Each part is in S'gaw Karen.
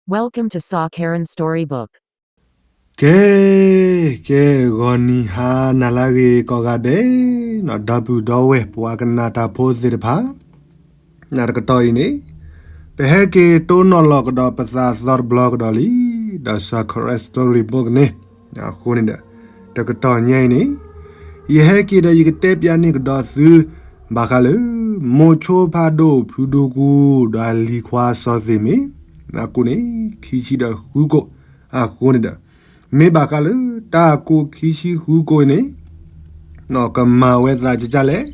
Welcome to Sa Karen Storybook. ကဲ, ကဲ, ဂီၤနံၤဟါနၤလၢအဂ့ၤကိးဂၤဒဲး, ဒီပုၢ်ဒီဝဲၢ်ပှၤကနၣ်တၢ်ဖိသ့ၣ်တဖၣ်, နတကတီၢ်အံၤန့ၣ်, ပဟဲက့ၤတိၢ်နီၣ်လီၤကဒီးပသးသီတဘျီကဒီးလံ, ဒီး Sa Karen Storybook န့ၣ်, အဃိန့ၣ်ဒီး, တကတီၢ်ညါအံၤန့ၣ်, ယဟဲက့ၤဒီးယကတဲပျးန့ၢ်ကဒီးသု, ဘၣ်ဃးလၢ, မိၤဆိဖးဒိၣ်ဖုဒူကူဒီးအလံၤခွါစီၤသ့ၣ်မ့ၢ်, အကူၣ်န့ၣ်, ခံဆံဒီးဃုကိၣ်, အဃိန့ၣ်ဒီး, မ့ၢ်ဘၣ်ဃးလၢတၢ်ကူၣ်ခံဆံဃုကိၣ်အံၤန့ၣ်, ကမၤဝဲသးကကလဲၣ်,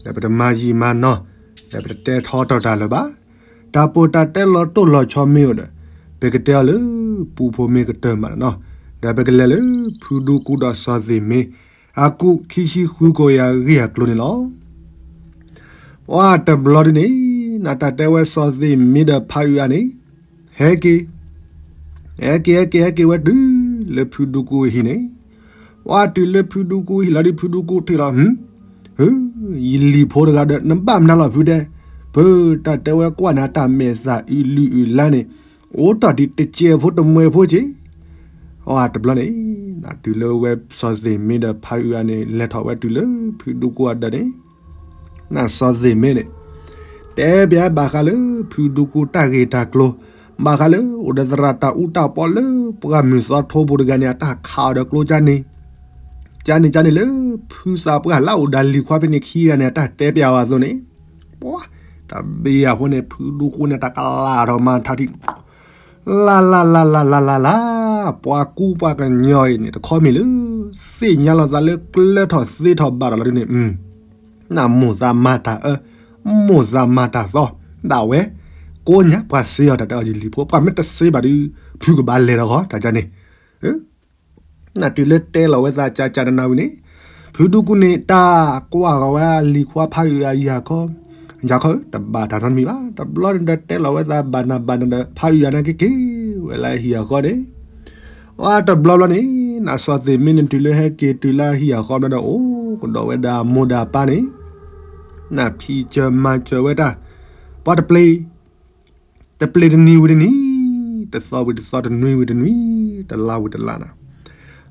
ဒီးပတမၤယံာ်မၤနီၤ, ဒီးပတတဲထီထီၣ်တၢ်လၢၤဘၣ်, တၢ်ပီးတၢ်တဲလီၤတိၢ်လီၤဆီမ့ၢ်အိၣ်ဒီး, ပကတဲအီၤလၢ, ပူဖိမ့ၢ်ကတၢၢ်မးနီၤ, ဒီးပကလဲၤလၢဖုဒူကူဒီးစီၤသ့ၣ်မ့ၢ်, အကူၣ်ခံဆံဃုကိၣ်အံၤအဂ့ၢ်အကျိၤန့ၣ်လီၤ. ပှၤတဘျီဒ်န့ၣ်, နတၢ်တဲဝဲစီၤသ့ၣ်မ့ၢ်ဒီးဖးအုးအါန့ၣ်, ဟဲက့ၤ ဟဲက့ၤ ဟဲက့ၤ ဟဲက့ၤဝဲတုၤလၢဖုဒူကူအဟံၣ်န့ၣ်, ပှၤတုၤလၢဖုဒူကူအဟံၣ်လီၤဒုးဖုဒူကူထံၣ်လီၤ, ယလံၤဖိတဂၤဒီးနဘၣ်မနုၤလီၤဖုဒဲး, ပတၢ်တဲဝဲကွၢ်န့ၣ် တၢ်မဲာ်သၣ်အုးလုၢ်အုးလါန့ၣ်, အိၣ်တ့ၢ်ဒ်တစဲးဖိတမှဲးဖိက့ၤ အတဘျီန့ၣ်, တုၤလၢဝဲစီၤသ့ၣ်မ့ၢ်ဒီးဖးအုးအါန့ၣ် လဲၤထီၣ်ဝဲတုၤလၢဖုဒူကူအဒၢးန့ၣ်, နစီၤသ့ၣ်မ့ၢ်န့ၣ်, တဲပျးဘၣ်ဃးလၢဖုဒူကူတၢ်ဂ့ၢ်တၢ်ကျိၤ, ဘၣ်ဃးလၢအိၣ်ဒီးသရၣ်တၢ်အူတၢ်ပီလၢပှၢ်မုၢ်သီထိပူၤတဂၤန့ၣ် အတၢ်ခးအီၤဒီးကျိကန့ၣ်, ကန့ၣ်ကန့ၣ်လၢဖုသးပှၢ်လၢအိၣ်ဒီးလံၤခွါဖဲန့ၣ်ခံဂၤန့ၣ် အတၢ်တဲပျးဝဲအသိးန့ၣ်, ပှၤ, တၢ်ဘ့ၣ်အဃိန့ၣ် ဖုဒူကူန့ၣ် တၢ်ကလးထီၣ်မၤထးထံ လၢ်လၢ်လၢ်လၢ်လၢ်လၢ်လၢ်, ပှၤကူပှၤကညီအံၤန့ၣ် တခီမ့ၢ်လၢ သ့ၣ်ညါလီၤသးလၢကျၢထီၣ်သ့ထီၣ်ဘၣ်ထီၣ်လီၤဒ်န့ၣ်, နမိၢ်သးမၤတၢ်အၢ, မိၢ်သးမၤတၢ်သီ, ဒၣ်ဝဲ, ကိးညါပှၤစ့အီၤတၢ်တဲအီၤယလံၤဖိ ပှၤမ့ၢ်တစ့ဘၣ်ဒုး ဖုကဘၣ်လဲၤဒီးဃီ တၢ်ကန့ၣ် နတုၤလၢတဲလီၤဝဲသးကကနနၤဝံၤန့ၣ်, ဖုဒူကူန့ၣ် တၢ်ကွၢ်ဃီၤဝဲလံၤခွါဖးအုးအါယၤခီ, ယၤခီဧၢ တဘၣ်တၢ်နီတမံၤဘၣ်, တဘျီန့ၣ်ဒီးတဲလီၤဝဲသးဘၣ်နၤဘၣ်နၤဒီး ဖးအုးအါန့ၣ်က့ၤက့ၤဝဲလၢဟံၣ်အဃီန့ၣ်, အတဘျီဘျီန့ၣ်, နစီၤသ့ၣ်မ့ၢ်န့ၣ် တုၤလၢဟဲက့ၤတုၤလၢဟံၣ်အဃီဘျီဒီး အိၣ်ကဒီးဝဲဒၣ်မိၢ်ဒီးပၢ်န့ၣ်, နဖံးစၢၤမၤစၢၤဝဲတၢ်, ပှၤတပျ့ၤ တပျ့ၤတနံၤဝံၤတနံၤ, တသီဝံၤတသီ တနွံဝံၤတနွံ, တလါဝံၤတလါနၤ,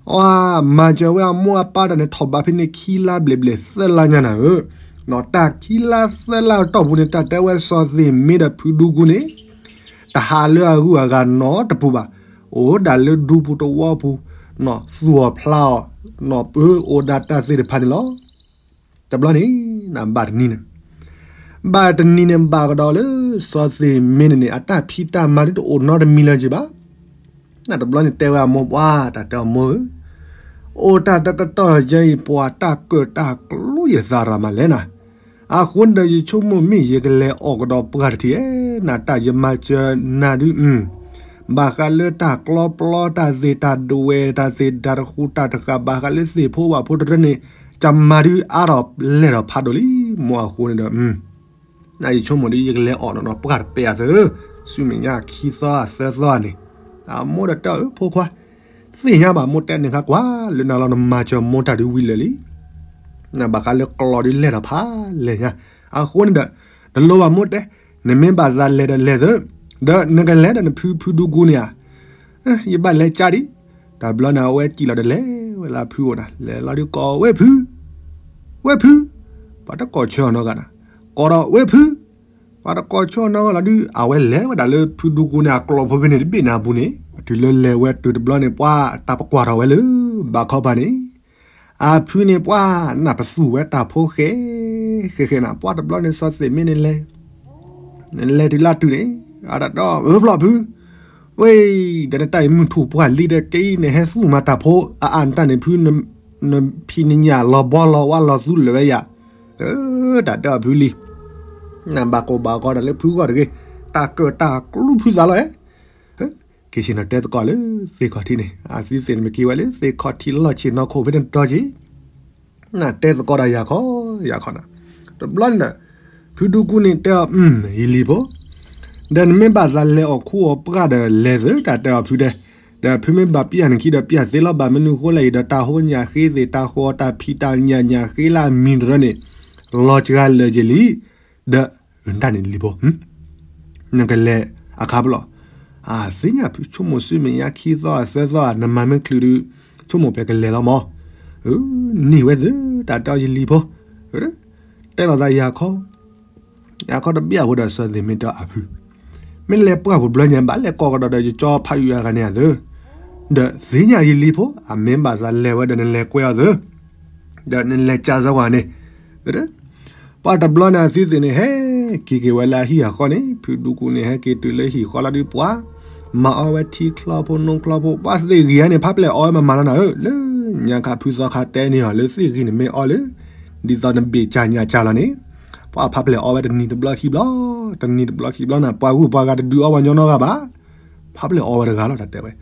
အမၤစၢၤဝဲအမိၢ်အပၢ်တၢ်န့ၣ် ထီၣ်ဘးဖဲန့ၣ်ခံလါဘျဲၣ်ဘျဲၣ်သၢလါညါနၤဧၢ, ဒီးတၢ်ခံလါသၢလါအတီၢ်ပူၤန့ၣ် တၢ်တဲဝဲစီၤသ့ၣ်မ့ၢ်ဒီးဖုဒူကူန့ၣ်, တဟးလၢအဂုၤအဂၤနီတပူၤဘၣ်, အိၣ်ဒၣ်လၢဒူပူၤတဝီပူၤ, သူၣ်အီၣ်ဖျးအီၣ်, ပၢၤအိၣ်ဒၣ်တၢ်သ့ၣ်တဖၣ်န့ၣ်လီၤ. တဘျီန့ၣ်, နဘၣ်တနံၤန့ၣ်, ဘၣ်တနံၤန့ၣ် ဘၣ်ကဒီးလၢစီၤသ့ၣ်မ့ၢ်န့ၣ်န့ၣ် အတၢ်ဖံးတၢ်မၤဒ်တအိၣ်နီတမံၤလၢၤက့ၤဘၣ်, နတဘျီန့ၣ်တဲဝဲအမိၢ်ပှၢ် တၢ်တဲအမိၢ်ဧၢ, အိၣ်တၢ်တကတီၢ်ယဲအံၤ ပှၤတၢ်ကၢၣ်တၢ်ကျူယသးရၤမးလဲၣ်နၤ, အဃိန့ၣ်ဒီးယဆိကမိၣ်မ့ၢ်ယကလဲၤအီၣ်ကဒီးပှၢ်တထံၣ်ဧဲ, နတၢ်ယမၤစၢၤနၤဒုး ဘၣ်ဃးလၢတၢ်ကျီပျီတၢ်သ့ၣ်တၢ်ဒဝဲၢ်တၢ်သ့ၣ်တၢ်တဃူတၢ်တဃာ် ဘၣ်ဃးလၢသ့ၣ်ဖိဝၣ်ဖိတရၢန့ၣ်, ကမၤဒုးအါထီၣ်လဲၢ်ထီၣ်ဖးဒိၣ်လံ, မိၢ်အဃိန့ၣ်ဒီး, နယဆိကမိၣ်ဒ်ယကလဲၤအီၣ်နီၢ်နီၢ်ပှၢ်တပဲာ်အသး, ဆူမဲာ်ညါခံသီသၢသီန့ၣ်, အမိၢ်ဒီးတဲအီၤ အၢ ဖိခွါ, သ့ၣ်ညါဘၣ်မိၢ်တဲန့ၣ်ခါကွၢ်လၢနၤလီၤ နမၤစၢၤမိၢ်တၢ်ဒုးဝံၤလၢာ်လံ နဘၣ်ဃးလၢကျီဒ်လဲၢ်ထီၣ်ဖးလဲၢ်ညါ, အဃိန့ၣ်ဒီး, တလိၣ်ဘၣ်မိၢ်တဲ, နမ့ၢ်ဘၣ်သးလဲၤဒီးလဲၤသၢ, ဒီးနကလဲၤဒီးနဖုဖုဒူကူန့ၣ်ဧါ, ယဘၣ်လဲၤကၠါဒံး, တဘျီန့ၣ် အဝဲစံၣ်လီၤဒီးလဲၤဝဲလၢဖုအိၣ်နၤ လဲၤလီၤဒုးကိးဝဲဖု, ဝဲဖု, ပှၤတကိးဆၢအီၤနီတဂၤနၤ, ကိးဒီးဝဲဖု ပှၤတကိးဆၢအီၤနီတဂၤလီၤဒုး အဝဲလဲၤဝဲဒၣ်လၢဖုဒူကူန့ၣ် အကျီဖိဖဲန့ၣ်တဘ့ၣ်န့ၣ်အပူၤန့ၣ် တုၤလၢလဲၤဝဲတုၤတဘျီန့ၣ် ပှၤတၢ်ပကွၢ်ထီၣ်ဝဲလၢ ဘၣ်ခီပၤန့ၣ်, အဖုန့ၣ်ပှၤနၢ်ပသူၣ်ဝဲတၢ်ဖိဃဲ, ဃဲဃဲနၤ ပှၤတဘျီန့ၣ်စီၤသ့ၣ်မ့ၢ်န့ၣ်လဲၤ လဲၤတုၤလၢတုၤန့ၣ်, အတၢ်ဒီး အၢဖျီၣ်ဖု, ဝဲ, ဒီးနတၢ်အံၤမုၢ်ထူၣ်ပှၢ်လံဒီးကဲအံၤန့ၣ် ဟဲသူၣ်မၤတၢ်ဖိအအါနတၢ်န့ၣ်ဖု, နဖံးနညၣ်လီၤဘီလီၤဝါလီၤသူလၢာ်ဝဲယၤ, တၢ်ဒီးဖုလံ, နဘၣ်ကိၢ်ဘၣ်ဂီၤတၢ်လၢဖုဂီၢ်တဂ့ၤ, တၢ်ကၢၣ်တၢ်ကျူဖုသးလီၤဧါ, က့ၤဆ့ၣ်နီၤတဲသကိးလၢသ့ၣ်ခီၣ်ထံးန့ၣ် အသုသ့ၣ်န့ၣ်မ့ၢ်က့ၤဝဲလၢသ့ၣ်ခီၣ်ထံးလီၢ်ဆ့ၣ်နီၤခိၣ်ဖဲန့ၣ်တီက့ၤ နတဲသကိးတၢ်ယၤခီ, ယၤခီနၤ, တဘျီန့ၣ်ဒီး, ဖုဒူကူန့ၣ်တဲအီၤ ယလံၤဖိ, ဒီးနမ့ၢ်ဘၣ်သးလဲၤအီၣ်ခူအီၣ်ပှၢ်ဒီးလဲၤသၢတၢ်တဲအီၤဖုဒဲး, ဒီးဖုမ့ၢ်ဘၣ်ပျၢ်နခံဒီးပျၢ်သ့လီၤ ဘၣ်မနုၤဃိလဲၣ်အံၤဒီးတၢ်ဟိညၣ်ဃ့သ့ၣ်တၢ်ဃီတၢ်ဖံးတၢ်ညၣ်ညၣ်ဃ့လၢအမံၤတရၢန့ၣ်, လီၤစှၤလၢာ်က့ၤလံ, ဒီး, တၢ်န့ၣ်လံၤဖိ နကလဲၤအခါပလီၢ်, သ့ၣ်ညါဖုဆိကမိၣ်ဆူမဲာ်ညါခံသီသၢသီဧါ နမၤမ့ၢ်ချုးဒုး ဆိကမိၣ်ပှဲၤကလဲၤလီၤမး, နံၤဝဲသ့ၣ် တၢ်တဲအီၤယလံၤဖိ, တဲလီၤသးယၤခီ ယၤခီတဘ့ၣ်အဖိဒီးစီၤသ့ၣ်မ့ၢ်တဲအီၤဖု, မ့ၢ်လဲၤပှၢ်ပူၤဘျီညါ ဘၣ်လဲၤကိးကဒီးဒီးယကၠီဖးယုၢ်အဂၤန့ၣ်အသၢ, ဒီးသ့ၣ်ညါယလံၤဖိ အမ့ၢ်ဘၣ်သးလဲၤဝဲဒီးနလဲၤကွဲအီၤသၢ, ဒီးနလဲၤကၢ်စၢၤဝဲန့ၣ်, ပှၤတဘျီန့ၣ်အသုသ့ၣ်န့ၣ် ဟဲက့ၤက့ၤဝဲလၢအဟံၣ်အဃီန့ၣ် ဖုဒူကိၣ်န့ၣ်ဟဲက့ၤတုၤလၢဟံၣ်ဃီလီၤဒုးပှၤ, မၤအီၣ်ဝဲထံချီဖိနိချီဖိ ပှၤသ့ၣ်ဂံၢ်ဧါန့ၣ် ဖးပျဲၢ်အီဝဲမၤမၤလီၤနၤဧၢ, လၢညါခါဖုသီခါတဲန့ၢ်အီၤလၢသ့ၣ်ဂံၢ်န့ၣ်မ့ၢ်အီလၢ ဒ်သိးနဘ့ၣ်ကၢ်ညၣ်ကၢ်လီၤန့ၣ်, ပှၤဖးပျဲၢ်အီဝဲတနံၤတဘျီခံဘျီ, တနံၤတဘျီခံဘျီန့ၣ် ပှၤဂုၤပှၤဂၤတဒုးအီဝဲညီနီတဂၤဘၣ်, ဖးပျဲၢ်အီဝဲတဂၤလီၤ တၢ်တဲဝဲ,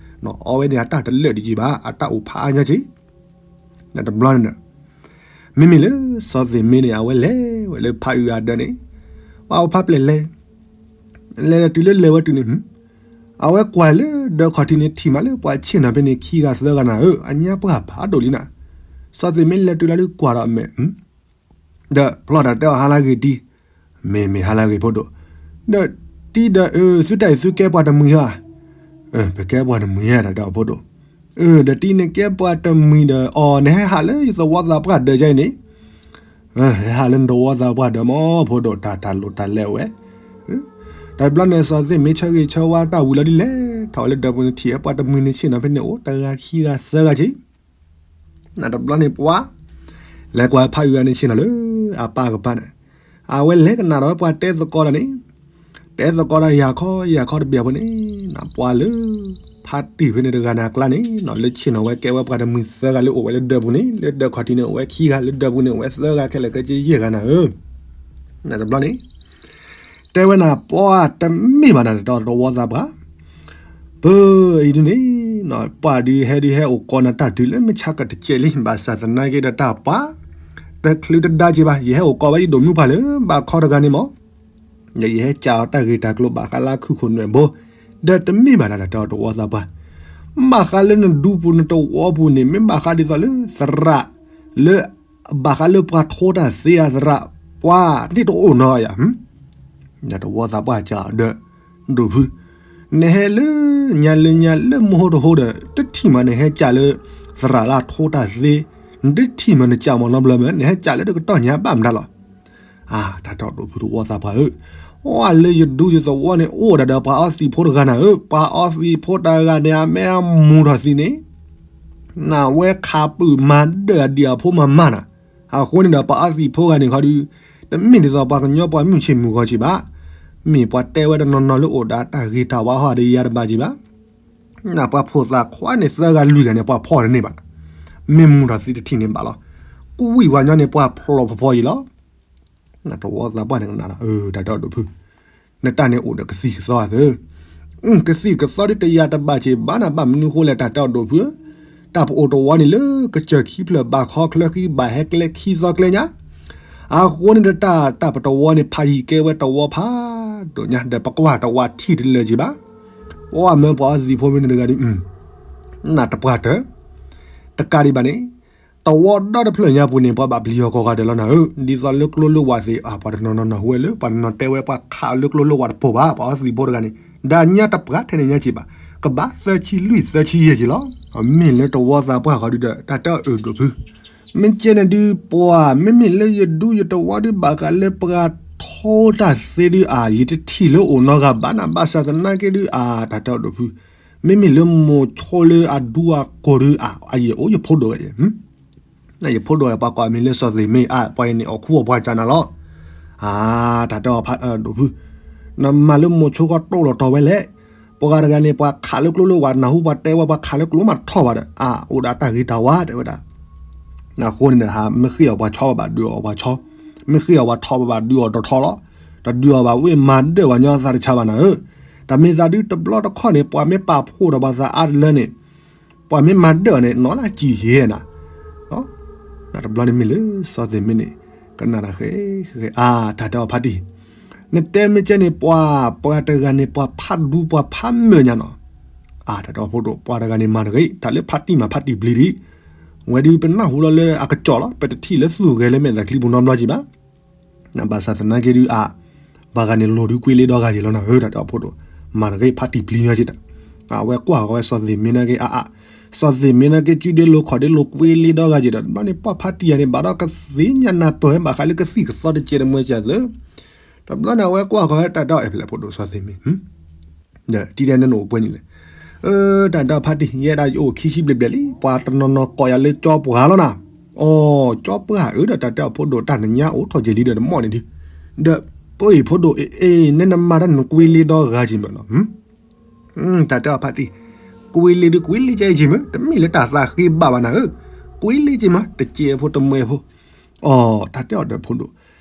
အီဝဲန့ၣ်အတၢ်တလၢာ်တယံၤဘၣ် အတၢ်အိၣ်ဖးအါညီက့ၤ တဘျီန့ၣ်ဒီး, မ့မ့ၢ်လၢစီၤသ့ၣ်မ့ၢ်န့ၣ် အဝဲလဲၤဝဲလၢဖးအုးအဒၢးန့ၣ်, ပှၤအိၣ်ဖးပျဲၢ်လဲၤ, လဲၤတုၤလၢလဲၤဝဲတုၤန့ၣ်, အဝဲကွၢ်လၢဒၢးခီၣ်ထံးန့ၣ် ထံၣ်မးလၢပှၤဆ့ၣ်နီၤဖဲန့ၣ်ခံဂၤသၢဂၤနၤဧၢ, အညါပှၢ်ဖးဒိၣ်လံနၤ, စီၤသ့ၣ်မ့ၢ်လဲၤတုၤလၢကွၢ်ဒီးအမဲာ် ဒီးဖျီတၢ်တဲအီၤဟါလၢဂ့ၤတံၢ်, မ့ၢ်မ့ၢ်ဟါလၢဂ့ၤဖိဒိၣ်, ဒီးတံၢ်ဒီး သုတၢ်အံၤသုကဲပှၤတမှံၤဧါ, ပကဲပှၤတမှံၤဧါ တၢ်တဲအီၤဖိဒိၣ်, ဒီးတံၢ်နကဲပှၤတမှံၤဒီး အီၤ နဟဲဟးလၢယသဝီသးပှၢ်ဒၢးကါအံၤန့ၣ်, ဟဲဟးလၢနသဝီသးပှၢ်ဒၢးမးဖိဒိၣ် တၢ်တၢ်လိၣ်တၢ်လဲဝဲ တဘျီန့ၣ် စီၤသ့ၣ်မ့ၢ်ဆၢဂ့ၤဆၢဝါတၢ်ဝံၤလီၤဒ်လဲၣ် ထီၣ်ဝဲလၢဒၢးပူၤန့ၣ်ထံၣ်ဝဲပှၤတမှံၤန့ၣ်ဆ့ၣ်နီၤဖဲန့ၣ်အိၣ်တဂၤခံဂၤသၢဂၤက့ၤ နတဘျီန့ၣ်ပှၤ လဲၤကွၢ်ဖးအုးဂၤန့ၣ်ဆ့ၣ်နီၤလၢ အပၢ်ကပၤန့ၣ်, အဝဲလဲၤကနၣ်ဒီးဝဲပှၤတဲသကိးဒီးန့ၣ်, တဲသကိးဒီးယၤခီယၤခီတဘ့ၣ်အဖိန့ၣ်, နပှၤလၢ ဖါတံၢ်ဖဲန့ၣ်တဂၤန့ၣ်အကျါန့ၣ် လၢဆ့ၣ်နီၤဝဲကဲဝဲပှၤတမှံၤသၢဂၤလၢအိၣ်ဝဲလၢဒၢးပူၤန့ၣ် လၢဒၢးခီၣ်ထံးန့ၣ်အိၣ်ဝဲခံဂၤ လၢဒၢးပူၤန့ၣ်အိၣ်ဝဲသၢဂၤခဲလၢာ်ခဲဆ့ယဲၢ်ဂၤနၤဧၢ, နတဘျီန့ၣ် တဲဝဲနၤပှၤတမ့ၢ်ဘၣ်နၤတၢ်တဝီသးပှၢ်, ပၢ်အံၤဒုန့ၣ်, ပှၤဒုးဟဲဒုးဟဲအိၣ်ကိးနၤတၢ်တုၤလၢမုၢ်ဆါကတစဲးလံ ဘၣ်ဆၣ်သနာ်က့ဒီးတၢ်ပှၤ တချုးတဒါက့ၤဘၣ် ယဟဲအိၣ်ကိးဝဲယဒိၣ်မုၣ်ပှၢ်လၢဘၣ်ခီတဂၤန့ၣ်မး, ဒီးယဟဲကးအီၤတၢ်ဂ့ၢ်တၢ်ကျိၤဘၣ်ဃးလၢအခုၣ်ခိၣ်နွဲၣ်ဘိ, ဒီးတမ့ၢ်ဘၣ်နၤတၢ်တဝီသးပှၢ်, ဘၣ်ဃးလၢနဒူပူၤနတဝီပူၤန့ၣ် မ့ၢ်ဘၣ်ဃးဒ်သိးလၢသရၣ် လၢ ဘၣ်ဃးလၢပှၤထိတၢ်သ့အသရၣ် ပှၤန့ၣ်တအိၣ်နီတဂၤယၤ ဒီးတဝီသးပှၢ်ကးအီၤဒီး ဒိၣ်ဖု, နဟဲလၢညါလၢညါလၢမုၢ်ဟိတဟိဒီး တထံၣ်မးနဟဲကးလၢ သရၣ်လၢအထိတၢ်သ့, နတထံၣ်မးနကးမးနီတဘျီမး နဟဲကးလၢတကတီၢ်ညါဘၣ်မတၤလီၤ. အါ တၢ်တဲအီၤဒိၣ်ဖုတဝီသးပှၢ်ဧၢ, အိၣ်လၢယဒူယသဝီန့ၣ် အိၣ်ဒၣ်ဒီးပှၤအီသံးဖိတဂၤနၤဧၢ, ပှၤအီသံးဖိတဂၤန့ၣ် အမ့ၢ်အမူထီၣ်သံးန့ၣ် နဝဲခးပုၢ်မၤဒၢၣ်အဒံၣ်အဖိမၤမၢ်နၤ, အဃိန့ၣ်ဒီးပှၤအီသံးဖိဂၤန့ၣ်ခီဒုး တမ့ၢ်ဒ်သိးပှၤကညီပှၤမုၢ်ဆ့ၣ်မုၢ်ဂီၤက့ၤဘၣ်, မ့ၢ်ပှၤတဲဝဲတနီၤနီၤလၢအိၣ်ဒီးတၢ်ဂ့ၤတၢ်ဝါဟီၣ်ဒီးယၤတဘၣ်က့ၤဘၣ်, နပှၤဖိသၣ်ခွါန့ၣ်သၢဂၤလွံၢ်ဂၤန့ၣ် ပှၤဖီၣ်တန့ၢ်ဘၣ်, မ့ၢ်မူထီၣ်သံးတထံၣ်န့ၣ်ဘၣ်လီၤ, ကွံာ်ဝဲညီန့ၣ်ပှၤဖျိးဖီဖီယံၤလီၤ. နတဝီသးပှၢ်န့ၣ်ကနၣ်ဒီး တၢ်တဲအီၤဒိၣ်ဖု, နတၢ်န့ၣ်အိၣ်ဒီးကသံၣ်ကသီသၢ, ကသံၣ်ကသီဒ်တယၤတဘၣ်က့ၤဘၣ်နၤဘၣ်မနုၤဃိလဲၣ် တၢ်တဲအီၤဒိၣ်ဖုဧၢ, တၢ်ပအိၣ်တဝီန့ၣ်လၢကစၢၢ်ခံဖျၢၣ်ဘၣ်ခီချၢဃံဘၣ်ဟဲကျဲခံသီကျဲညါ, အဃိန့ၣ်ဒီးတၢ်တၢ်ပတဝီန့ၣ် ဖးယံၤကဲဝဲတဝီဖးဒိၣ်ညါ ဒီးပကွၢ်တဝီထံၣ်တလၢာ်က့ၤဘၣ်, ပှၤမၢပှၤအီသံးဖိမ့ၢ်န့ၣ်တဂၤဒုး နတပှၢ်တၢၢ်, တကးဒံးဘၣ်န့ၣ် တဝီဒီတဖျၢၣ်ညါပူၤန့ၣ် ပှၤဘၣ်ပျံၤအီၤကိးဂၤဒဲးလီၤနၤဧၢ, ဒ်သိးလၢကျိလၢဝၢ်သ့ၣ် ပှၤတနီၤနီၤနၢ်ဟူဝဲလၢ ပှၤတနီၤတဲဝဲပှၤခးလၢကျိလၢဝၢ်တပိၢ်ဘၣ် ပှၤအီသံးဖိတဂၤန့ၣ်, ဒီးညါတပှၢ်ထဲန့ၣ်ညါက့ၤဘၣ်, ကဘၣ်သၢဆံလွံၢ်သၢဆံယဲၢ်က့ၤလီၤ. မ့ၢ်လၢတဝီသးပှၢ်ဃီဒုဒီး တၢ်တဲအီၤအၢဒိၣ်ဖု, မ့ၢ်ကဲန့ၣ်ဒုးပှၤ မ့မ့ၢ်လၢယဒူယတဝီဒုဘၣ်ဃးလၢပှၤထိတၢ်သ့ဒုအါ ယတထံၣ်လၢအိၣ်နီတဂၤဘၣ်နၤ ဘၣ်ဆၣ်သနာ်က့ဒုအါ တၢ်တဲအီၤဒိၣ်ဖု မ့မ့ၢ်လၢမိၤဆိလၢအဒူအကိၢ်ဒုအါ အယံာ်အိၣ်ယဖိဒိၣ်ဝဲ, ယဖိဒိၣ်ဝဲပှၤကိးအမံၤလၢစီၤသ့ၣ်မ့ၢ်အါ ပှၤအံၤန့ၣ် အိၣ်ခူအိၣ်ပှၤကၢ်နၤလီၤ. အါ တၢ်တဲအီၤဖးဒိၣ်ဖု, နမၤလၢမိၤဆိခီတိၢ်လီၤတီၤဝဲလဲၣ်. ပှၤဂၤတဂၤန့ၣ် ပှၤခးလၢကျိလၢဝၢ် နၢ်ဟူပှၤတဲဝဲ ပှၤခးလၢကျိမးထီၣ်ဘၣ်ဒီး အါ အိၣ်ဒီးတၢ်ဂ့ၤတၢ်ဝါတဲဝဲဒၣ် အဃိန့ၣ်ဒီး မ့ၢ်ဃ့အီၤပှၤဆီဘၣ်ဘၣ်ဒုးအီၤပှၤဆီ, မ့ၢ်ဃ့အီၤပှၤထီဘၣ်ဘၣ်ဒုးအီၤဒီးထီလီၤ. တဒုးအီၤဘၣ်ဝ့ၢ်မၤဒၢၣ်ပှၤညီသးတဆါဘၣ်နၤဧၢ. တၢ်မ့ၢ်သးဒုတဘျီတခီၣ်န့ၣ် ပှၤမ့ၢ်ပာ်ဖှိၣ်ဒီးပှၤသးအါတလၢန့ၣ် ပှၤမ့ၢ်မၤဒၢၣ်အီၤန့ၣ် နီၢ်လၢကံၢ်ယဲၢ်နၤ. တဘျီန့ၣ်မ့ၢ်လၢစီၤသ့ၣ်မ့ၢ်န့ၣ် ကနၣ်တၢ်ဃဲဃဲ အါ တၢ်တဲအီၤဖးတံၢ်, နတဲမ့ၢ်ကဲန့ၣ် ပှၤ ပှၤတဂၤန့ၣ် ပှၤဖးဒူပှၤဖးမၢၢ်ညါနီၤ. အါ တၢ်တဲအီၤဖိဒိၣ် ပှၤတဂၤန့ၣ်မၤတဂ့ၤ တၢ်လၢဖးတံၢ်မးဖးတံၢ်ပျံၤဒံး, ဝဲဒုးပနၢ်ဟူလီၤလၢအကစီၣ်လီၤ ပတထံၣ်လၢသူၣ်ဂဲၤလၢမဲာ်သးချံပူၤနီတဘျီက့ၤဘၣ်. ဘၣ်ဆၣ်သနာ်က့ဒုးအါ ပှၤဂၤန့ၣ်လိၤဒုးကွံာ်လ့ဒီဂၤယံၤလီၤနၤဧၢ တၢ်တဲအီၤဖိဒိၣ် မၤတဂ့ၤ ဖါတံၢ်ပျံၤညီက့ဒီး အဝဲကွၢ်ဃီၤဝဲစီၤသ့ၣ်မ့ၢ်နာ်က့ အါအါ, စီၤသ့ၣ်မ့ၢ်နာ်က့ စုဒ့လိၤခီၣ်ဒ့လိၤ ကွ့လ့ဒီဂၤက့ဒီး တဘျီန့ၣ် ပှၢ်ဖါတံၢ်ယၤန့ၣ် ဘၣ်ဒီးကသ့ၣ်ညါနၢ်ပၢၢ်ဝဲ ဘၣ်ဃးလၢကသံၣ်ကသီတကဲတမှဲကသၢ, တဘျီန့ၣ် အဝဲကွၢ်ဃီၤဝဲတၢ်ဒီး အဲ ဖဲလဲၣ်ဖိဒိၣ်စီၤသ့ၣ်မ့ၢ် ဒီးတံၤဒဲးနနအိၣ်ပှဲၤန့ၣ်လဲၣ်, အၢ တၢ်ဒီးဖါတံၢ် ယဲဒၣ်ယအိၣ်ခံဆံဘျဲၣ်ဘျဲၣ်လံ ပှၤတနီၤနီၤကိးယၤလၢကၠီပှၤလီၤနၤ, အိ ကၠီပှၤဧၢ ဒီးတၢ်တဲအီၤဖိဒိၣ် တၢ်နညါအိၣ်ထီၣ်က့ၤလံဒီးနမိၢ်န့ၣ်ဒုး, ဒီး ပအံၤဖိဒိၣ် အ့ အ့ နဲနမါတၢ်နကွ့လ့ဒီဂၤက့ၤမးလီၤ တၢ်တဲအီၤဖါတံၢ်, ကွ့လ့ဒုးကွ့လ့ကဲက့ၤမး တမ့ၢ်လၢတၢ်သးဃ့ဘၣ်ဘၣ်နၤဧၢ, ကွ့လ့က့ၤမး တကဲဖိတမှဲဖိ, အိ တၢ်တဲအီၤဒီးဖိဒိၣ်,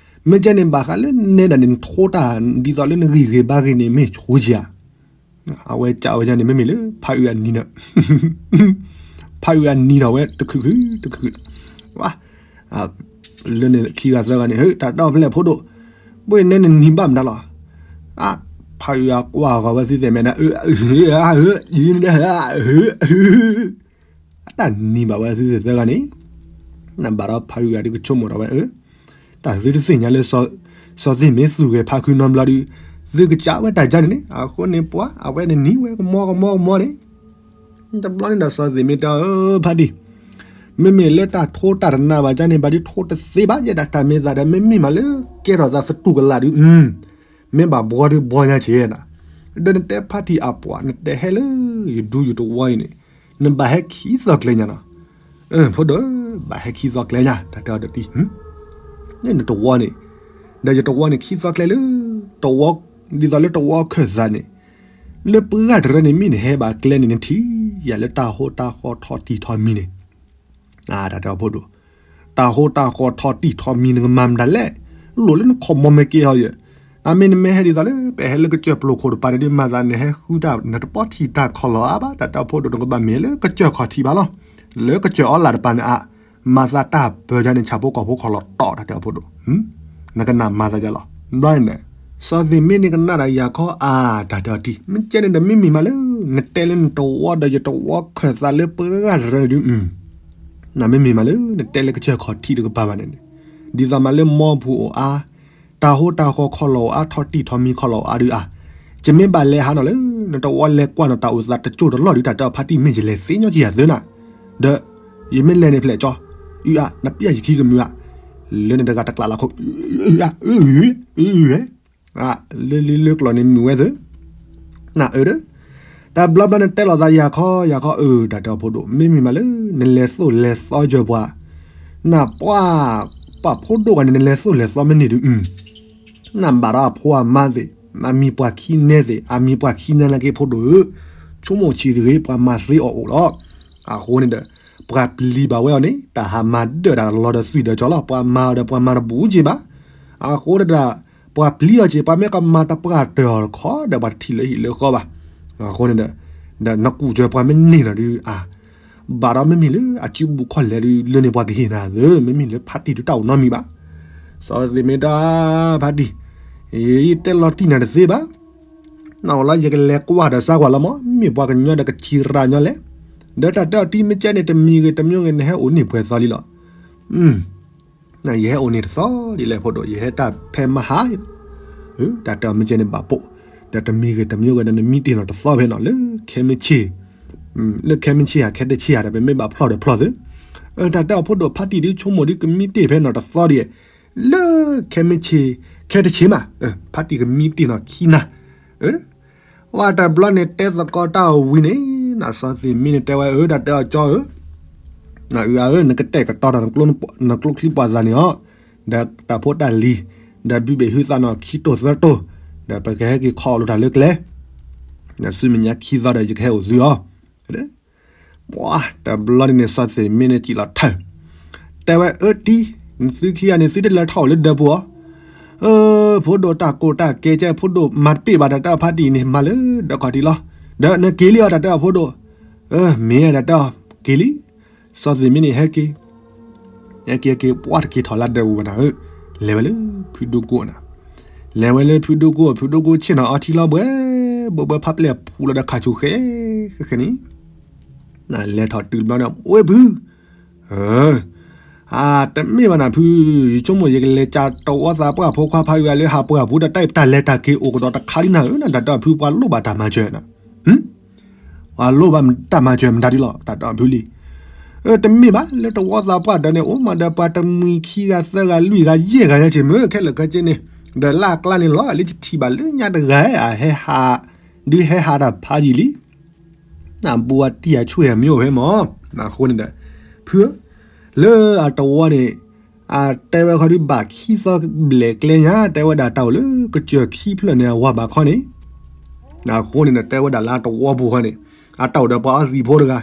မ့ၢ်ကဲန့ၣ် ဘၣ်ဃးလၢနဲဒၣ်န့ၣ် နထိတၢ်ဒ်သိးလၢနဂံၢ်ဂ့ၤဘါဂ့ၤန့ၣ် မ့ၢ်ဆိက့ၤဧါ, အဝဲကးဝဲန့ၣ် မ့မ့ၢ်လၢဖါအုးအနံၤန့ၣ် ဖါအုးအနံၤဒီးဝဲတခုခုတခုခု, ဝါ လၢန့ၣ်ခံဂၤသၢဂၤန့ၣ် ဟ့ၣ် တၢ်တဲအီၤဖဲလဲၣ်ဖိဒိၣ်, ပှ့ၤနဲနနံၤဘၣ်မတၤလီၤ, အါ ဖါအုးအကွၢ်ဃီၤဝဲသုသ့ၣ်မဲာ်ဒီး အၢ အၢ အၢ အတၢ်နံၤဘၣ်ဝဲသုသ့ၣ်သၢဂၤန့ၣ်, နဘၣ်ဒီးဖါအုးဂၤဒုးကဆိကမိၣ်ဒီးဝဲ အၢ တၢ်သုတသ့ၣ်ညါလၢ စီၤသ့ၣ်မ့ၢ်သူၣ်ဂဲၤဖါခုနီတဘျီဒီး သုကစးဝဲတၢ်ကါန့ၣ်န့ၣ် အဃိန့ၣ်ပှၤ အဝဲနနံၤဝဲကမီကမီကမီန့ၣ်, တဘျီန့ၣ်ဒီးစီၤသ့ၣ်မ့ၢ်တဲအီၤ ဖါတံၢ်, မ့မ့ၢ်လၢတၢ်ထိတၢ်တနါဘၣ်ကါန့ၣ် ဘၣ်ဒုးထိတသ့ဘၣ် ယဲဒၣ်တၢ်မ့ၢ်သးဒီး မ့မ့ၢ်မးလၢကဲထီၣ်သးသတူၢ်ကလာ်ဒုး မ့ၢ်ဘၣ်ဘှီဒုးဘှီညါက့ၤနၤ, ဒီးနတဲဖါတံၢ်အပှၤ နတဲဟဲလၢယဒူယတဝီအံၤန့ၣ် နဘၣ်ဟဲခံသီကျဲညါနီၤ, ဖိဒိၣ် ဘၣ်ဟဲခံသီကျဲညါ တၢ်တဲအီၤဒီးတံၢ်, န့ၣ်နတဝီန့ၣ်, ဒီးယတဝီန့ၣ်ခံသီကျဲလၢ တဝီ, ဒ်သိးလၢတဝီခၢၣ်သးန့ၣ်, လၢပှၢ်တရၢန့ၣ် မ့ၢ်နဟဲဘၣ်ကျဲန့ၣ် နထံၣ်ယၤလၢတၢ်ဟိတၢ်ဃီထီၣ်တံၢ်ထီၣ်မံၤန့ၣ် တၢ်တဲအီၤဖိဒိၣ်, တၢ်ဟိတၢ်ဃီထီၣ်တံၢ်ထီၣ်မံၤနကမၤမတၤလဲၣ်, လိၣ်လၢနခီၣ်မီၤမဲာ်က့ၤဟီယဲၢ်, အမ့ၢ်နမ့ၢ်ဟဲဒ်သိးလၢ ပဟဲလၢကစၢၢ်ပျိၢ်ခိၣ်တပၤန့ၣ်ဒုး မၤသးနဟဲဃုတၢ် နတပီထံၣ်တၢ်ခီၣ်လီၤအါဘၣ် တၢ်တဲအီၤဖိဒိၣ် နကဘၣ်မ့ၢ်လၢကစၢၢ်ခီၣ်ထံးဘၣ်လီၤ, လၢကစၢၢ်အီလၢ်တပၤန့ၣ်အါ, မၤသးတၢ်ပၢၤယါန့ၣ် ဆၣ်ဖိကီၢ်ဖိခီၣ်လီၤတီၢ် တၢ်တဲအီၤဖိဒိၣ်, နကနၣ်မၤသးယါလီၤ, ဘျီန့ၣ် စီၤသ့ၣ်မ့ၢ်န့ၣ်ကနၣ်ဒီးယၤခီအါ တၢ်တဲအီၤတံၢ် မ့ၢ်ကဲန့ၣ်ဒီးမ့မ့ၢ်မးလၢ နတဲလၢနတဝီဒီးယတဝီခၢၣ်သးလၢပှၢ်တရၢန့ၣ်ဒုး, နမ့မ့ၢ်မးလၢ နတဲလၢကစၢၢ်ခီၣ်ထံးတကပၤဘၣ်န့ၣ်, ဒ်သိးမးလၢမီပူၤအိၣ်အါ, တၢ်ဟိတၢ်ဃီခီၣ်လီၤအိၣ်အါ ထီၣ်တံၢ်ထီၣ်မံၤခီၣ်လီၤအိၣ်အါဒုးအါ, ယမ့ၢ်ဘၣ်လဲၤဟးနီၤလၢ နတဝီလဲၤကွၢ်နီၤတၢ်အိၣ်သးတကၠိၢ်တလီၢ်ဒုး တၢ်တဲအီၤဖါတံၢ် မ့ၢ်ယလဲၤသ့ညီက့ၤယၤသၢနၤ, ဒီး ယမ့ၢ်လဲၤန့ၣ်ဖျဲၣ်ကၠီ, အုအါ နပျဲၢ်ယခံကမုာ်ဧါ, လၢန့ၣ်တဂၤတကျးလီၤခိၣ်, အုအါ အုအါ လၢလံလၢကျီၢ်န့ၣ်မုာ်ဝဲသၢ, နအၢဒီး, တၢ်ဘျီဘျီန့ၣ်တဲလိာ်သးယၤခီယၤခီအၢ တၢ်တဲအီၤဖိဒိၣ် မ့မ့ၢ်မးလၢ နလဲၤသိၣ်လဲၤသီယၢၤပှၤ, နပှၤ, ပှၤဖိဒိၣ်ဂၤန့ၣ် နလဲၤသိၣ်လဲၤသီမ့ၢ်န့ၢ်ဒုး, နဘၣ်ဒီးအဖိအမါသ့ၣ်, အမံၤပှၤခံနဲသ့ၣ်, အမံၤပှၤခံနဲနာ်က့ဖိဒိၣ်ဧၢ, ဆိကမိၣ်ဆံးတဂ့ၤ ပှၤမၤသ့အီၤအိၣ်လီၤ, အဃိန့ၣ်ဒီး, ပှၤပျံၤဘၣ်ဝဲအီၤန့ၣ် တၢ်ဟးမၤဒၢၣ်ဒၣ်လီၤဒီးသွံၣ်ဒီးကၠီလီၤ ပှၤမၤအီၤဒီးပှၤမၤတဘူးက့ၤဘၣ်, အဃိဒီး, ပှၤပျံၤအီၤက့ၤ ပှၤမ့ၢ်ကမၤတပှၢ်တၢၢ်အီၤတခီဒီး ပှၤတထံၣ်လၢဟံၣ်လၢဃီဘၣ်, အဃိန့ၣ်ဒီး, ဒီးနကူၣ်စၢၤပှၤမ့ၢ်န့ၢ်နီၤဒုးအါ ဘၣ်ဒီးမ့မ့ၢ်လၢအစုဘူးခီၣ်လဲၤဒုး လၢန့ၣ်ပှၤကဟ့ၣ်နၤသၢ မ့မ့ၢ်လၢဖါတံၢ်ဒုးတၢ်အိၣ်နီတမံၤဘၣ်, စီၤသ့ၣ်မ့ၢ်တဲ, ဖါတံၢ်, ယတဲလီၤတံၢ်နၤတသ့ဘၣ်, နအိၣ်လီၤယကလဲၤကွၢ်ဒီးစါကွၢ်လီၤမး မ့ၢ်ပှၤကညီဒီးကဆံးရၣ်ညီလဲၣ်, ဒီးတၢ်တဲအီၤတံၢ်မ့ၢ်ကဲန့ၣ် တမံၤဂ့ၤတမံၤဂ့ၤ နဟဲအိၣ်န့ၢ်ပှဲၤသီလံလီၤ ယဟဲအိၣ်န့ၢ်တသီဒ်လဲၣ်ဖိဒိၣ် ယဟဲတၢ်ဖဲမဟါ, တၢ်တဲအီၤမ့ၢ်ကဲန့ၣ်ဘၣ်ပိာ်, ဒီးတမံၤဂ့ၤတမံၤဂ့ၤဒီး နမံတ့ၢ်နီၤတသီဖဲနီၤ လၢခဲမုၢ်ဆ့ၣ်, လၢခဲမုၢ်ဆ့ၣ်ဧါ ခဲတဆ့ဧါဒီး ပမ့ၢ်ဘၣ်ဖျီၣ်ဒီးဖျီၣ်သု, တၢ်တဲအီၤဖိဒိၣ် ဖါတံၢ်ဒုးဆိကမိၣ်ဒုးကမံတ့ၢ်ဖဲနီၤတသီဒ်, လၢခဲမုၢ်ဆ့ၣ်, ခဲတဆ့မး, ဖါတံၢ်ကမံတ့ၢ်နီၤခံနၤ ဝဲတဘျီန့ၣ်တဲသကိးတၢ်အဝံၤန့ၣ်, နစီၤသ့ၣ်မ့ၢ်န့ၣ်တဲဝဲအၢ တၢ်တဲအီၤကၠီဧၢ, နအုအါဧၢ နကတဲာ်ကတီၤတၢ် နကျိချံပှၤသးန့ၣ်အီၤ, ဒီးတၢ်ဖိတၢ်လံၤ, ဒီးဘုဘ့ၣ်ဟုသးနီၣ်ခံတိၢ်သၢတိၢ်, ဒီးပကဟဲက့ၤခီအီၣ်လိာ်တၢ်လၢကျဲ, ဒီးဆူမဲာ်ညါခံသီဒီးယကဟဲအိၣ်သုအီၤ, ပှၤတဘျီန့ၣ်န့ၣ် စီၤသ့ၣ်မ့ၢ်န့ၣ်စံၣ်လီၤထၢၣ်, တဲဝဲအၢတံၢ်, နသုခံဂၤန့ၣ် သုတလဲၤထီၣ်အိၣ်လၢဒၢးပူၤအီၤ အၢ, ဖိဒိၣ်တၢ်ကိၢ်တၢ်ကဲကဲ ဖိဒိၣ်မၤတပ့ၢ်ဘၣ်တၢ်တဲအီၤဖါတံၢ်န့ၣ် မၤလၢဒၢးခီၣ်ထံးလီၤ, ဒီးနက့ၤလံအီၤတၢ်တဲအီၤဖိဒိၣ်, အၢ မ့ၢ်တၢ်တဲအီၤ, က့ၤလံ, စီၤသ့ၣ်မ့ၢ်န့ၣ်ဟဲက့ၤ ဟဲက့ၤဟဲက့ၤ ပှၤတက့ၤထီၣ်လၢဒၢးပူၤဘၣ်နၤဧၢ, လဲၤဝဲလၢဖုဒိၣ်ကိၢ်နၤ, လဲၤဝဲလၢဖုဒိၣ်ကိၢ် ဖုဒိၣ်ကိၢ်ဆ့ၣ်နီၤအီထံလီၤဘှဲ, ဘှဲဘှဲဖးပျဲၢ်ဖူလီၤဒီးခးဆူၣ်ဃဲ, ဃဲဃဲန့ၣ် နလဲၤထီၣ်တုၤတဘျီန့ၣ် ဝ့ၢ်ဖု, အၢ, တမ့ၢ်ဘၣ်နၤဖု, ယဆိကမိၣ်ယကလဲၤကးတဝီသးပှၢ်ဖိခွါဖးယွၤလၢဟးပှၢ်ပူၤဒီး တၢ်လၢတၢ်က့ၤအိၣ်ကဒီးတခါလံနၤဧၢ, နတၢ်တဲအီၤဖု ပှၤလိၣ်ဘၣ်တၢ်မၤစၢၤနၤ, ပှၤလိၣ်ဘၣ်တၢ်မၤစၢၤမတၤဒ်လီၤ တၢ်တဲအီၤဖုလံ. အၢ တမ့ၢ်ဘၣ် လၢတဝီသးပှၢ်ဒီးန့ၣ် အိၣ်မးဒီးပှၤတမှံၤခံဂၤသၢဂၤလွံၢ်ဂၤယဲၢ်ဂၤယဲၢ်က့ၤမ့ၢ် ခဲလၢာ်ခဲဆ့န့ၣ်, ဒီးလၢအကျါန့ၣ်လီၤ လၢယထံၣ်ဘၣ်လၢညါတဂၤ အဟဲဟး ဒုးဟဲဟးတၢ်ဖးယံာ်လံ နဘူးအတံၢ်အဆွေအမျိုးဟဲမး, အဃိန့ၣ်ဒီး ဖုဧၢ, လၢအတဝီန့ၣ် အတဲဝဲခီဒုးဘၣ်ခံသီဘျဲၣ်ကျဲညါ တဲဝဲဒၣ်တၢ်အိၣ်လၢကစၢၢ်ခံဖျၢၣ်န့ၣ် အဝၤဘၣ်ခီန့ၣ်, အဃိန့ၣ်ဒီး တဲဝဲဒၣ်လၢအတဝီပူၤဃီန့ၣ် အတၢ်အိၣ်ဒီးပှၤအီသံးဖိတဂၤ,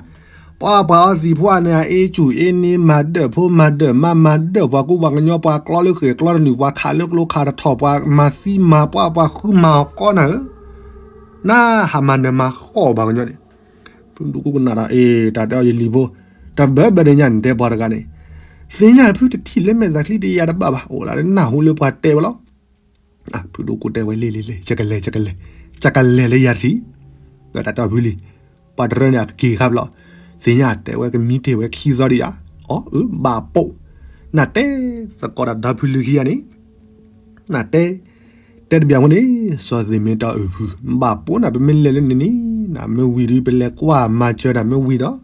ပှၤပှၤအီသံးဖိန့ၣ် အအ့စူၣ်အ့န့မၤဒၢၣ်ဖိမၤဒၢၣ်မါမၤဒၢၣ်ပှၤကူပှၤကညီ ပှၤကျီလၢဃဲၣ်ကျီတနုာ် ပှၤခးလၢကျိခးတထီၣ် ပှၤမၤသံမၤပှၢ်ပှၤဃုမၤအီၤကီနၤဧၢ နဟးမၤနၢၤမၤဃီၣ်ပှၤကညီန့ၣ်, ဖုဒူကူကနၣ်ဒီး အ့ တၢ်တဲအီၤယလံၤဖိ, တဘၢဘၢဒီးညါန့ၣ် တဲပှၤတဂၤန့ၣ်, သ့ၣ်ညါဖုတထံၣ်လၢမဲာ်သးချံတယၤတဘၣ်ဘၣ် အိၣ်လၢနၢ်ဟူလၢပှၤတဲဝဲလီၤ. ဖုဒူကူတဲဝဲလံလံလံ ယကလဲၤ ယကလဲၤ ယကလဲၤလၢယၤထံၣ်, ဒီးတၢ်တဲအီၤဖုလံ, ပှၤတရၢန့ၣ် အကက့ၤခါဘျီ, သ့ၣ်ညါတဲဝဲကမံတ့ၢ်ဝဲခံသီဒံးဧါ, အီ အၢ ဘၣ်ပိာ်, နတဲသကိးတၢ်ဒီဖုလံခံဂၤန့ၣ် နတဲ, တဲတဘၣ်ဖိန့ၣ် စီၤသ့ၣ်မ့ၢ်တၢ်အုၣ်ဖု, ဘၣ်ပိာ်နၤ ပမ့ၢ်လဲၤလၢန့ၣ်န့ၣ် နမ့ၢ်ဝံၤဒီး ပလဲၤကွၢ်မၤစၢၤတၢ်မ့ၢ်ဝံၤဒီး,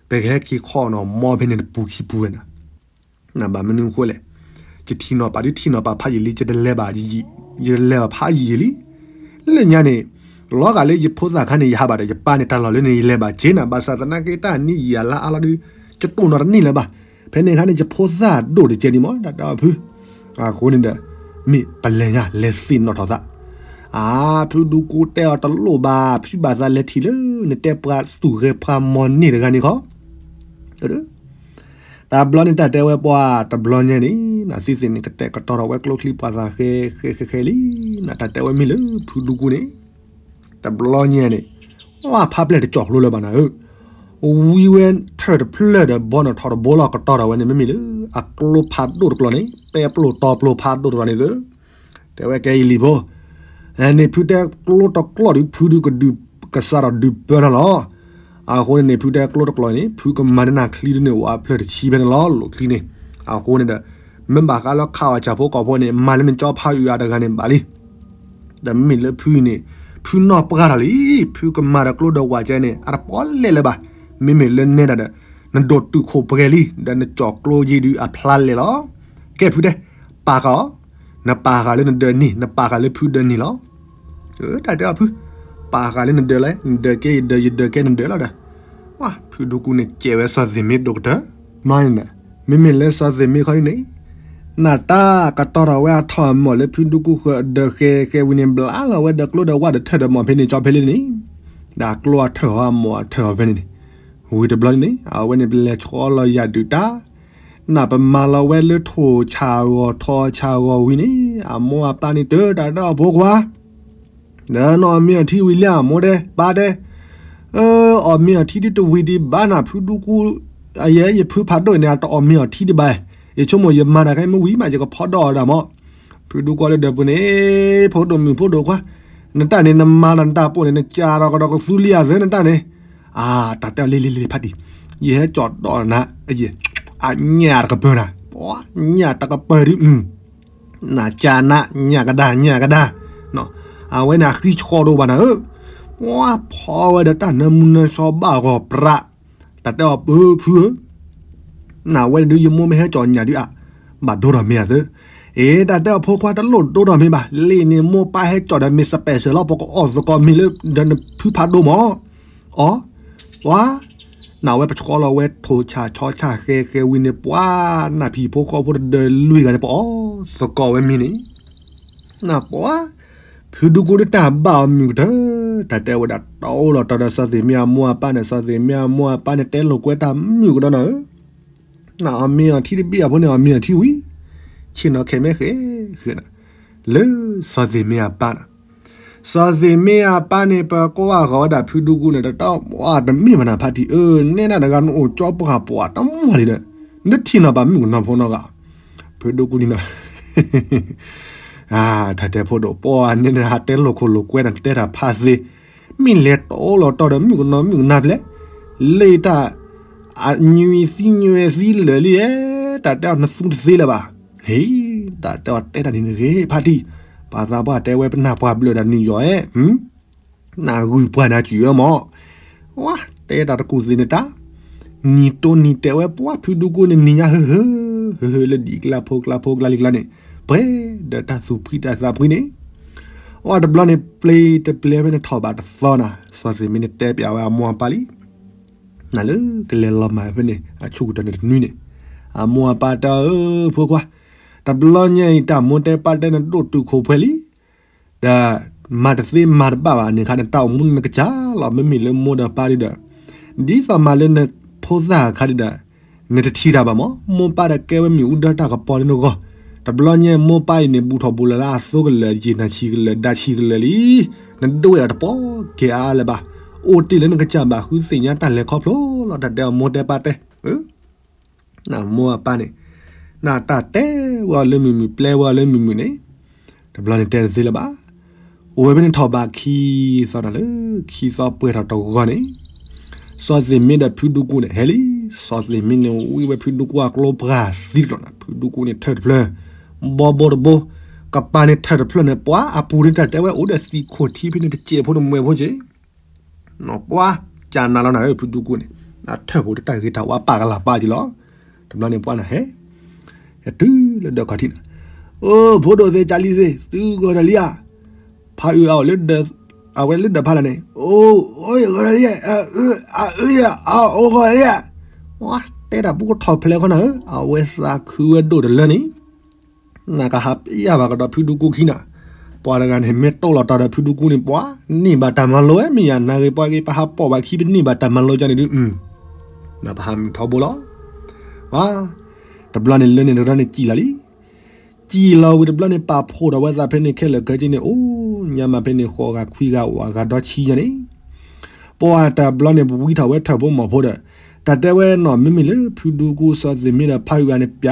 ပကဟဲက့ၤခီနီၤ မီဖဲန့ၣ်တပူၤခံပူၤဝဲနၤ, နဘၣ်မနုၤအဃိလဲၣ်, ယထံၣ်နီၤပာ်ဒုးထံၣ်နီၤပာ်ဖးယံာ်လံ ယတလဲၤဘၣ်ယံာ်ယံာ် ယတလဲၤဘၣ်ဖးယံာ်ယံာ်လံ, လၢညါန့ၣ်, လီၤဂာ်လၢယဖိသၣ်ခါန့ၣ် ယဟးဘၣ်ဒီးယပၢ်န့ၣ် တၢ်လီၢ်လၢန့ၣ် ယလဲၤဘၣ်က့ၤနၤ ဘၣ်ဆၣ်သနာ်က့တၢ်နံၣ်ယံာ်အလါအါလီၤဒုး, ယတိၢ်နီၣ်တန့ၢ်လၢၤဘၣ်, ဖဲန့ၣ်အခါန့ၣ် ယဖိသၣ်ဒိၣ်တကဲဒံးမး တၢ်တဲအီၤဖု, အဃိန့ၣ်ဒီး, မ့ၢ်ပလဲၤညါ လဲၤသ့ၣ်နီၣ်ထီၣ်သး, အါ, ဖုဒူကူတဲအီၤတလိၣ်ဘၣ် ဖုဘၣ်သးလဲၤထံၣ်လၢ နတဲပှၤသူၣ်ဂဲၤပှၤမီၢ်န့ၢ်တဂၤန့ၣ်ခီ တဘျီန့ၣ်တၢ်တဲဝဲပှၤ တဘျီညါန့ၣ် နသ့သ့ၣ်န့ၣ် ကတဲာ်ကတီၤထီၣ်ဝဲကျိချံပှၤသးဃဲဃဲဃဲဃဲလံ, နတၢ်တဲဝဲမ့ၢ်လၢဖုဒူကူန့ၣ်, တဘျီညါန့ၣ်, ဝဲဖးပျဲၢ်တကၠီၣ်ကျိလၢၤဘၣ်နၤဧၢ, ဝံဝဲထၢၣ်တဖျၢၣ်ဒီးဘီနီၣ်ထီၣ်တဘိလီၤ ကတီၤထီၣ်ဝဲန့ၣ် မ့မ့ၢ်လၢ အကျိဖးဒိၣ်တကျိၤန့ၣ် ပဲပျိၢ်တီပျိၢ်ဖးဒိၣ်တကျိၤန့ၣ်သၢ တဲဝဲကဲယလံၤဖိ, န့ၣ်ဖုတဲကျိတကျိၤဒုး ဖုဒုးကဒုးကစးထီၣ်ဒုးပၢနၤလီၤ. အဃိန့ၣ်န့ၣ် ဖုတဲကျိတကျိၤန့ၣ် ဖုကမၤနနၢ်ချံဒုးန့ၣ် အိၣ်အဖျၢၣ်တဆံဖဲန့ၣ်လီၤ လိာ်ချံန့ၣ်. အဃိန့ၣ်ဒီး မ့ၢ်ဘၣ်ဃးလၢခးအီၣ်ဆၣ်ဖိကီၢ်ဖိန့ၣ် မၤလၢနကၠီဖးအုးအါတဂၤန့ၣ်ဘၣ်လံ. ဒီးမ့မ့ၢ်လၢဖုအံၤန့ၣ် ဖုနီၢ်ပှၢ်ထီၣ်လံ, ဖုကမၤဒီးကျိဒီးဝးကဲန့ၣ် အတပီလဲၣ်လၢၤဘၣ်. မ့မ့ၢ်လၢနဲဒၣ်ဒီး နဒိၣ်တုာ်ခိၣ်ပှဲၤလံ, ဒီးနကၠီၣ်ကျိယံၤဒုးအဖျါလဲၣ်လီၤ. ကဲဖုတဲ, ပာ်ဃာ်အီၤ, နပာ်ဃာ်လၢနဒၢးနံၣ်, နပာ်ဃာ်လၢဖုဒၢးနံၣ်လီၤ. တၢ်တဲအီၤဖု, ပာ်ဃာ်လၢနဒၢးလဲၣ်, နဒၢးကဲယဒၢး, ယဒၢးကဲနဒၢးလီၤဒီး. ဖုဒူကူန့ၣ်ကဲဝဲစီၤသ့ၣ်မ့ၢ်ဒိၣ်ကတၢၢ်, မၤန့ၣ်, မ့မ့ၢ်လၢစီၤသ့ၣ်မ့ၢ်ခီဒ်န့ၣ် နတၢ်ကတီၤထီၣ်ဝဲအထီၣ်အမီၢ်လၢဖုဒူကူဃၢၤဒၢးဃဲဃဲဝံၤန့ၣ် ဘျးလီၤဝဲဒီးကျိဒီးဝၣ်ဒီးထၢၣ်ဒီးမီၢ်ဖဲန့ၣ်ကၠီဖဲလံန့ၣ်, ဒီးကျိအထၢၣ်အီၤအမီၢ်အထၢၣ်အီၤဖဲန့ၣ်န့ၣ်, ဝံၤတဘျီန့ၣ်န့ၣ် အဝဲန့ၣ်ပလဲၤဆီလီၤယၤဒုးတၢ် နပမၤလီၤဝဲလၢထိၣ်ဆၣ်ဂီၤထီဆၣ်ဂီၤဝံၤန့ၣ် အမိၢ်အပၢ်န့ၣ်တၢ်တဲအီၤဖိခွါ, ဒီးနအီၣ်မ့ၤအီထံဝံၤလံဧါ မိၢ်တဲ, ပၢ်တဲ, အီၣ်မ့ၤအီထံဒုးတဝံၤဒံးဘၣ်နၤ ဖုဒူကူ, အယဲယဖုဖးဒိၣ်န့ၣ် အတအီၣ်မ့ၤအီထံဒံးဘၣ်, ယဆိကမိၣ်ယမၤတၢ်ခဲမ့ၢ်ဝံၤမး ယကဖီဒီးအီၤဒၣ်မး. ဖုဒူကူလၢဒၢးပူၤန့ၣ်, ဖိဒိၣ်မုၣ်ဖိဒိၣ်ခွါ, နတၢ်န့ၣ် နမၤလီၤနတၢ်ပိာ်န့ၣ် နကးထီၣ်ကဒီးကသူလံဧါသၢနတၢ်န့ၣ်, အါ တၢ်တဲအီၤလံလံလံဖးတံၢ်, ယဟဲကၠီၣ်ဒီးနၤ, အညၣ်တကပၤနၤ, ပှၤညၣ်တကပၤဒုး နကနၣ် ညၣ်ကဒါညၣ်ကဒါ, အဝဲန့ၣ်အဃံဆှီဒိၣ်ဘၣ်နၤဧၢ, ပှၤဖီဝဲဒီးတၢ်နၢမူနၢဆှီဘၣ်ဂီၤပြး, တၢ်တဲအီၤဖုဧၢ, နဝဲန့ၣ်ဒုး ယမိၢ်မ့ၢ်ဟဲကၠီၣ်ညၣ်ဒုးအါ, ဘၣ်ဒိထီၣ်မ့ၢ်အသၢ, အ့ တၢ်တဲအီၤဖိခွါတလိၣ်ဒိထီၣ်မ့ၢ်ဘၣ်, လံာ်န့ၣ်မိၢ်ပၢ်ဟဲကၠီၣ်ဒီးမ့ၢ် special လီၤ ပကအီၣ်သကိးမ့ၤလၢဒီးနဖုဖးဒိၣ်မး အီ, ပှၤ, နဝဲပဆီလီၤဝဲထိၣ်ဆၣ်ဆီဆၣ်ဃဲဃဲဝံၤန့ၣ် ပှၤ, နဖံဖိဃီဖိတဒၢးလွံၢ်ဂၤန့ၣ် ပအီၣ်သကိးဝဲမ့ၤန့ၣ်, နပှၤ, ဖုဒူကူဒုးတၢ်ဘၣ်အီၤမုၢ်ကတၢၢ်, တၢ်တဲဝဲဒၣ်တအိၣ်လီၤတီၤဒီးစီၤသ့ၣ်မ့ၢ်အမိၢ်အပၢ်န့ၣ် စီၤသ့ၣ်မ့ၢ်အမိၢ်အပၢ်န့ၣ် တဲလိာ်ကွဲတၢ်မုၢ်ကဒီးနၤဧၢ နအီၣ်မ့ၤအီထံတဘ့ၣ်အဖိန့ၣ် အီၣ်မ့ၤအီထံဝံၤ, ဆ့ၣ်နီၤခဲမ့ၢ်ဃဲ, ဃဲ, လၢစီၤသ့ၣ်မ့ၢ်အပၢ်န့ၣ်, စီၤသ့ၣ်မ့ၢ်အပၢ်န့ၣ် ပကွၢ်ဃီၤဝဲဒၣ်ဖုဒူကူန့ၣ် တၢ်တမ့ၢ်ဘၣ်နၤဖးတံၢ်ဧၢ, နဲဒၣ်တဂၤနအိၣ်ကၠီပှၢ်ပှၢ်တမီၢ်လံဒီး, နထံၣ်နီၤပာ်မုၣ်ကနီၤဖိနီတဂၤ, ဖုဒူကူန့ၣ်နီၤ တၢ်တဲဖိဒိၣ် ပှၤန့ၣ်ဟးတဲလိာ်ခိၣ်လိာ်ကွဲ တၢ်တဲတၢ်ဖးသ့, မ့ၢ်လဲၤတအိၣ်လီၤတီၤဒီးမုၣ်ကနီၤမုၣ်ကနၢ်ဖျဲး, လ့ၣ်တၢ်, အညွံသံညွဲသံလၢာ်လံဧဲ, တၢ်တဲအီၤနသူတသ့လၢၤဘၣ်. ဟ့, တၢ်တဲအီၤတဲတၢ်န့ၣ်တဂ့ၤ ဖါတံၢ်, ပှၤသးပှၢ်တဲဝဲပနၢ်ပှၢ်ဘျၢၣ်ဒီးနံၣ်ယီၤဧဲ, နဂုၢ်ပှၢ်နၤစူၤဧါမး, ဝါ တဲတၢ်တကူၣ်သ့ၣ်န့ၣ်တၢ်, နံၤတိနံၤတဲဝဲပှၤဖုဒူကူန့ၣ်နံၤညါဟၢဟၢ, ဟၢဟၢလၢဒ်ကျါဖိကျါဖိကျါလံကျါန့ၣ်, ပှဲၤဒီးတၢ်သူၣ်ဖှံတၢ်သးဖှံန့ၣ်, အဝဲတဘျီန့ၣ် ပျ့ၤတပျ့ၤဖဲန့ၣ်ထီၣ်ဘးတသီနၤ, စီၤသ့ၣ်မ့ၢ်န့ၣ်တဲပျးဝဲအမိၢ်အပၢ်လံ နလၢကလဲၤလီၤမၢ်ဖဲန့ၣ် အဆူၣ်ကတၢၢ်န့ၣ်တနွံန့ၣ်, အမိၢ်အပၢ်တဲအီၤ ဧၢ ဖိခွါ, တဘျီညါအံၤ တၢ်မိၢ်တဲပၢ်တဲနဒိၣ်တုာ်ခိၣ်ပှဲၤလံ, ဒီးမၤတသ့မၤတဘၣ်ဘၣ်န့ၣ်ခါန့ၣ် တၢ်အိၣ်မူန့ၣ်နကစၢ်လီၤ. မ့မ့ၢ်လၢမိၢ်ဒီးပၢ်ဒ်ဒီး, ဒ်သိးမၤလၢနဖိသၣ်အခါဒ်ဒီး, နတထံၣ်တၢ်ဘၣ်မး, မိၢ်ပၢ်ဒီးကဲဝဲမ့ၣ်အူဒၢတၢ်ကပီၤလၢနဂီၢ်, တဘျီညါမိၢ်ပၢ်အံၤန့ၣ် ဘူးထီၣ်ဘူးလီၤလၢအသိကလၢာ် ယံာ်နၤဆံးကလၢာ် ဒါဆံးကလၢာ်လံ, နဒိၣ်ဝဲအီၤတပီၢ်ကဲအါလၢၤဘၣ်, အိၣ်တ့ၢ်လၢနကစၢ်ဘၣ်ဃုသ့ၣ်ညါတၢ်လဲၤခီဖျိလီၤ. တၢ်တဲအီၤမိၢ်တဲပၢ်တဲ, နမိၢ်အပၢ်န့ၣ်, နတၢ်တဲဝဲအီၤလၢမုၢ်မုၢ် ပျဲဝဲအီၤလၢမုၢ်မုၢ်န့ၣ်, တဘျီန့ၣ်တဲတသ့လၢၤဘၣ်. အိၣ်ဝဲဖဲန့ၣ်ထီၣ်ဘးခံသီနၤလၢ ခံသီပှဲၤထီၣ်တဂီၤန့ၣ်, စီၤသ့ၣ်မ့ဒီးဖုဒူကူန့ၣ် ဟဲလံ. စီၤသ့ၣ်မ့န့ၣ် ဝံဝဲဖုဒူကူအကျိပှၤသံတကျိာ်နၤ, ဖုဒူကူန့ၣ်ထၢၣ်တဖျၢၣ်, ဘီဘိတဘိ, ကပၤန့ၣ်ထၢၣ်တဖျၢၣ်န့ၣ် ပှၤအပူၤန့ၣ်တၢ်တဲဝဲအိၣ်ဒီးသံၣ်ခိၣ်ထံဖဲန့ၣ်တစဲးဖိတမှဲၤဖိက့ၤ ပှၤကနၤလီၤနၤဧၢ ဖုဒူကူန့ၣ်, အထၢၣ်ဖိတၢ်ဂ့ၤတၢ်ဝါပာ်ကလၤပာ်က့ၤလီၤ. တဘျီန့ၣ်ပှၤနၤဟဲ, ဟဲတုၤလၢဒၢးခီၣ်ထံးနၤ, အိ ဖိဒိၣ်သ့ၣ်ကၢ်လံၤသ့ၣ် သုဂီၤဒီးလံဧါ, ဖးအုးအအိၣ်လၢ, အဝဲလၢဒၢးဖးလၢ်န့ၣ်, အိ အိ ဂီၤဒီးလံ, အအုးအအိၣ်ဂီၤလံဧါ, တဲတၢ်ပူကထီၣ်ဖျဲးခီနၤဧၢ, အဝဲသးခုဝဲဒိၣ်တလၢန့ၣ် နကဟးပယၢ်ဘၣ်ကဒီးဖုဒူကူခံနၤ, ပှၤတဂၤန့ၣ် မ့ၢ်တိၢ်လီၤတီၤဒီးဖုဒူကူန့ၣ် ပှၤန့ၢ်ဘၣ်တၢ်မၤလိဝဲ, မ့ၢ်ယၤနၤဂ့ၤပှၤဂ့ၤ ပဟးပိာ်ဘၣ်ခံပန့ၢ်ဘၣ်တၢ်မၤလိကန့ၣ်ဒုး, နပဟးမုၢ်ထီဘိလီၤ. ဝါ, တဘျီန့ၣ်လၢန့ၣ်တရၢန့ၣ်စံၣ်လီၤလံ. စံၣ်လီၤဝံၤတဘျီန့ၣ် ပာ်ဖှိၣ်ထီၣ်ဝဲသးဖဲန့ၣ်ခဲလၢာ်ခဲဆ့န့ၣ် အိၣ်ညါမးဖဲန့ၣ် ဃိးဂၤခွံဂၤဝးဂၤဒီဆံယါန့ၣ် ပှၤတဘျီန့ၣ် ပဝံထီၣ်ဝဲထၢၣ်ဖိမီၤဖိဒီး, တၢ်တဲဝဲနီၢ် မ့မ့ၢ်လၢဖုဒူကူစီၤသ့ၣ်မ့ဒီးဖးအုးဂၤန့ၣ် ပျ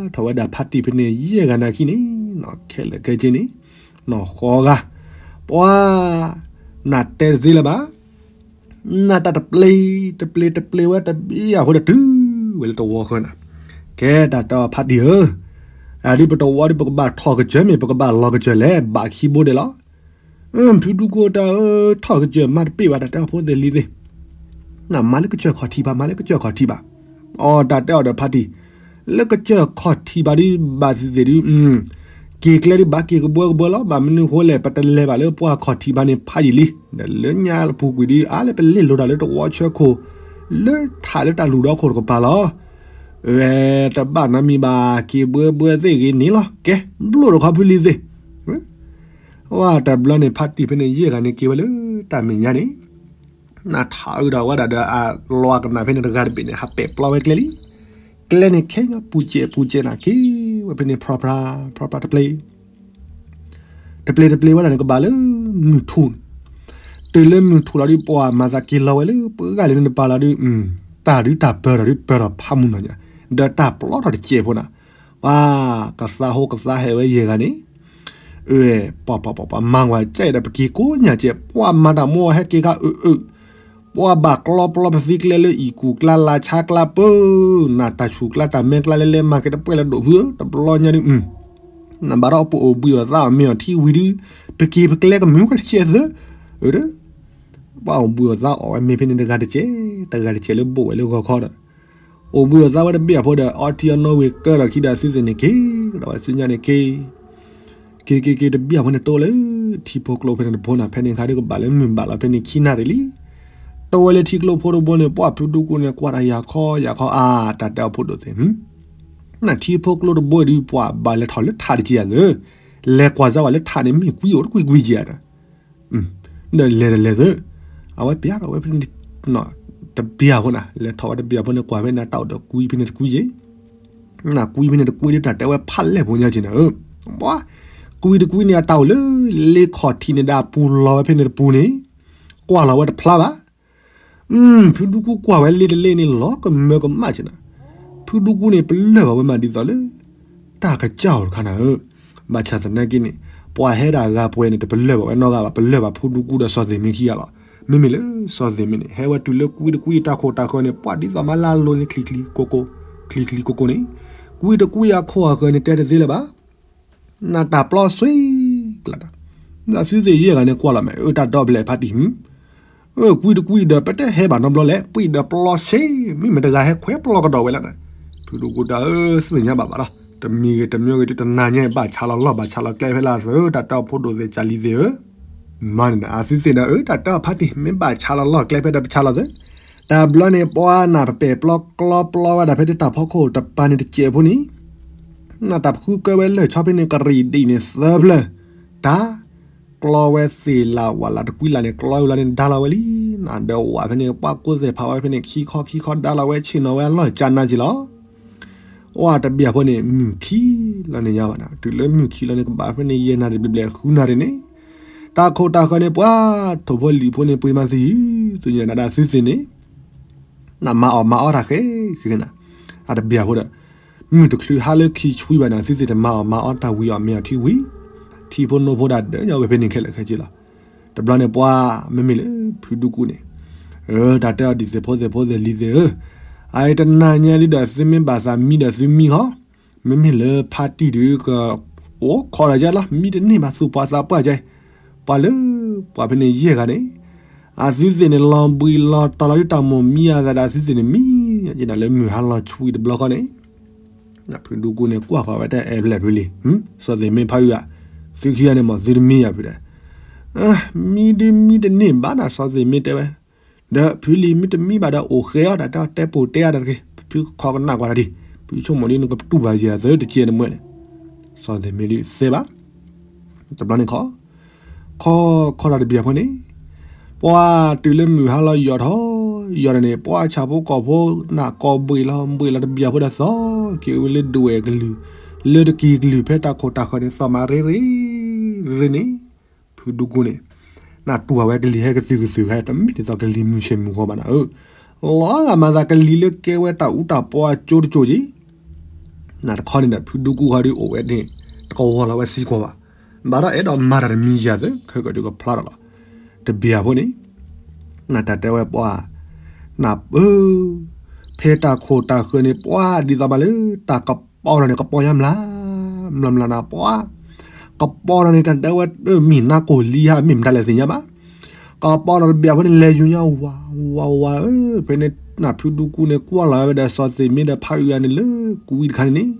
းထီၣ်ဝဲဒၣ်ဖါတံၢ်ဖဲန့ၣ် ယဲၢ်ဂၤနာ်ခံန့ၣ်, ခဲလၢာ်ခဲဆ့န့ၣ်, နီၢ်ဃီဂၤ, ပှၤ, နတဲတသ့လၢၤဘၣ်, နတၢ်တပျ့ၤ, တပျ့ၤတပျ့ၤဝဲတဘ့ၣ်အဃိဒီးတုၤဝဲလၢတဝီဃၢၤနၤ, ကဲတၢ်တဲအီၤဖါတံၢ်ဧၢ, အဒုးပတဝီဒုးပကဘၣ်ထီၣ်ကစၢၢ်မ့ၢ် ပကဘၣ်လီၤကစၢၢ်လဲၣ် ဘၣ်ခံဘိဒဲးလီၤ. ဖုဒူကူတၢ်ဧၢ, ထီၣ်ကစၢၢ်မးတပ့ၢ်ဘၣ် တၢ်တဲအီၤဖိသ့ၣ်လံၤသ့ၣ်, နမၤလၢကစၢၢ်ခီၣ်ထံးဘၣ် မၤလၢကစၢၢ်ခီၣ်ထံးဘၣ်, အီ တၢ်တဲအီၤဒီးဖါတံၢ်, လၢကစၢၢ်ခီၣ်ထံးဘၣ်ဒုးဘၣ်သ့ၣ်သ့ၣ်ဒုး, က့ၤကျဲဒုးဘၣ်က့ၤကဘှၢကဘှၢလီၤ, ဘၣ်မနုၤဃိလဲၣ် ပတလဲၤဘၣ်လၢပှၢ်ခီၣ်ထံးဘၣ်န့ၣ်ဖးယံာ်လံ, ဒီးလၢညါလၢပူၤကွံာ်ဒုး အါလၢပလဲၤလိာ်တၢ်လၢတဝီဆၢခိၣ်, လၢထးလၢတၢ်လူၢ်ဒီခိၣ်တကပၤလီၤ. ဝဲတဘၣ်နီတမံၤဘၣ် က့ၤဘှၢဘှၢသ့ၣ်ဂ့ၤန့ၣ်လီၤ. ကဲ, ဘျိၣ်တခီဖုလံၤသ့ၣ်, ဝဲတဘျီန့ၣ် ဖါတံၢ်ဖဲန့ၣ် ယဲၢ်ဂၤန့ၣ်က့ၤဝဲလၢတၢ်မဲာ်ညါန့ၣ်, နထးအုးဒီးဝဲဒၣ်ဒီးအလီၤကနၣ်ဖဲန့ၣ်တဂၤတဘ့ၣ်န့ၣ် ဟးပဲာ်ပျီဝဲကျဲလံ. ကျဲန့ၣ်ခဲညါပူၤစဲးပူၤစဲးနၤက့ၤဝဲဖဲန့ၣ် ဖြီဖြါ, ဖြီဖြါတပျ့ၤ တပျ့ၤတပျ့ၤဝဲဒၣ်န့ၣ် ကဘၣ်လၢမုၢ်ထူၣ်န့ၣ်, တုၤလၢမုၢ်ထူၣ်လီၤဒုး ပှၤမၤသးက့ၤလီၤဝဲလၢပှၤဂၤလၢန့ၣ်တပၤလီၤဒုး, တၢ်ဒုးတၢ်ပၢၤထီၣ်ဒုး ပၢၤထီၣ်ဖးမုၢ်နီၤညါ, ဒီးတၢ်ပျီထီၣ်တစဲးဖိနၤ, ပှၤကသးဟိကသးဟဲဝဲယဲၢ်ဂၤန့ၣ်, အၢ, ပှၤပှၤပှၤပှၤမၤဝဲကဲဒီး ပက့ၤကိးညါကဲ, ပှၤမၤတၢ်မိၢ်ဟဲက့ၤခါအုးအုး, ပှၤဘၣ်ကျီပျီပသံကျဲလၢအံၣ်ကူၣ်ကျါလါဆါကျါပၢ, နတၢ်ဆူၣ်ကျါတၢ်မဲကျါလဲလဲမၤက့ၤတပှဲၤလၢဒိၣ်ဖုဧၢ, တဘျီညါဒုး, နဘၣ်ဒီးပအိၣ်ဘှံးအိၣ်သါအီၤမ့ၢ်အီၤထံဝံၤဒုး, ပက့ၤပကျဲကမုာ်ဝဲတစဲးသၢ, အၢ, ပှၤအိၣ်ဘှံးအိၣ်သါအီၣ်ဝဲမ့ၢ်ဖဲန့ၣ်တဂၤတစဲး, တဂၤတစဲးလၢဘိၣ်ဝဲလၢဂီၤခီဒီး, အိၣ်ဘှံးအိၣ်သါဝဲတဘ့ၣ်အဖိဒီး အီထံအီနိဝံၤကၢထီၣ်ခံဒီး သုသ့ၣ်န့ၣ်က့ၤ, ဒီးဝဲစုညါန့ၣ်က့ၤ က့ၤက့ၤက့ၤတဘ့ၣ်အဖိန့ၣ် တအိၣ်လၢထံဖိကျိဖဲန့ၣ်တဘိနၤ, ဖဲန့ၣ်ခါဒုးကဘၣ်လၢမုၢ်ဘၣ်လီၤဖဲန့ၣ်ခံနၣ်ရံၣ်လံ. တအိၣ်ဝဲလၢထံကျိဖိတဘိန့ၣ် ပှၤဖုဒူကူန့ၣ် ကွၢ်တၢ်ယၤခီယၤခီအါ, တၢ်တဲအီၤဖိဒိၣ်သ့ၣ်, နထံဖိကျိတဘိအံၤဒုး ပှၤဘၣ်လဲၤထီၣ်လၢထးတက့ၢ်ယၤသၢ, လဲၤကွၢ်စၢ်ဝဲလၢထးန့ၣ် မ့ၢ်ကွံအိၣ်တကွံကွံက့ၤယၤဒီး ဒီးလဲၤတလဲၤသၢ, အဝဲပျးထီၣ်ဝဲဖဲန့ၣ် တဘ့ၣ်အဖိနၤ, လဲၤထီၣ်ဝဲတဘ့ၣ်အဖိန့ၣ် ကွၢ်ဖဲန့ၣ် တၢ်အိၣ်ဒီးကွံဖဲန့ၣ်တကွံယ့ၢ်, နကွံဖဲန့ၣ်တကွံဒ်တၢ်တဲဝဲဖးလဲၢ်ဖိညါက့ၤနၤဧၢ, ကွံတကွံန့ၣ် အတၢ်အိၣ်လၢလ့ခီၣ်ထံးန့ၣ်ဒီးအပူၤလီၤဝဲဖဲန့ၣ်တပူၤန့ၣ်, ကွၢ်လီၤဝဲတဖျါဘၣ် ဖုဒူကူကွၢ်ဝဲလ့တလ့န့ၣ် လီၤကမၢကမၣ်က့ၤနၤ, ဖုဒူကူန့ၣ် ပလၢၢ်ဘၣ်ဝဲမးဒ်သိးလၢ တၢ်ကစၢ်အီၤတခါနၤဧၢ, ဘၣ်ဆၣ်သနာ်က့န့ၣ် ပှၤဟဲဒၣ်ဂၤပှဲၤန့ၣ် တပလၢၢ်ဘၣ်ဝဲနီတဂၤဘၣ်, ပလၢၢ်ဘၣ်ဖုဒူကူဒီးစီၤသ့ၣ်မ့ခံဂၤလီၤ. မ့မ့ၢ်လၢစီၤသ့ၣ်မ့န့ၣ် ဟဲဝဲတုၤလၢကွံတကွံတၢ်ခိၣ်တၢ်ဃၢၤန့ၣ် ပှၤဒ်သိးမၤလၢအလိၤန့ၣ် ချံချံကိကိ, ချံချံကိကိန့ၣ်, ကွံတကွံအခိၣ်အဃၢၤန့ၣ်တဲတသ့လၢၤဘၣ်. နတၢ်ပျီဆှံကျါဒီး နသုသ့ၣ်ယဲၢ်ဂၤန့ၣ်ကွၢ်လီၤမး အတၢ်ဒီဖျၢၣ်ဖါတံၢ် အကွံတကွံဒီး ပတဟဲဘၣ်နီတဘျီလဲၣ် ပှံၢ်ဒီးပျီဆှံ မ့မ့ၢ်တဂၤဟဲခွဲးပျီကဒီးဝဲလီၤန့ၣ်. ဖုဒူကူတၢ်ဧၢ သ့ၣ်ညါဘၣ်ဘၣ်လီၤ. တမံၤဂ့ၤတမံၤဂ့ၤ တုၤတနၤညါဘၣ်ဆါလီၤလီၢ် ဘၣ်ဆါလီၤကျဲဖဲလၢအသုး တၢ်တၢ်အိၣ်ဖှိၣ်ဒိၣ်သ့ၣ်ကၢ်လံၤသ့ၣ်ဧၢ မၤန့ၣ်ဒီး အသုသ့ၣ်ဒီး အတၢ်တၢ်ဖါတံၢ် မ့ၢ်ဘၣ်ဆါလီၤလီၢ်ကျဲဖဲဒီးပဆါလီၤသုး. တဘျီန့ၣ် ပှၤနၢ်ပပဲာ်ပျီကျီပျီဝဲဒၣ်ဖဲတၢ်ဖီခိၣ်တပၤန့ၣ် တစဲးဖိန့ၣ် နတၢ်ဖုကၢဝဲလၢာ်ဆီဖဲန့ၣ် ကရံၣ်ဒံၣ်န့ၣ်သၢဖျၢၣ် တၢ် ကျီဝဲသ့ၣ်လၢ်ဝးလၢ်တကွံလၢ်န့ၣ် ကျီဝဲလီၤန့ၣ် ဒါလီၤဝဲလံ. နဒၢဝးဖဲန့ၣ် ပှၤကိးသ့ၣ်ဖးဝဲဖဲန့ၣ် ခံခီခံခီဒါလီၤဝဲ ဆ့ၣ်နီၤဝဲအလီၢ်ကၢနၤက့ၤလီၤ. အတဘျီဖိန့ၣ် မုၢ်ခံလီၤန့ၣ်ညါဘၣ်န့ၣ် တုၤလၢမုၢ်ခံလီၤန့ၣ် ကဘၣ်ဖဲန့ၣ် ယဲၢ်နၣ်ရံၣ်ဘျဲၣ်ဘျဲၣ် ဃုနၣ်ရံၣ်န့ၣ် တၢ်ခိၣ်တၢ်ဃၢၤန့ၣ် ပှၤထိၣ်ဖိလံာ်ဖိန့ၣ် ပှ့ၤမၤသံယုၢ် သုညါနၤဒၣ်သုသ့ၣ်န့ၣ် နမၤအီၣ်မၤအီတၢ်ဃဲဃဲနၤ အတဘျီဖိဒီး မုၢ်တချုးဟါလၢခံဆှံဘၣ်န့ၣ် သုသ့ၣ်တမၤအီၣ်မၤအီတၢ်ဝံၤအီၣ်မ့ၤအီထံဝံၤ ထံဖိနိဖိဒၣ်ဒၢညါဝဲဖဲန့ၣ်ခဲလၢာ်ခဲဆ့လီၤ. တဘျီန့ၣ်ပှၤ မ့မ့ၢ်လၢဖုဒူကူန့ၣ် တၢ်တဲအီၤဒ်သိးဖိသ့ၣ်ဖိသ့ၣ်လံၤသ့ၣ်ဧၢ, အအံၤတနၤညါလံဒီးသုမ့ၢ်ဘၣ်သးမံဒီးသုမံဟီ, မ့မ့ၢ်လၢဖါတံၢ်ဒုးက အိၣ်ခိးဒီးယဲလီၤ မံတန့ၢ်ဘၣ် သူၣ်ပှၤသးပှၢ်ကဲ, ပှၤလၢ ပှၤဖဲန့ၣ်ယဲၢ်ဂၤန့ၣ် အသုသ့ၣ်န့ၣ် လီၤဘှံးလီၤတီၤလီၤဒုးတၢ်မိၢ်မံအသးဒီးအသုသ့ၣ်န့ၣ်မံ, ယဲဒၣ်လၢမုၢ်ဟါလီၤဆှံတဘျီဃီန့ၣ် ဖုဒူကူန့ၣ် ကွၢ်ဃီၤဝဲတၢ်အဲၣ်ဖျဲၣ်ဖုလံၤ, စီၤသ့ၣ်မ့ၢ်ဖးအုးဧါ, သုခံဂၤန့ၣ်မ့ၢ်သုတမံယၤဖုဒီး, မံဒုးမံတန့ၢ်ဘၣ်နၤ စီၤသ့ၣ်မ့ၢ်တဲဝဲ, ဒီးဖုလံၤမ့ၢ်တမံဘၣ်ဒီးအိၣ်ဃဲအီၤ တၢ်တဲပူၤတဲအါတဂ့ၤ, ဖုခီကနၣ်ကွၢ်တၢ်ဒံး, ဖုဆိကမိၣ်ဒ်နကပတူၢ်ဘၣ်ယၤသၢတကဲနမွဲန့ၣ်, စီၤသ့ၣ်မ့ၢ်ဒုးသဲဘၣ်, တဘျီန့ၣ်ခီ ခီခီတၢ်တဘျီဖိန့ၣ်, ပှၤတုၤလၢမုၢ်ဟါလီၤယီၤထီၣ်, ယီၤန့ၣ် ပှၤဆၣ်ဖိကီၢ်ဖိ နၢ်ကီၢ်ဘှံးလီၤဘှံးလီၤတဘျီဖိဒီးသီ, က့ၤဝဲလၢဒဝဲၢ်ကလုာ်, လၢတကံၢ်ကလုာ်ဖဲတၢ်ခိၣ်တၢ်ဃၢၤန့ၣ် သီၣ်မးရ့ရ့, ရ့န့ၣ်, ဖုဒူကူန့ၣ်, နၢ်တူၢ်ဝဲကလံၤဟဲကသုၣ်ကသုၣ်ခါ တမ့ၢ်ဒ်သိးကလံၤမုၢ်ဆ့ၣ်မုၢ်ဂီၤဘၣ်နၤဧၢ, လီၤဂာ်မၤသးကလံၤလၢကဲဝဲတၢ်အူတၢ်ပီအကၠိတကၠိက့ၤ နတခီန့ၣ်ဒီး ဖုဒူကူဟီဒုးအိၣ်ဝဲန့ၣ် တကဝီၤလီၤဝဲစ့ၢ်ကီးဘၣ်, ဘၣ်ဒီးအဲၣ်ဒိးမၤတၢ်တမံၤယၤသ့ ခဲကဒုးကဖျါထီၣ်လီၤ, တဘျီဖိန့ၣ်, နတၢ်တဲဝဲပှၤ, နပၢ, ဖဲတၢ်ခိၣ်တၢ်ဃၢၤန့ၣ် ပှၤဒ်သိးဘၣ်လၢ တၢ်ကပီၤထီၣ်န့ၣ် ကပီၤညါမျး, မျးမျးနၤပှၤ, ကပီၤထီၣ်န့ၣ် တၢ်တဲဝဲမ့ၢ်နါကိၢ်လံဧါ မ့ၢ်မတၤလဲၣ်သ့ၣ်ညါဘၣ် ကပီၤထီၣ်တဘျီဖိန့ၣ် လဲၤယူၤညါဝၤ, ဝၤဝၤဧၢ, ဖဲန့ၣ်နဖုဒူကူန့ၣ် ကွၢ်လီၤဝဲဒီးစီၤသ့ၣ်မ့ၢ်ဒီးဖးအုးအါန့ၣ်လၢကွံတခါန့ၣ်န့ၣ်,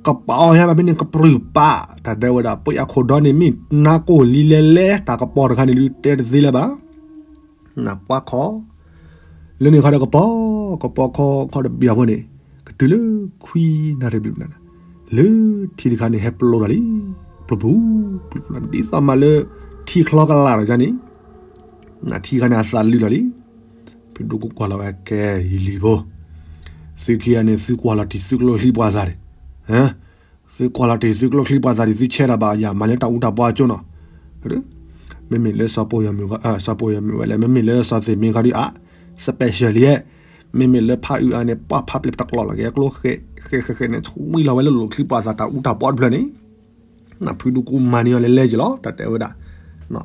ကပီၤညါဘၣ်ဖဲန့ၣ် ကပြုၢ်ပာ်, တၢ်တဲဝဲဒၣ် ပှၤအခိၣ်ဒီန့ၣ် မ့ၢ်နါကိၢ်လံလဲၤလဲၤ တၢ်ကပီၤတခါန့ၣ်ဒုးတဲတသ့လၢၤဘၣ် နပှၤခီ, လၢန့ၣ်ခီဒီးကပီၤ, ကပီၤခီခီတဘျီဖိန့ၣ်, ကတုၤလၢခွံနၣ်ရံၣ်ဘျဲၣ်နၤ, လၢထံတခါန့ၣ်ဟဲပျိလီၤလံ, ပျိပျိ, ဒ်သိးမးလၢ ထံချီကလာ်လီၤယါန့ၣ်, နထံခါန့ၣ်အသးလုၢ်လီၤလံ, ဖုဒူကူကွၢ်လီၤဝဲကဲယလံၤဖိ, သုခံဂၤန့ၣ် သုကွၢ်လီၤတံၢ်သုကျိချံပှၤသးန့ၣ် သုကွၢ်လီၤတံၢ်သုကျိချံပှၤသးဒံး သုဆဲးတၢ်ဘၣ်ယၤ မၤလၢတၢ်အူတၢ်ပီအကၠိနီၤ, မ့မ့ၢ်လၢစီၤပိာ်ယီၤမုၣ်, စီၤပိာ်ယီၤမုၣ်ဝဲလဲၣ် မ့မ့ၢ်လၢစီၤသ့ၣ်မ့ၢ်ခါဒုးအါ, special လံ, မ့မ့ၢ်လၢဖးအုးအါန့ၣ် ပှၤဖးပျဲၢ်တကျိးလီၤက့ၤအကျိ ဃဲဃဲဃဲန့ၣ် ဆွံလီၤဝဲလၢလိၣ်ချံပှၤသးတၢ်အူတၢ်ပီတဖျၢၣ်န့ၣ်, နဖုဒူကူမၤန့ၢ်အီၤလဲၤလဲၤက့ၤလီၤ တၢ်တဲဝဲဒၣ်,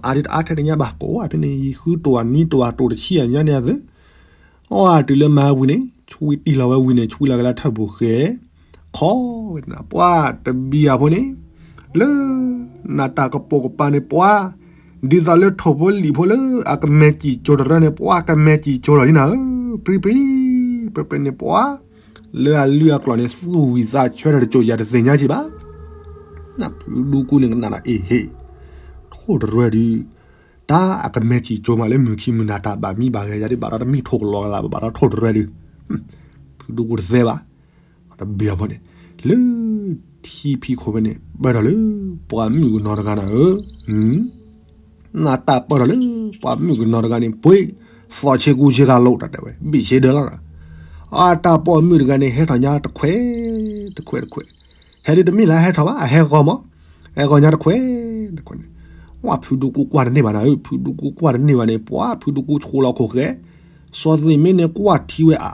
အါဒုးတအါထဲတညါဘၣ် ကိးဝဲဖဲန့ၣ် ယံၤဃုတိၢ်ဝဲနွံတိၢ်ဝဲ တိၢ်တဆံအညါန့ၣ်အသု အီၤတုၤလၢမၤဝံၤန့ၣ် ဆွံတံၢ်လီၤဝဲဝံၤန့ၣ် ဆွံလီၤက့ၤလၢထၢၣ်ပူၤဃဲ, ခီဝဲန့ၣ် ပှၤတဘျီဖိန့ၣ်, လၢ နတၢ်ကပိာ်ကပၤန့ၣ်ပှၤ, ဒ်သိးလၢထိၣ်ဖိလံာ်ဖိလၢအကမဲာ်စံၣ်ကၠိတရၢန့ၣ် ပှၤကမဲာ်စံၣ်ကၠိလီၤလံနၤဧၢ, ပြံပြံ, ပြံပြံန့ၣ်ပှၤ, လၢအလုၢ်အကျိၤန့ၣ် သူၣ်ဝံၤသးဆၢတၢ်တစိၤယၤတသ့ၣ်ညါက့ၤဘၣ် နဖုဒူကူန့ၣ်ကနၣ်ဒီးအ့ၣ်ဟ့ၣ်, ထိၣ်တရၢဒုး, တၢ်အကမဲာ်စံၣ်ကၠိမးလၢမုၢ်ခံမုၢ်နၤတၢ်ဘၣ်မံဘၣ်ဂဲၤယၤဒ် ဘၣ်ဒီးတမ့ၢ်ထိၣ်ကလီကလးဘၣ် ဘၣ်ဒီးထိၣ်တရၢဒုး, ဖုဒူကူတသဲဘၣ်, တဘျီဖိန့ၣ်, လၢ ထံဖံးခိၣ်ဖဲန့ၣ် ပၢၢ်ထီၣ်လၢ ပှၤမုၣ်ကနီၤတဂၤနၤဧၢ, နတၢ်ပၢၢ်ထီၣ်လၢ ပှၤမုၣ်ကနီၤတဂၤန့ၣ် ပှ့ၤ, သီၣ်ဆ့ကူဆ့ကၤလိာ်တၢ်တဲဝဲ ဘ့ၣ်ဆ့ဒၢလီၤ, အတၢ်ပိာ်မုၣ်တဂၤန့ၣ် ဟဲထီၣ်ညါတခွဲး, တခွဲးတခွဲး, ဟဲဒုးတမ့ၢ်လၢဟဲထီၣ်ဘၣ် အဟဲဂီၤမး, ဟဲဂီၤညါတခွဲး, တခွဲးန့ၣ်, ဝဲဖုဒူကူကွၢ်တန့ၢ်ဘၣ်နၤဧၢ ဖုဒူကူကွၢ်တန့ၢ်ဘၣ်န့ၣ် ပှၤဖုဒူကူဆိးလီၤခိၣ်ဃဲ, စီၤသ့ၣ်မ့ၢ်န့ၣ်ကွၢ်ထံဝဲအါ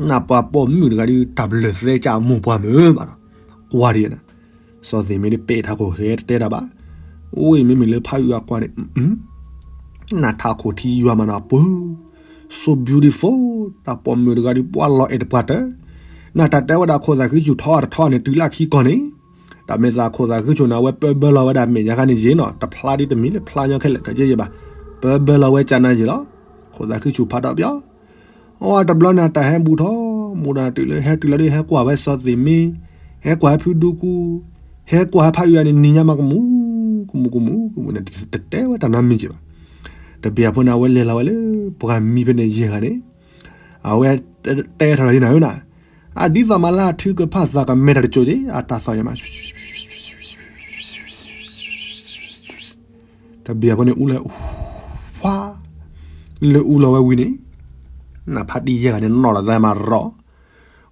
နပှၤပိာ်မုၣ်တဂၤဒုး တၢ်ပလၢၢ်သဲကၢ်မိၢ်ပှၢ်မုၣ်ဘၣ်ဒီး, ကွၢ်ဒ်နၤ, စီၤသ့ၣ်မ့ၢ်ဒုးပဲာ်ထးခိၣ်ဃဲတတဲတၢ်ဘၣ်, အိၣ်မ့မ့ၢ်လၢဖးအုးအကွၢ်န့ၣ်, နထးခိၣ်ထံယွၤမးနၤပၢၢ်, so beautiful တၢ်ပိာ်မုၣ်တဂၤဒုး ပှၤလီၤအဲၣ်တပှၢ်တၢၢ်, နတၢ်တဲဝဲဒၣ်ခိၣ်သးဃံဆူၣ်ထီအတထီန့ၣ် တုၤလၢခံကီၢ်န့ၣ်, တၢ်မဲာ်သးခိၣ်သးဃံဆူၣ်န့ၣ် အဝဲပၢဘၢလီၤဝဲဒၣ်မဲာ်ညါခါန့ၣ်ယ့ၢ်နီၤ, တဖျါဒ်တမံၤလၢဖျါညီခဲလၢာ်ခဲဆ့ယ့ၢ်ဘၣ်, ပၢဘၢလီၤဝဲကၢ်နၤယ့ၢ်လီၤ. ခိၣ်သးဃံဆူၣ်ဖးထီၣ်ပၠီ, အတဘျီန့ၣ် တၢ်ဟဲဘူးထီၣ်မူဒါတုၤလၢဟဲတုၤလီၤဒ်ဟဲကွၢ်ဝဲစီၤသ့ၣ်မ့, ဟဲကွၢ်ဟဲဖုဒူကူ, ဟဲကွၢ်ဟဲဖးအံၤန့ၣ် နံၤညါမးကမူၤ, ကမူၤကမူၤကမူၤန့ၣ် တတဲဝဲတၢ်နီတမံၤက့ၤဘၣ်. တဘျီအဖိန့ၣ် အဝဲလဲၤလီၤဝဲလၢပှၤမံဖဲန့ၣ်ယဲၢ်ဂၤန့ၣ်, အဝဲတဲထီၣ်လီၤယနၤဧၢနၤ, အဒ်သိးမးလၢအထုကဖၣ်သးကမဲတၢ်တစိၤက့ၤ အတၢ်သီၣ်ညါမး တဘျီဖိန့ၣ်အူလၢ, ဝါ, လၢအူလီၤဝဲဝံၤန့ၣ်, နဖါတံၢ်ယဲၢ်ဂၤန့ၣ် နီၣ်ထီၣ်သးမးရီၤ,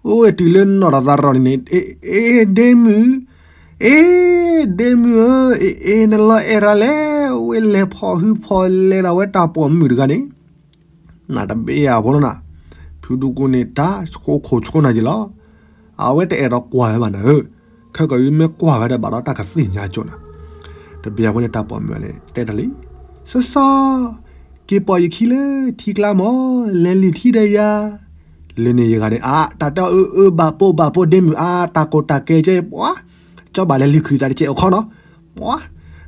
အိၣ်ဝဲတုၤလၢနီၣ်ထီၣ်သးရီၤန့ၣ်န့ၣ်, အ့ ဒ့မုၣ်, အ့ ဒ့မုၣ်ဧၢ, အ့ အ့ နလီၤအဲၣ်တၢ်လဲၣ်, ဝဲလဲၤဖီၣ်ဟုဖီၣ်လဲၤဒီးဝဲတၢ်ပိာ်မုၣ်တဂၤန့ၣ် နတဘ့ၣ်အဖိနီၤနၤ, ဖုဒူကူန့ၣ် တၢ်ဆိခိၣ်ဆိနၤယ့ၢ်လီၤ. အဝဲတအဲၣ်ဒိးကွၢ်ဝဲဘၣ်နၤဧၢ, ခဲကီၢ်အံၤမ့ၢ်ကွၢ်ဝဲဒီးဘၣ်ဒီးတၢ်ကသ့ၣ်ညါကၠိနၤ. တဘျီဖိန့ၣ် တၢ်ပိာ်မုၣ်န့ၣ် တဲတၢ်လံ, စီၤစီၤ, က့ၤပိာ်ယခံလၢထံကျါမး, လဲၤလုၢ်ထံဒီးယၤ. လၢန့ၣ်ယဂၤန့ၣ် အါ တၢ်တဲအီၤ အၢ အၢ ဘၣ်ပိာ်ဘၣ်ပိာ်ဒ့မုၣ် အါ တၢ်ကိၢ်တၢ်ကဲကဲ ပှၤ ကၠီဘၣ်လဲၤလုၢ်ခုၣ်သးတကဲးအိၣ်ခီနီၤ, ပှၤ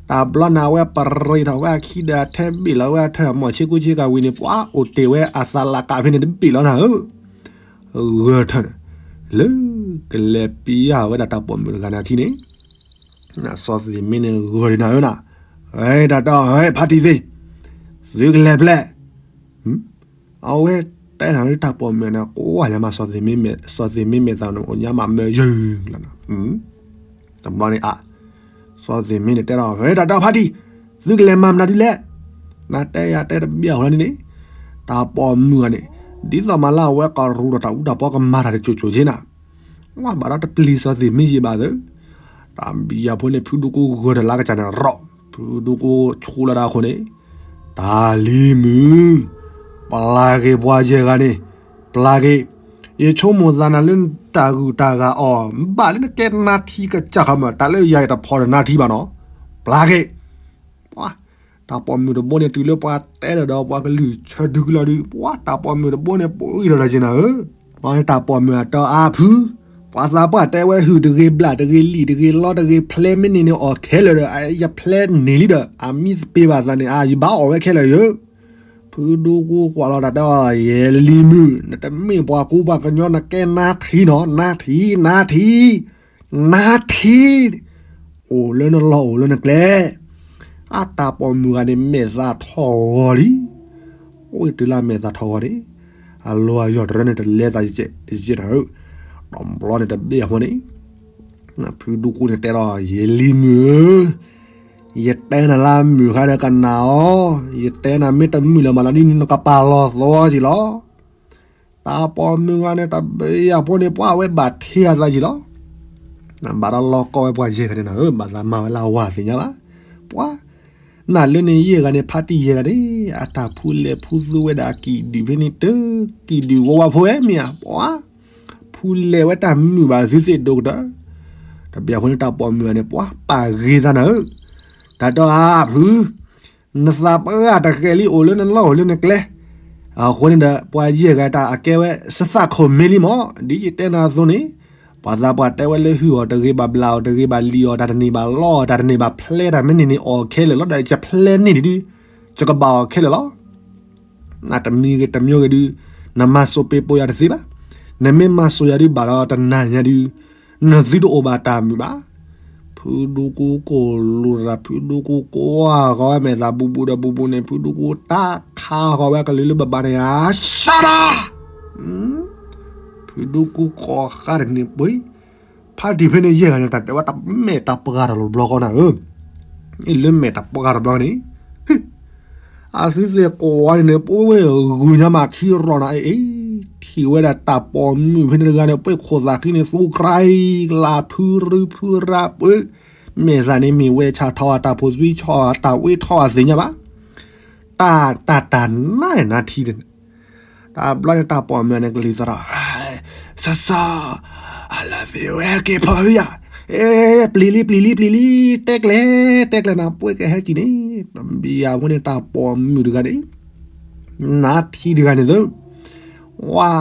တၢ်ဘျီန့ၣ် အဝဲပရံးထီၣ်ဝဲအခံဒီး အထဲဘ့ၣ်လီၤဝဲအထၢၣ်မီၢ်ဆ့ကူဆ့ကၤဝံၤန့ၣ် ပှၤအိၣ်တ့ၢ်ဝဲအသးလးကးဖဲန့ၣ်တဘ့ၣ်လီၤနၤဧၢ, ဂၢၢ်ထၢၣ်န့ၣ် လၢကလဲၤပျၢ်ဝဲဒၣ်တၢ်ပိာ်မုၣ်တဂၤန့ၣ်အခံန့ၣ်, စီၤသ့ၣ်မ့န့ၣ်ဂၢၢ်ဒံးနၤဧၢနၤ, တၢ်တဲအီၤ ဖါတံၢ်သ့ၣ်, သုကလဲၤဖဲလဲၣ် အဝဲတဲနၤလၢတၢ်ပိာ်မုၣ်န့ၣ် ကွၢ်ညါမး စီၤသ့ၣ်မ့မဲာ်သးန့ၣ် အိၣ်ညါမးမၢယၢၢ်လီၤနၤ, တဘျီန့ၣ်အါ စီၤသ့ၣ်မ့န့ၣ်တဲဒီး တၢ်တဲအီၤဖါတံၢ်, သုကလဲၤမၤမနုၤဒ်လဲၣ်, နတဲယၤတဲတဘျီအဃိန့ၣ်န့ၣ်, တၢ်ပိာ်မုၣ်ဂၤန့ၣ် ဒ်သိးမးလၢအဝဲကရူၢ်ဒီးတၢ်အူတၢ်ပီကမၤတၢ်တစိၤစိၤက့နၤ, ဝဲဘၣ်ဒီးတပျံၤစီၤသ့ၣ်မ့ယံာ်ဘၣ်သၢ, တၢ်ဘံယၤဖိန့ၣ် ဖုဒူကူဂၢၢ်တၢ်လၢကစၢ်န့ၣ်ရီၣ်, ဖုဒူကူဆူလၢဒၣ်အဃိန့ၣ်, တၢ်လံၤမုၣ်, ပျၢ်က့ၤပှၤယဲၢ်ဂၤန့ၣ်, ပျၢ်က့ၤ, ယဆိကမိၣ်သးနၤလၢနတၢ်ဂုၤတၢ်ဂၤအီၤ ဘၣ်လၢနကဲနါထံကစၢ်ခီမး တၢ်လၢယၤအံၤတဖီၣ်ဒီးနါထံဘၣ်နီၤ, ပျၢ်က့ၤ ပှၤ, တၢ်ပိာ်မုၣ်တဘိန့ၣ် တုၤလၢပှၤတဲဒီးဒီးပှၤကလုၢ်ဆၢဒုကလီၤဒုး ပှၤတၢ်ပိာ်မုၣ်တဘိန့ၣ် ပှၤဂံၢ်ထီၣ်တၢ်က့နၤဧၢ, ပှၤန့ၣ်တၢ်ပိာ်မုၣ်အတီၤအါဖု, ပှၤသးပှၢ်တဲဝဲဟုၣ်တဂ့ၤဘျၣ်တဂ့ၤလံာ်တဂ့ၤလီတဂ့ၤဖျဲမ့ၢ်န့ၢ်န့ၣ်အီၣ်ခဲလၢာ်ဒီး ယဖျဲန့ၢ်လံဒီး အမံသပ့ၤဘၣ်သးန့ၣ် အယဘၣ်အီၣ်ဝဲခဲလၢာ်ယၢ ဖုဒူကူကွၢ်လီၤတၢ်တဲအီၤ ယဲလံၤမုၣ် နတမ့ၢ်ပှၤကူပှၤကညီ နကဲနါထံနီၤ နါထံ နါထံ နါထံ အိၣ်လၢနလီၢ်အိၣ်လၢနကျဲ, အတၢ်ပိာ်မုၣ်ဂၤန့ၣ် မဲာ်သၣ်ထီၣ်ဂီၤလံ, အိၣ်တုၤလၢအမဲာ်သၣ်ထီၣ်ဂီၤန့ၣ်, အလီၤအယီၢ်တရၢန့ၣ် တလဲသးယဲၢ်နၤဧၢ, တဘျီန့ၣ်တဘ့ၣ်အဃိန့ၣ် ဖုဒူကူန့ၣ်တဲဒီး ယဲလံၤမုၣ်ဧၢ, ယတဲနၤလၢမုၢ်ဃါဒီးကနၣ်အီၤ, ယတဲနၤမ့ၢ်တမုာ်လၢၤဘၣ်လီၤဒ်န့ၣ် နကပာ်လီၤသီက့ၤလီၤ. တၢ်ပိာ်မုၣ်ဂၤန့ၣ် တဘ့ၣ်အဃိန့ၣ် ပှၤဝဲဘၣ်ထံအသးက့ၤလီၤ. ဘၣ်ဒီးလီၤကီဝဲပှၤယဲၢ်ဂၤန့ၣ်နၤဧၢ, ဘၣ်သးမၤဝဲလၢအဝၤသ့ၣ်ညါဘၣ်. ပှၤ နၢ်လၢန့ၣ်ယဲၢ်ဂၤန့ၣ် ဖါတံၢ်ယဲၢ်ဂၤန့ၣ် အတၢ်ဖူလဲၢ်ဖူသူဝဲဒၣ်အကံၣ်ဒုၣ်ဖဲန့ၣ် တကံၣ်ဒုၣ်ဝီဝါဖိဝဲမ့ၢ်ဧါ, ပှၤ ဖူလဲၢ်ဝဲတၢ်မုာ်ဘၣ်သုသ့ၣ်ဒိၣ်ကတၢၢ်. တဘ့ၣ်အဃိန့ၣ် တၢ်ပိာ်မုၣ်ဂၤန့ၣ် ပှၤပာ်ဂ့ၤသးနၤဧၢ, တၢ်တဲအါဖု နသးပှၢ်တဃဲၤလံအိၣ်လၢနလီၢ်အိၣ်လၢနကျဲ, အဃိန့ၣ်ဒီး ပှၤယဲၢ်ဂၤတၢ်အကဲဝဲ စသးခိၣ်မ့ၢ်လံမး, ဒ်ယတဲနၤအသိးန့ၣ်, ပှၤသးပှၢ်တဲဝဲလၢဟုၣ်အီၤတဂ့ၤဘၣ်ဘျၣ်အီၤတဂ့ၤဘၣ်လံၣ်အီၤတၢ်တန့ၢ်ဘၣ်လီအီၤတၢ်တန့ၢ်ဘၣ်ဖျဲးတၢ်တန့ၢ်ဘၣ် မ့ၢ်န့ၢ်န့ၢ်အီၣ်ခဲလၢာ်လီၤဒီး ယဖျဲန့ၢ်ဒုးဒုး, ယကဘၣ်အီၣ်ခဲလၢာ်လီၤ. နတမံၤဂ့ၤတမံၤဂ့ၤဒုး, နမၤစိးပ့ၤပိာ်ယၤတသ့ဘၣ်. နမ့ၢ်မၤစိးယၤဒုးဘၣ်ဒီးတနၤညါဒုး, နသုတအိၣ်ဘၣ်တၢ်မုာ်ဘၣ်. ဖုဒူကူကိၢ်လိာ်တၢ် ဖုဒူကူကွၢ်ဃီၤဝဲမဲာ်သးဘူးဘူးဒီးဘူးဘူးန့ၣ် ဖုဒူကူတၢ်ခးဃီၤဝဲကလုာ်လၢဘၣ်ဘၣ်န့ၣ်ဧါ, ရှါတၢ် ဖုဒူကူကိၢ်ဃါတန့ၢ်ပှ့ၤ, ဖါတံၢ်ဖဲန့ၣ်ယဲၢ်ဂၤန့ၣ် တၢ်တဲဝဲတၢ်မဲာ်တၢ်ပှၢ်တၢ်လီၤဘျီဃီနၤဧၢ, လၢမဲာ်တၢ်ပှၢ်တၢ်ဘျီန့ၣ် အသုသ့ၣ်ကိးဝဲန့ၣ် ပဝဲဂုာ်ညါမးခံရီၣ်နၤအံၤ, ထံၣ်ဝဲဒၣ်တၢ်ပိာ်မုၣ်ဖဲန့ၣ်တဂၤန့ၣ် ပှ့ၤခိၣ်သးခံန့ၣ် သူကြၢ်လၢဖုရူဖုရၢပှ့ၤ, မဲာ်သးန့ၣ်မ့ၢ်ဝဲဆၣ်ထီၣ်အတၢ်ဖိသွံဆီၣ်အတၢ်ဝ့ထီၣ်အသ့ၣ်ညါဘၣ်. တၢ်တၢ်တၢ်နါနါထံန့ၣ် တဘျီန့ၣ်တၢ်ပိာ်မုၣ်န့ၣ်ကလံၤသးဒီး စီၤစီၤ, I love you ဝဲက့ၤဖီၣ်ဟုယၤ, ပျံၤလံပျံၤလံပျံၤလံ, တဲကျဲၤတဲကျဲၤနၤ ပှ့ၤကဟဲက့ၤန့ၣ်, တဘျီအဃိန့ၣ်တၢ်ပိာ်မုၣ်တဂၤန့ၣ် နါထံတဂၤန့ၣ်သု, ဝါ,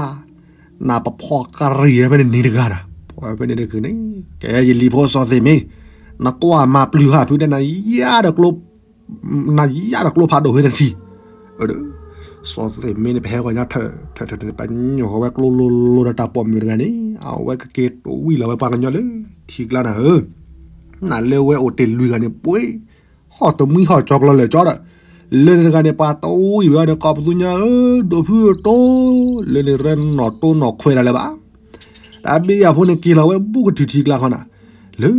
နပဖီကရံၣ်ဖဲန့ၣ်နံၤတဂၤနၤ, ဖီဖဲန့ၣ်တဂၤန့ၣ်, ကဲယလံၤဖိစီၤသ့ၣ်မ့ၢ်, နကွၢ်မၤပျုၤဃာ်ဖုတဲနၤယါဒီးကျိ နၤယါဒီးကျိဖးဒိၣ်ဖဲနထံ, စီၤသ့ၣ်မ့ၢ်န့ၣ် ပဟဲဂီၤညါထၢၣ်ထၢၣ်ထၢၣ်န့ၣ် ပညိၣ်ဃီဝဲကျိလိၤလိၤဒီးတၢ်ပိာ်မုၣ်တဂၤန့ၣ် အဝဲကက့ၤတဝံၣ်လီၤဝဲပှၤကညီလၢထံကျါနၤဧၢ, နၤလၢဝဲအိၣ်တ့ၢ်လွံၢ်ဂၤန့ၣ် ပှ့ၤ ဟီၣ်တမှံဟီၣ်ကၠီကျီလၢာ်ကၠီဒီး, လၢန့ၣ်တဂၤန့ၣ် ပှၤတဝံၣ်ဝဲန့ၣ် ကိးပသူညါဧၢ, ဒိၣ်ဖုတိ, လၢန့ၣ်ရဲနီၣ်တိနီၣ်ခွဲးဒၣ်လၢၤဘၣ်, တၢ်ဘ့ယၤဖိန့ၣ်က့ၤလီၤဝဲဘူးကတုၤထံကျါခီနၤ, လၢ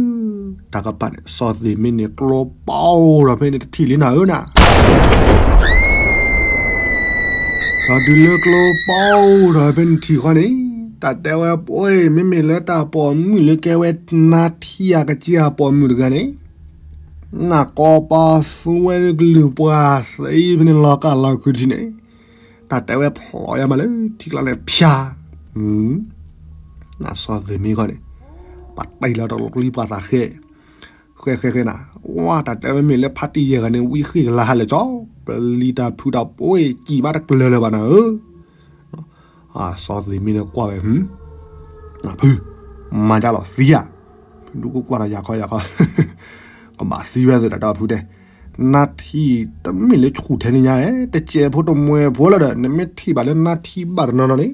တၢ်ကပၤန့ၣ် စီၤသ့ၣ်မ့ၢ်န့ၣ် ကျိပီဒီးဖဲန့ၣ်တထံၣ်လံနၤဧၢနၤ ဒီးတုၤလၢကျိပီဒီးဖဲန့ၣ်ထံၣ်ဃီန့ၣ်, တၢ်တဲဝဲပှ့ၤ မ့မ့ၢ်လၢတၢ်ပိာ်မုၣ်လၢကဲဝဲနါထံအကစၢ်ပိာ်မုၣ်တဂၤန့ၣ်, နကိးပသူဝဲကလုၢ်ပှၤသ့ဖဲန့ၣ်လီၤကၢ်လီၤခုထံန့ၣ်, တၢ်တဲဝဲဖျိးယါမးလၢထံကျါန့ၣ်ဖၠါ, နစီၤသ့ၣ်မ့ၢ်ခီန့ၣ်, ပှၤတဲလီၤတလီၤကျံပှၤသးဃဲ, ဃဲဃဲဃဲနၤ, ဝါတၢ်တဲဝဲမ့ၢ်လၢဖါတံၢ်ယဲၢ်ဂၤန့ၣ် ဝံဃ့ၢ်ကလါဟးလၢာ်ကၠီ, ပလံၤတၢ်ဖုးတၢ်ပှ့ၤစံၣ်ဘၣ်တကျၢၤလၢၤဘၣ်နၤဧၢ စီၤသ့ၣ်မ့ၢ်န့ၣ်ကွၢ်ဝဲ, ဖု, မၤဒ်လီၤသံဧါ, ဖုဒူကူကွၢ်တၢ်ယၤခီယၤခီ, ကဘၣ်သံဝဲသ့ၣ်တၢ်တဲအီၤဖုတဲ, နါထံတမ့ၢ်လၢဆူၣ်ထဲန့ၣ်ညါ, တစဲးဖိတမှဲဖိလီၤဒီး နမ့ၢ်ထံၣ်ဘၣ်လၢနါထံဘၣ်တနီၤနီၤန့ၣ်,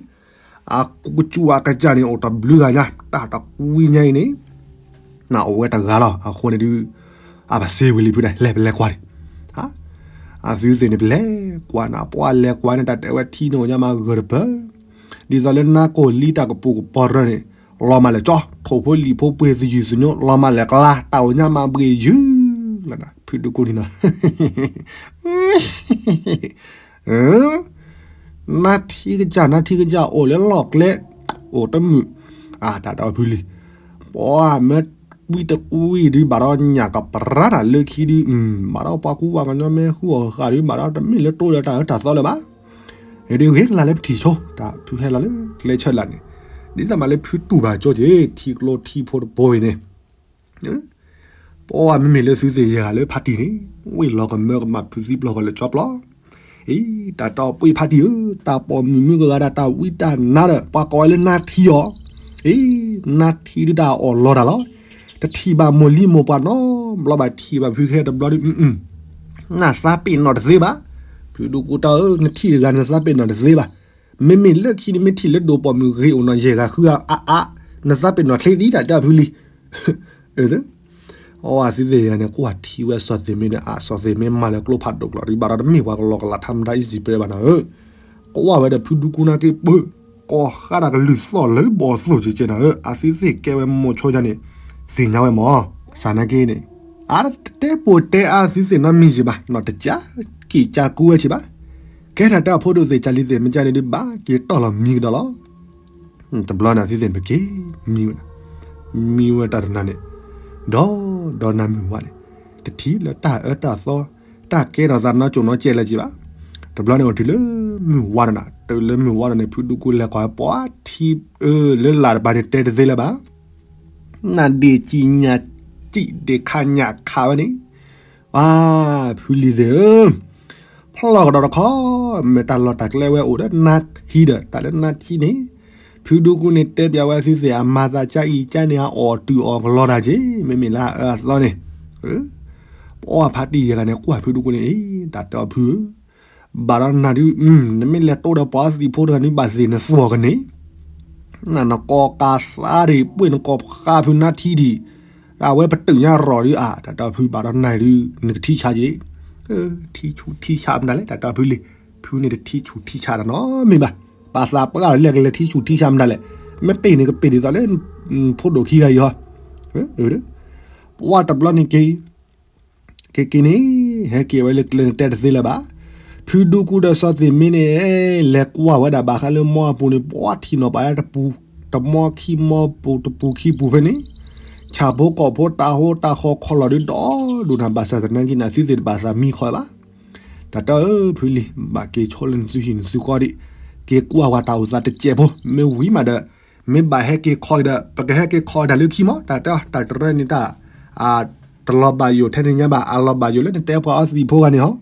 အကူကစူၣ်အကစၢ်န့ၣ် အိၣ်တဘျုးဂၤညါ, တၢ်တကွံညါအံၤန့ၣ် နအိၣ်ဝဲတဂၤလီၤ. အဃိန့ၣ်ဒုး အပစ့ဝံၤလံဖုဒဲး လဲၤပလဲၤကွၢ်န့ၣ်, အသုသ့ၣ်န့ၣ် ပလဲၤကွၢ်နၤ ပှၤလဲၤကွၢ်န့ၣ် တၢ်တဲဝဲထံန့ၣ်အိၣ်ညါမးဂၢၢ်တပၢၢ်, ဒ်သိးလၢနါကိၢ်လံတၢ်ကပိာ်ကပီၤရၢန့ၣ် လီၤမၢ်လဲၤကၠီ, ထိၣ်ဖိလံၣ်ဖိပှ့ၤသယုၢ်သညိ လီၤမၢ်လဲၤကျါ, တၢ်အိၣ်ညါမးဘှ့ၣ်ယုၢ်လီၤနၤ ဖုဒူကူန့ၣ်နီၤ နါထံကစၢ် နါထံကစၢ် အိၣ်လၢလီၢ်ကျဲ အိၣ်တမုာ်, တၢ်တဲအီၤဖုလံ, ပှၤမ့ၢ်ကွံတကွံဒုး ဘၣ်ဒီးညၣ်ကပြၢတၢ်လၢခံဒုး, ဘၣ်ဒီးပှၤကူပှၤကညီမ့ၢ်ဟူအီၣ်ဃာ်ဒုး ဘၣ်ဒီးတမ့ၢ်လၢတိဒီးတၢ်အၢတၢ်သီလၢၤဘၣ်. ဒုးဂ့ၤကလၢ်လၢပထံၣ်ဆိ တၢ်ဖုဟဲလီၤလၢကျဲဆၢလာ်န့ၣ်, ဒ်သိးမးလၢဖုတူၢ်ဘၣ်ကၠိက့ၤ ထံကျိထံဖိတဘိအံၤန့ၣ် ပှၤမ့မ့ၢ်လၢသုသ့ၣ်ယဲၢ်ဂၤလၢဖါတံၢ်န့ၣ်, ဝ့ၢ်လီၤကမၢကမၣ်ဖုသံပျီၢ်ဃီလၢကၠီပျီ, အံၤ တၢ်တီပှ့ၤဖါတံၢ်ဧၢ, တၢ်ပိာ်မုၣ်မုၢ်ကဂၤဒၣ် တၢ်ဝံတၢ်နါဒီး ပှၤကိးဝဲလၢနါထံအီၤ, အံၤ နါထံဒုးတၢ်အီၣ်လီၤတၢ်လီၤ, တထံၣ်ဘၣ်မိၢ်လံမိၢ်ပှၢ်နီတဘျီဘၣ် ထံၣ်ဘၣ်ဖုခဲတဘျီဒုး, နသးပ့ၤနီၣ်တသ့ဘၣ်, ဖုဒူကူတၢ်ဧၢ နထံၣ်တဂၤနသးပ့ၤနီၣ်တသ့ဘၣ်, မ့မ့ၢ်လၢခံန့ၣ် မ့ၢ်ထံၣ်လၢဒိၣ်ပိာ်မုၣ်ဂ့ၤအိၣ်နီၢ်ယဲၢ်ဂၤဃုဂၤအါအါ, နသးပ့ၤနီၣ်ချ့ဒ်တၢ်တဲအီၤဖုလံ အဝဲသ့ၣ်ယဲၢ်ဂၤန့ၣ် ကွၢ်ထံဝဲစီၤသ့ၣ်မ့ၢ်န့ၣ် အစီၤသ့ၣ်မ့ၢ်မၤလၢကျိဖးဒိၣ်ကျီၤဒုး ဘၣ်ဒီးတမ့ၢ်ပှၤကလီကလးထါမတၤအံၤစံးပှဲၤဘၣ်နၤဧၢ, ကွၢ်ဝဲဒီးဖုဒူကူနာ်က့ပၢၢ်, ကိးဃါဒၣ်ကလုၢ်သီၣ်လၢဘီၣ်သိၣ်ကကဲနၤဧၢ, အသုသ့ၣ်ကဲဝဲမိၤဆိယါန့ၣ်, သ့ၣ်ညါဝဲမၢ်, စၢ်နာ်က့န့ၣ်, အါတတဲပိာ်တဲအါသုသ့ၣ်နီတမံၤယံၤဘၣ်, နီၢ်တကးက့ၤကးကူဝဲက့ၤဘၣ်, ကဲထီၣ်တၢ်အဖိဒိၣ်သ့ၣ်ကၢ်လံၤသ့ၣ်မ့ၢ်ကၢ်န့ၣ်ဒုး ဘၣ်က့ၤတီၢ်လီၤမံကဒီးလီၤ တဘျီန့ၣ် သုသ့ၣ်န့ၣ် ပက့ၤမံဝဲဒၣ်, မံဝဲတၢ်တနၤန့ၣ်, ဒီးဒီးနၤမုၢ်ဝါန့ၣ်, တထံၣ်လၢတၢ်အၢတၢ်သီ, တၢ်ကဲထီၣ်သးနီကိၣ်နီကဲလၢၤက့ၤဘၣ်, တဘျီန့ၣ်အိၣ်တုၤလၢမုၢ်ဝါဒီးနၤ, တုၤလၢမုၢ်ဝါဒီးန့ၣ် ဖုဒူကူလဲၤကွၢ်ပှၤထံအၢလၢလာ်တပၤန့ၣ်တဲတသ့လၢၤဘၣ် နဒ့ၣ်ကံၣ်ညၣ်ကံၣ်ဒ့ၣ်ခါညၣ်ခးဝဲန့ၣ်, ပှၤဖုလံၤသ့ၣ်ဧၢ, ဖျီၣ်ကဒီးတခီ, မ့ၢ်တၢ်လီၢ်တၢ်ကျဲဝဲအိၣ်ဒီးနါထံဒီး တၢ်လၢနါထံန့ၣ်, ဖုဒူကူန့ၣ်တဲပျးဝဲသုသ့ၣ်အမၤသးကါအံၤကါန့ၣ် အအီၣ်တုၤအီၣ်ကလီတၢ်က့ၤ, မ့မ့ၢ်လၢအအၢအသီန့ၣ်, ပှၤဖါတံၢ်ယဲၢ်ဂၤန့ၣ် ကွၢ်ဖုဒူကူန့ၣ်, တၢ်တဲအီၤဖုဧၢ ဘၣ်ဒီးနၤဒုး, နမ့ၢ်လဲၤတိဒီးပှၤသံၣ်ဖိတဂၤန့ၣ် ဘၣ်သ့ၣ်နသူၣ်အီၤကန့ၣ်, နနကိးကးသးဒံး ပှ့ၤနကိးဃါဖုနါထံဒံး, အဝဲပတုာ်ညါရီၣ်ဒုးအါ, တၢ်တဲအီၤဖုဘၣ်ဒီးနၤဒုး နကထံဆးက့ၤ, ထံဆူၣ်ထံဆးမတၤလဲၣ် တၢ်တဲအီၤဖုလံ, ဖုန့ၣ်တထံဆူၣ်ထံဆးတၢ်နီတမံၤဘၣ်, ပာ်သးပှၢ်လၢကလဲၤထံဆူၣ်ထံဆးမတၤလဲၣ်, မ့ၢ်ပ့ၢ်န့ၣ်ကပ့ၢ်ဒ်သိးလၢ ဖိဒိၣ်ခံဂၤအံၤဟီ, ပှၤတဘျီန့ၣ်က့ၤ က့ၤက့ၤန့ၣ်, ဟဲက့ၤဝဲလၢကျဲန့ၣ်တဲတသ့လၢၤဘၣ်. ဖုဒူကူဒီးစီၤသ့ၣ်မ့ၢ်န့ၣ်, လဲၤကွၢ်ဝဲဒၣ်ဘၣ်ဃးလၢမီအပူၤန့ၣ် ပှၤထံၣ်နီၣ်ပာ်တပူၤ, တမီခံမီပူၤ တပူၤခံပူၤဖဲန့ၣ်, ဆၣ်ဖိကီၢ်ဖိတၢ်ဟိတၢ်ဃီခီလီၤဒုးဒီးဒိၣ်နၤဘၣ်ဆၣ်သနာ်က့န့ၣ် သုသ့ၣ်တဘၣ်သးမံခီဘၣ်. တၢ်တဲအီၤဖုလံ, ဘၣ်က့ၤဆိလၢနသုဟံၣ်နသုဃီဒံး, က့ၤကွၢ်ဝဲတၢ်အိၣ်သးတစဲးဖိ, မ့ၢ်ဝံၤမးဒီး, မ့ၢ်ဘၣ်ဟဲက့ၤခီဒီး ပကဟဲက့ၤခီတၢ်လၢခံမး, တၢ်တဲအီၤ တၢ်တရၢန့ၣ်တၢ် တလီၤဘၣ်ယိၣ်ထဲန့ၣ်ညါဘၣ်, အလီၤဘၣ်ယိၣ်လၢနတဲပှၤအီသံးဖိဂၤန့ၣ်ဟီ.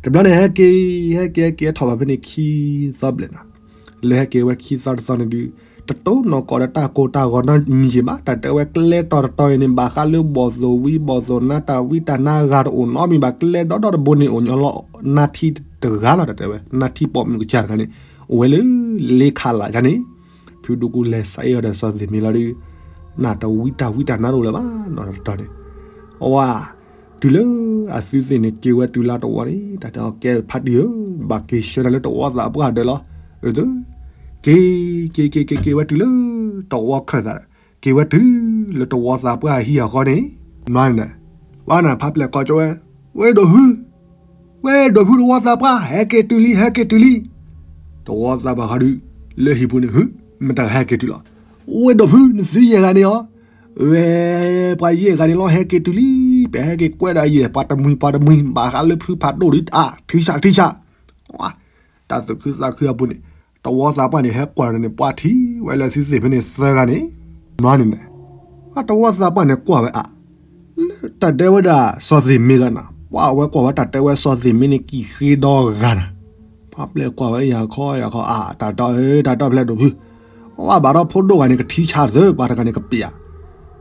တဘျီန့ၣ်ဟဲက့ၤ, ဟဲက့ၤဟဲက့ၤထီၣ်ဘၣ်ဖဲန့ၣ်ခံသီဘျဲၣ်နီၤ, လၢဟဲက့ၤဝဲခံသီတသီန့ၣ်ဒုး တတိၢ်နီၢ်ကီၢ်ဒီးတၢ်ကိၢ်တၢ်ဂီၤနီတမံၤဘၣ်. တၢ်တဲဝဲကျဲတီၤတတီၤအံၤန့ၣ် ဘၣ်ဃးလၢဘီၣ်သိၣ်ဝံဘီၣ်သိၣ်နါ တၢ်ဝံတၢ်နါဂၤတအိၣ်နီတမံၤဘၣ်. ကျဲဒီဒီတဘိန့ၣ် အိၣ်ညီလီၤနါထံတဂၤလီၤ. တၢ်တဲဝဲ နါထံပိာ်မုၣ်ကစၢ်တဂၤန့ၣ် အိၣ်ဝဲလၢလ့ခးလးယါန့ၣ် ဖုဒူကူလဲၤစးအ့ၣ်အီၤဒီးစီၤသ့ၣ်မ့လီၤဒုး နၢ်တဝံတၢ်ဝံတၢ်နါတအိၣ်လၢၤဘၣ်နီတတီၤန့ၣ်. အဝဲ တုၤလၢအသုသ့ၣ်န့ၣ် က့ၤဝဲတုၤလၢတဝီန့ၣ် တၢ်တဲအီၤ ကဲဖါတံၢ်ဧၢ, ဘၣ်က့ၤဆှၢနၤလၢတဝီသးပှၢ်ဒၢးလီၤ. အၢ က့ၤ က့ၤက့ၤက့ၤက့ၤဝဲတုၤလၢတဝီခၢၣ်သးဒီး က့ၤဝဲတုၤလၢတဝီသးပှၢ်အဟံၣ်အဃီန့ၣ် နွါန့ၣ် ဝဲနၤဖးပျဲၢ်ကီၢ်ကၠီဝဲ ဝဲဒိးဖု ဝဲဒိးဖုတဝီသးပှၢ် ဟဲက့ၤတုၤလံ ဟဲက့ၤတုၤလံ. တဝီသးပှၢ်ဃီဒုး လၢဟံၣ်ပူၤန့ၣ် ဟု မတၤဟဲက့ၤတုၤလီၤ. ဝဲဒိးဖု နသုယဲၢ်ဂၤန့ၣ်အီၤ ဝဲ ပှၤယဲၢ်ဂၤန့ၣ်လီၤ ဟဲက့ၤတုၤလံ. ပဟဲက့ၤကွဲးဒၣ်ယဲၢ် ပှၤတမှံၤပှၤတမှံၤ ဘၣ်ဃးလၢဖုဖးဒိၣ်ဒုး အါ ထံဆးထံဆး တၢ်သူၣ်ခုသးခုအပူၤန့ၣ် တဝီသးပှၢ်န့ၣ် ဟဲကွၢ်န့ၣ် ပှၤထံၣ်ဝဲလၢသုသ့ၣ်ဖဲန့ၣ်သၢဂၤန့ၣ် နွါန့ၣ်န့ၣ် တဝီသးပှၢ်န့ၣ်ကွၢ်ဝဲအါ လၢတၢ်တဲဝဲဒၣ်စီၤသ့ၣ်မ့ဂၤနီၤ ပှၤအဝဲကွၢ်ဝဲတၢ်တဲဝဲစီၤသ့ၣ်မ့န့ၣ် ကံၣ်ဃ့ဒီဂၤနီၤ ဖးပျဲၢ်ကွၢ်ဝဲယၤခီယၤခီ အါ တၢ်တီအၢ တၢ်တီဖျဲၣ်ဒိၣ်ဖု အဝဲဘၣ်ဒီးဖိဒိၣ်ဂၤန့ၣ် ကထံဆးသၢ ပှၤတဂၤန့ၣ်ကပ့ၤ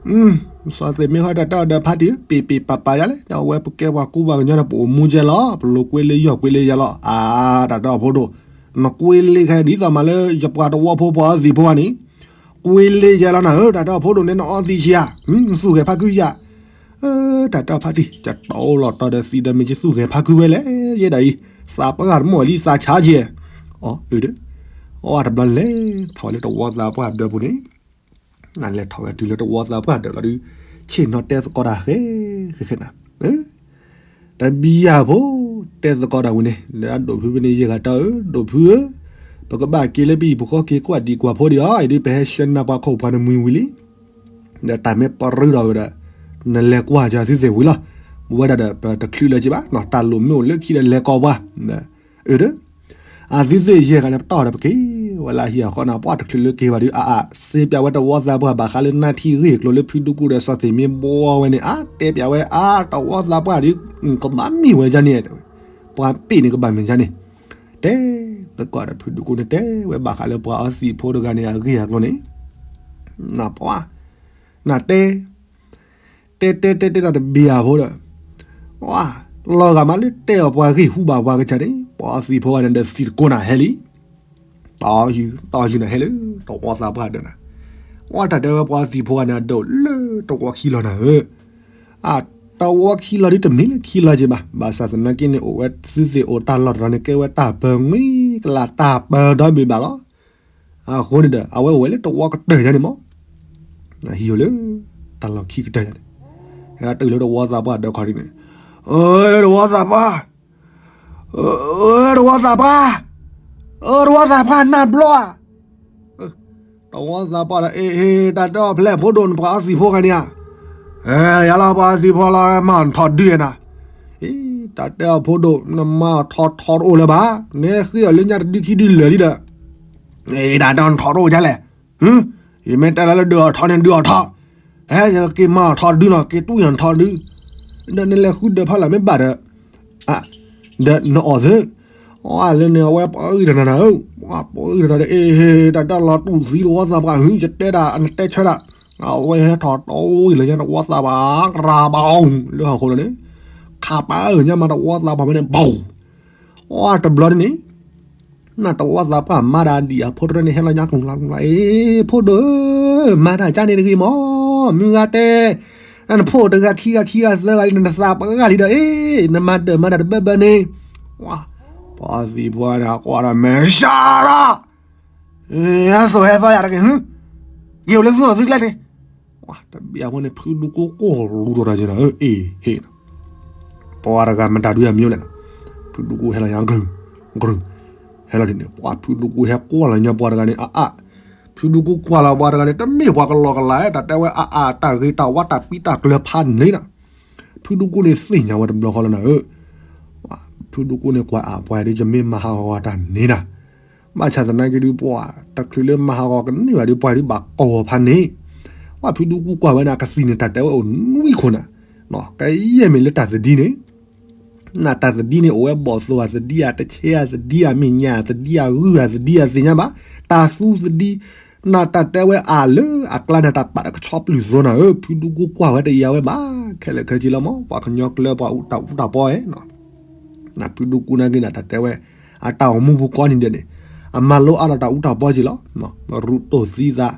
ဧါ စီၤသ့ၣ်မ့ဟီတၢ်တဲအီၤဒီးဖါတံၢ် ပ့ၤပ့ၤပာ်ပာ်ယၤလဲၣ် ဒီးအဝဲပကဲပှၤကူပှၤကညီဒီး ပအိၣ်မူကဲလီၤ ပလိၤကွ့လ့ယီၢ်ကွ့လ့ယၤလီၤ အါ တၢ်တီအဖိဒိၣ် နကွ့လ့ခဲ ဒ်သိးမးလၢယပှၤတဝီဖိပှၤအီသံးဖိဂၤန့ၣ် ကွ့လ့ယဲလီၤနၤဧၢ တၢ်တီအဖိဒိၣ်န့ၣ် နအီသံးဆံးဧါ နသူၣ်ဂဲၤဖးခုယၤ တၢ်တီဖါတံၢ် ယတီအိၣ်လီၤတီၤဒီးသံးဒီးမ့ၢ်ယသူၣ်ဂဲၤဖးခုဝဲလဲၣ် ယဲဒၣ်အံၤ သးပှၢ်တမီၢ်လံသးဆါကဲ အီ အၢ အဝဲတဘျီန့ၣ်လဲၤထီၣ်ဝဲလၢတဝီသးပှၢ်ဒၢးပူၤန့ၣ် နလဲၤထီၣ်ဝဲတုၤလၢတဝီသးပှၢ်ဒၢးလီၤဒုး ဆ့ၣ်နီၤတဲသကိးတၢ်ဃဲ ဃဲဃဲနၤ တဘံယၤဖိ တဲသကိးတၢ်ဝံၤန့ၣ် လၢအဒိၣ်ဖုဖဲန့ၣ် ယဲၢ်ဂၤတၢ်ဧၢ ဒိၣ်ဖုဧၢ ပကဘၣ်က့ၤလၢပဟံၣ်ပူၤဃီက့ၤကွၢ်ဒံကွၢ်ဖိဒံးအီၤ အံၤဒုးပဟဲဆှၢနၤပှၤခိၣ်ပှၤနမှံဝံၤလံ ဒီးတၢ်မ့ၢ်ပရၢဒီးဝဲဒီး နလဲၤကွၢ်ကၢသုသ့ၣ်ဝံၤလီၤ ဝဲဒၣ်ဒီးပတချုးလၢၤက့ၤဘၣ် တၢ်လိၣ်မ့ၢ်အိၣ်လၢခံဒီးလဲၤကိးပှၤ အၢ ဒီး အသုသ့ၣ်ယဲၢ်ဂၤန့ၣ် ပတီၢ်ဒီးပက့ၤဝဲလၢဟံၣ်အဃီန့ၣ် ပှၤတချုးလၢက့ၤဘၣ်ဒုး အါအါ စ့ပၠးဝဲတဝီသးပှၢ်ဘၣ်ဃးလၢနါထံဂ့ၢ်ကျိၤလၢဖုဒူကူဒီးစီၤသ့ၣ်မ့ဘှီဝဲန့ၣ် အါ တဲပၠးဝဲအါ တဝီသးပှၢ်ဒုး ကဘၣ်မ့ၢ်ဝဲဒ်န့ၣ် ပှၤပ့ၢ်န့ၣ်ကဘၣ်မ့ၢ်ဒ်န့ၣ် တဲသကိးဒီးဖုဒူကူန့ၣ် တဲဝဲဘၣ်ဃးလၢပှၤအီသံးဖိတဂၤန့ၣ် အဂ့ၢ်အကျိၤန့ၣ် နပှၤ နတဲ တဲတဲတဲတဲတၢ်တဘံယၤဖိဒီး လီၤဂာ်မးလၢတဲအီၤပှၤဂ့ၢ်ဟူဘၣ်ပှၤကစၢ်န့ၣ် ပှၤအီသံးဖိဂၤန့ၣ်ဒီးသံးတကိးနၤဟဲလံ တီယူၤ တီယူၤနၤဟဲလၢ တဝီသးပှၢ်ဒၢးနၤ အတၢ်တဲဝဲပှၤအီသံးဖိဂၤန့ၣ် အဒိၣ်လၢတဝီခံလီၤနၤဧၢ အတဝီခံလီၤဒုးတမ့ၢ်လၢခံလီၤက့ၤဘၣ် ဘၣ်ဆၣ်သနာ်က့န့ၣ် အိၣ်ဝဲသုသ့ၣ်အိၣ်တၢ်လီၢ်တတီၤန့ၣ် ကဲဝဲတၢ်ပၢၤမှံကလၤ တၢ်ပၢၤဒီဘ့ၣ်ဘၣ်လီၤ အဃိန့ၣ်ဒီး အဝဲအိၣ်ဝဲလၢတဝီကတၢၢ်ယါန့ၣ်မး ဟံၣ်အိၣ်လၢ တၢ်လီၢ်ခံကတၢၢ်ယါန့ၣ် ဟဲတုၤလၢတဝီသးပှၢ်ဒၢးခီဒ်န့ၣ် အၢ တဝီသးပှၢ် အၢ တဝီသးပှၢ် အၢ တဝီသးပှၢ် နၢ်ဘျီဧါ တဝီသးပှၢ်ဒီး အ့ ဟ့ တၢ်တဲအီၤဖျဲၣ်ဖိဒိၣ် နပှၤအီသံးဖိဂၤန့ၣ်ဧါ ယၤလီၤပှၤအီသံးဖိလီၤ မၤထီၣ်ဒုးနၤ အ့ တၢ်တဲအီၤဖိဒိၣ် နမၤထီၣ်ထီၣ်တအိၣ်လၢၤဘၣ် နဟဲဃ့အီၤလၢညါတဒုခံဒုလၢာ်လံဒီး အ့ တၢ်တဲအီၤနထီၣ်တအိၣ်ဒ်လဲၣ် ယမ့ၢ်တဲလၢဒုးအီၤထီၣ်န့ၣ်ဒုးအီၤထီၣ် ဟဲယက့ၤမၤအီၤထီၣ်ဒုးနီၤ က့ၤတူၢ်ယၤထီၣ်ဒုး ဒီးနလဲၤဃုဒၢးဖးလၢမ့ၢ်ဘၣ်ဒီး အ ဒီးနအီၣ်သ့ အလၢန့ၣ် အဝဲပှၤဂံၢ်တနီၤနီၤဧၢ ပှၤဂံၢ်တနီၤဒီး အ့ တၢ်တၢ်လီၤတူၢ်သံတဝီသးပှၢ် ဟု ယတဲဒၣ် နတဲဆၢဒၣ် အဝဲဟဲထီၣ်တီဝံၤလၢညါတဝီသးပှၢ် ကရၤဘၣ် လၢဟီၣ်ခိၣ်လီၤန့ၣ် ခးပာ်လၢညါမးတဝီသးပှၢ်ဖဲန့ၣ် ဘၣ် အတဘျီန့ၣ် နတဝီသးပှၢ်မၤတၢ်ဒံးအဖိတရၢန့ၣ် ဟဲလီၤညါကျူၤကျါကျူၤကျါ အ့ ဖိဒိၣ်ဧၢ မၤတၢ်ကါန့ၣ်တဂ့ၤမး မုၢ်ဂၤတဲ နဖိတဂၤခံဂၤခံဂၤသၢဂၤလံ နသးပှၢ်ဂၤလံဒီး အ့ နမၤဒၢးမၤတၢ်တဘၢဘၢန့ၣ် ပှၤသံးဖိန့ၣ် ကွၢ်ဒီးမဲာ်ဆှးဒီး ဟဲသိၣ်ဟဲသီယၤတဂ့ၤ ဟ့ၣ်အိၣ်လၢသုလီၢ်သုကျဲန့ၣ် တဘံၣ်အဖိန့ၣ် ဖုဒူကူကိၢ်လူၤဒီးတၢ်က့ၤနီၤ အ့ ဟ့ၣ် ပှၤတဂၤမတၤဒုးအမံၤလဲၣ်နီၤ ဖုဒူကူဟဲလီၤညါ ကရုၢ် ကရုၢ် ဟဲလီၤဒ်န့ၣ် ပှၤဖုဒူကူဟဲကွၢ်လီၤညါပှၤတဂၤန့ၣ် အအါ ဖုဒူကူကွၢ်လီၤပှၤတဂၤန့ၣ် တမ့ၢ်ပှၤကလီကလီ တၢ်တဲဝဲအအါ တၢ်ဂ့ၤတၢ်ဝါတၢ်ပံတၢ်ကျၢၤဖးန့ၣ်နီၤ ဖုဒူကူန့ၣ်သ့ၣ်ညါဝဲတဘျီဃီလီၤနၤဧၢ ဖုဒူကူန့ၣ်ကွၢ်အါ ပှၤဒုးယမ့ၢ်မၤဟးဂီၤတၢ်န့ၣ်နီၤ ဘၣ်ဆၣ်သနာ်က့ဒုးပှၤ တချုးလၢမၤဟးဂီၤကန့ၢ်ဘၣ်ဒုးပှၤဒုးဘၣ်ကိးဂီၤဖးန့ၣ် ပှၤဖုဒူကူကွၢ်ဝဲန့ၣ် အကသံၣ်န့ၣ် တၢ်တဲဝဲအိၣ်နွံခိၣ်နၤ ကယဲၢ်မ့ၢ်လၢတၢ်သဒံန့ၣ် နတၢ်သဒံန့ၣ် အိၣ်ဝဲဘီၣ်သိၣ်ဧါ သဒံဧါ တဆဲဧါ သဒံဧါ မဲာ်ညါ သဒံဧါ ဂုၢ်ဧါ သဒံဧါ သ့ၣ်ညါဘၣ်, တၢ်သူသဒံ, နတၢ်တဲဝဲအါလၢအကျါန့ၣ် တၢ်ပာ်တကဆီပျုၢ်သိနၤဧၢ, ဖုဒူကူကွၢ်ဝဲတယၤဝဲဘၣ်, ခဲလၢာ်ခဲဆ့လီၤမး ပှၤကညီကျၢၤပှၤတၢ်အူတၢ်ပီဧါ, နဖုဒူကူနာ်က့နတၢ်တဲဝဲ, အတၢ်အိၣ်မူပူၤကိးနံၤဒဲးန့ၣ်, အမၤလိအါဒီးတၢ်အူတၢ်ပီက့ၤလီၤ, ရူးတိၢ်သံသး,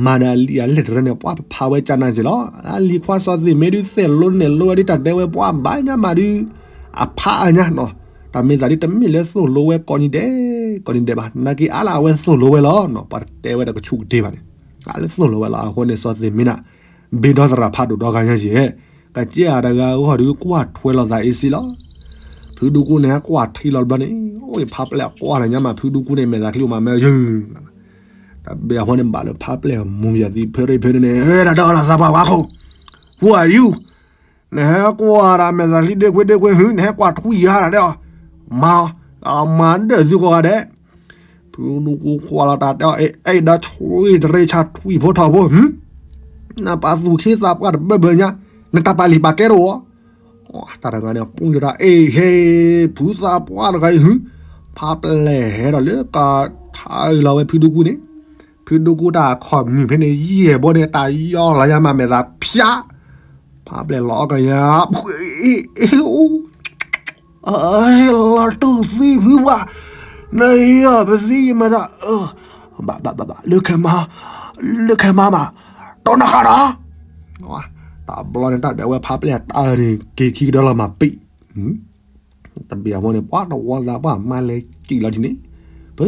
မၤဒီးအလံာ်အလဲၢ်တရၢန့ၣ် ပှၤပဖးဝဲကနၤက့ၤလီၤ, အလံၤခွါစီၤသ့ၣ်မ့ၢ်ဒုးသဲၣ်လိန့ၣ်လိဝဲဒုးတၢ်တဲဝဲပှၤဘၣ်ညါမးဒုး, အဖးအညါနီၤ, တၢ်မ့ၢ်သးဒုးတမ့ၢ်လၢသိၣ်လိဝဲကိးနံၤဒဲး, ကိးနံၤဒဲးဘၣ်, နာ်က့အါလၢအဝဲသိၣ်လိဝဲလီၤ, ပှၤတတဲဝဲဒီးကဆူၣ်ကတ့ၢ်ဘၣ်န့ၣ်, အါလၢသိၣ်လိဝဲလီၤ, အဃိန့ၣ် စီၤသ့ၣ်မ့ၢ်နၤ, ဘ့ၣ်ဒီသရၣ်ဖးဒိၣ်ဒီဂၤညါယဲၢ်, ကစၢ်အတဂၤအဂီၢ်ဒုးကွၢ်ထွဲလိာ်သးအ့ၣ်စ့လီၤ, ဖုဒူကူန့ၣ် ဟဲကွၢ်ထံလီၤတဘျီန့ၣ်, အိၣ်ဖးပျဲၢ်ကွၢ်လၢညါမး ဖုဒူကူန့ၣ် မဲာ်သးချံအိၣ်မးမ့ၢ်ယုၢ် တၢ်ဘၣ်အဃိန့ၣ်ဘၣ်လၢဖးပျဲၢ်မူယၤသံဖုရ့ၣ်ဖုန့ၣ်, တၢ်တဲအီၤလီၤသးပှၢ်ဝါခိၣ်, Who are you? နဟဲကွၢ်ဒၣ်မဲာ်သးချံဒ့ခွ့ဒ့ခွ့ဟု နဟဲကွၢ်ထွံၣ်ယါတၢ်တဲအီၤ, မၤအီၤ, မၤဒၢၣ်သုကိးဂၤဒဲး, ဖုဒူကူကွၢ်လီၤတၢ်တဲအီၤ အဲၣ်ဒိးထွံၣ်တရ့ဆါထွံၣ်ဖိထီၣ်ဖိ, နပာ်သူၣ်ခ့သးပှၢ်တဘၢဘၢညါ, နတၢ်ပာ်လံာ်ပာ်ကဲတအိၣ် တၢ်တဂၤန့ၣ် ပူၤဒီး အ့ၣ်ဟ့ၣ် ဖုသးပှၢ်တဂၤအံၤဟု, ဖးပျဲၢ်ဟဲဒီးလၢကထါအုးလီၤဝဲဖုဒူကူန့ၣ်, ဖုဒူကူတၢ်ခီၣ်မုၢ်ဖဲန့ၣ် ယဲၢ်ဘီန့ၣ် တၢ်ယီၢ်လီၤယါမးမဲာ်သးဖၠး, ဖးပျဲၢ်လီၤအီၣ်ကယၤ, လီၤတူၢ်သံဖုပှၢ်, နယီၢ်ပသံယမဲာ်သး, ဘၣ်ဘၣ်ဘၣ်ဘၣ် လၢခဲမါ, လၢခဲမါမး, တီနခါဒီး တဘျီန့ၣ် တၢ်ဒၢးဝဲဖးပျဲၢ်တၢ်န့ၣ် က့ၤခံကဒီးလီၤမးပံး, တဘၣ်အဃိန့ၣ် ပှၤတဝီသးပှၢ်မါလဲၤစံၣ်လီၤဒ်န့ၣ်, ပ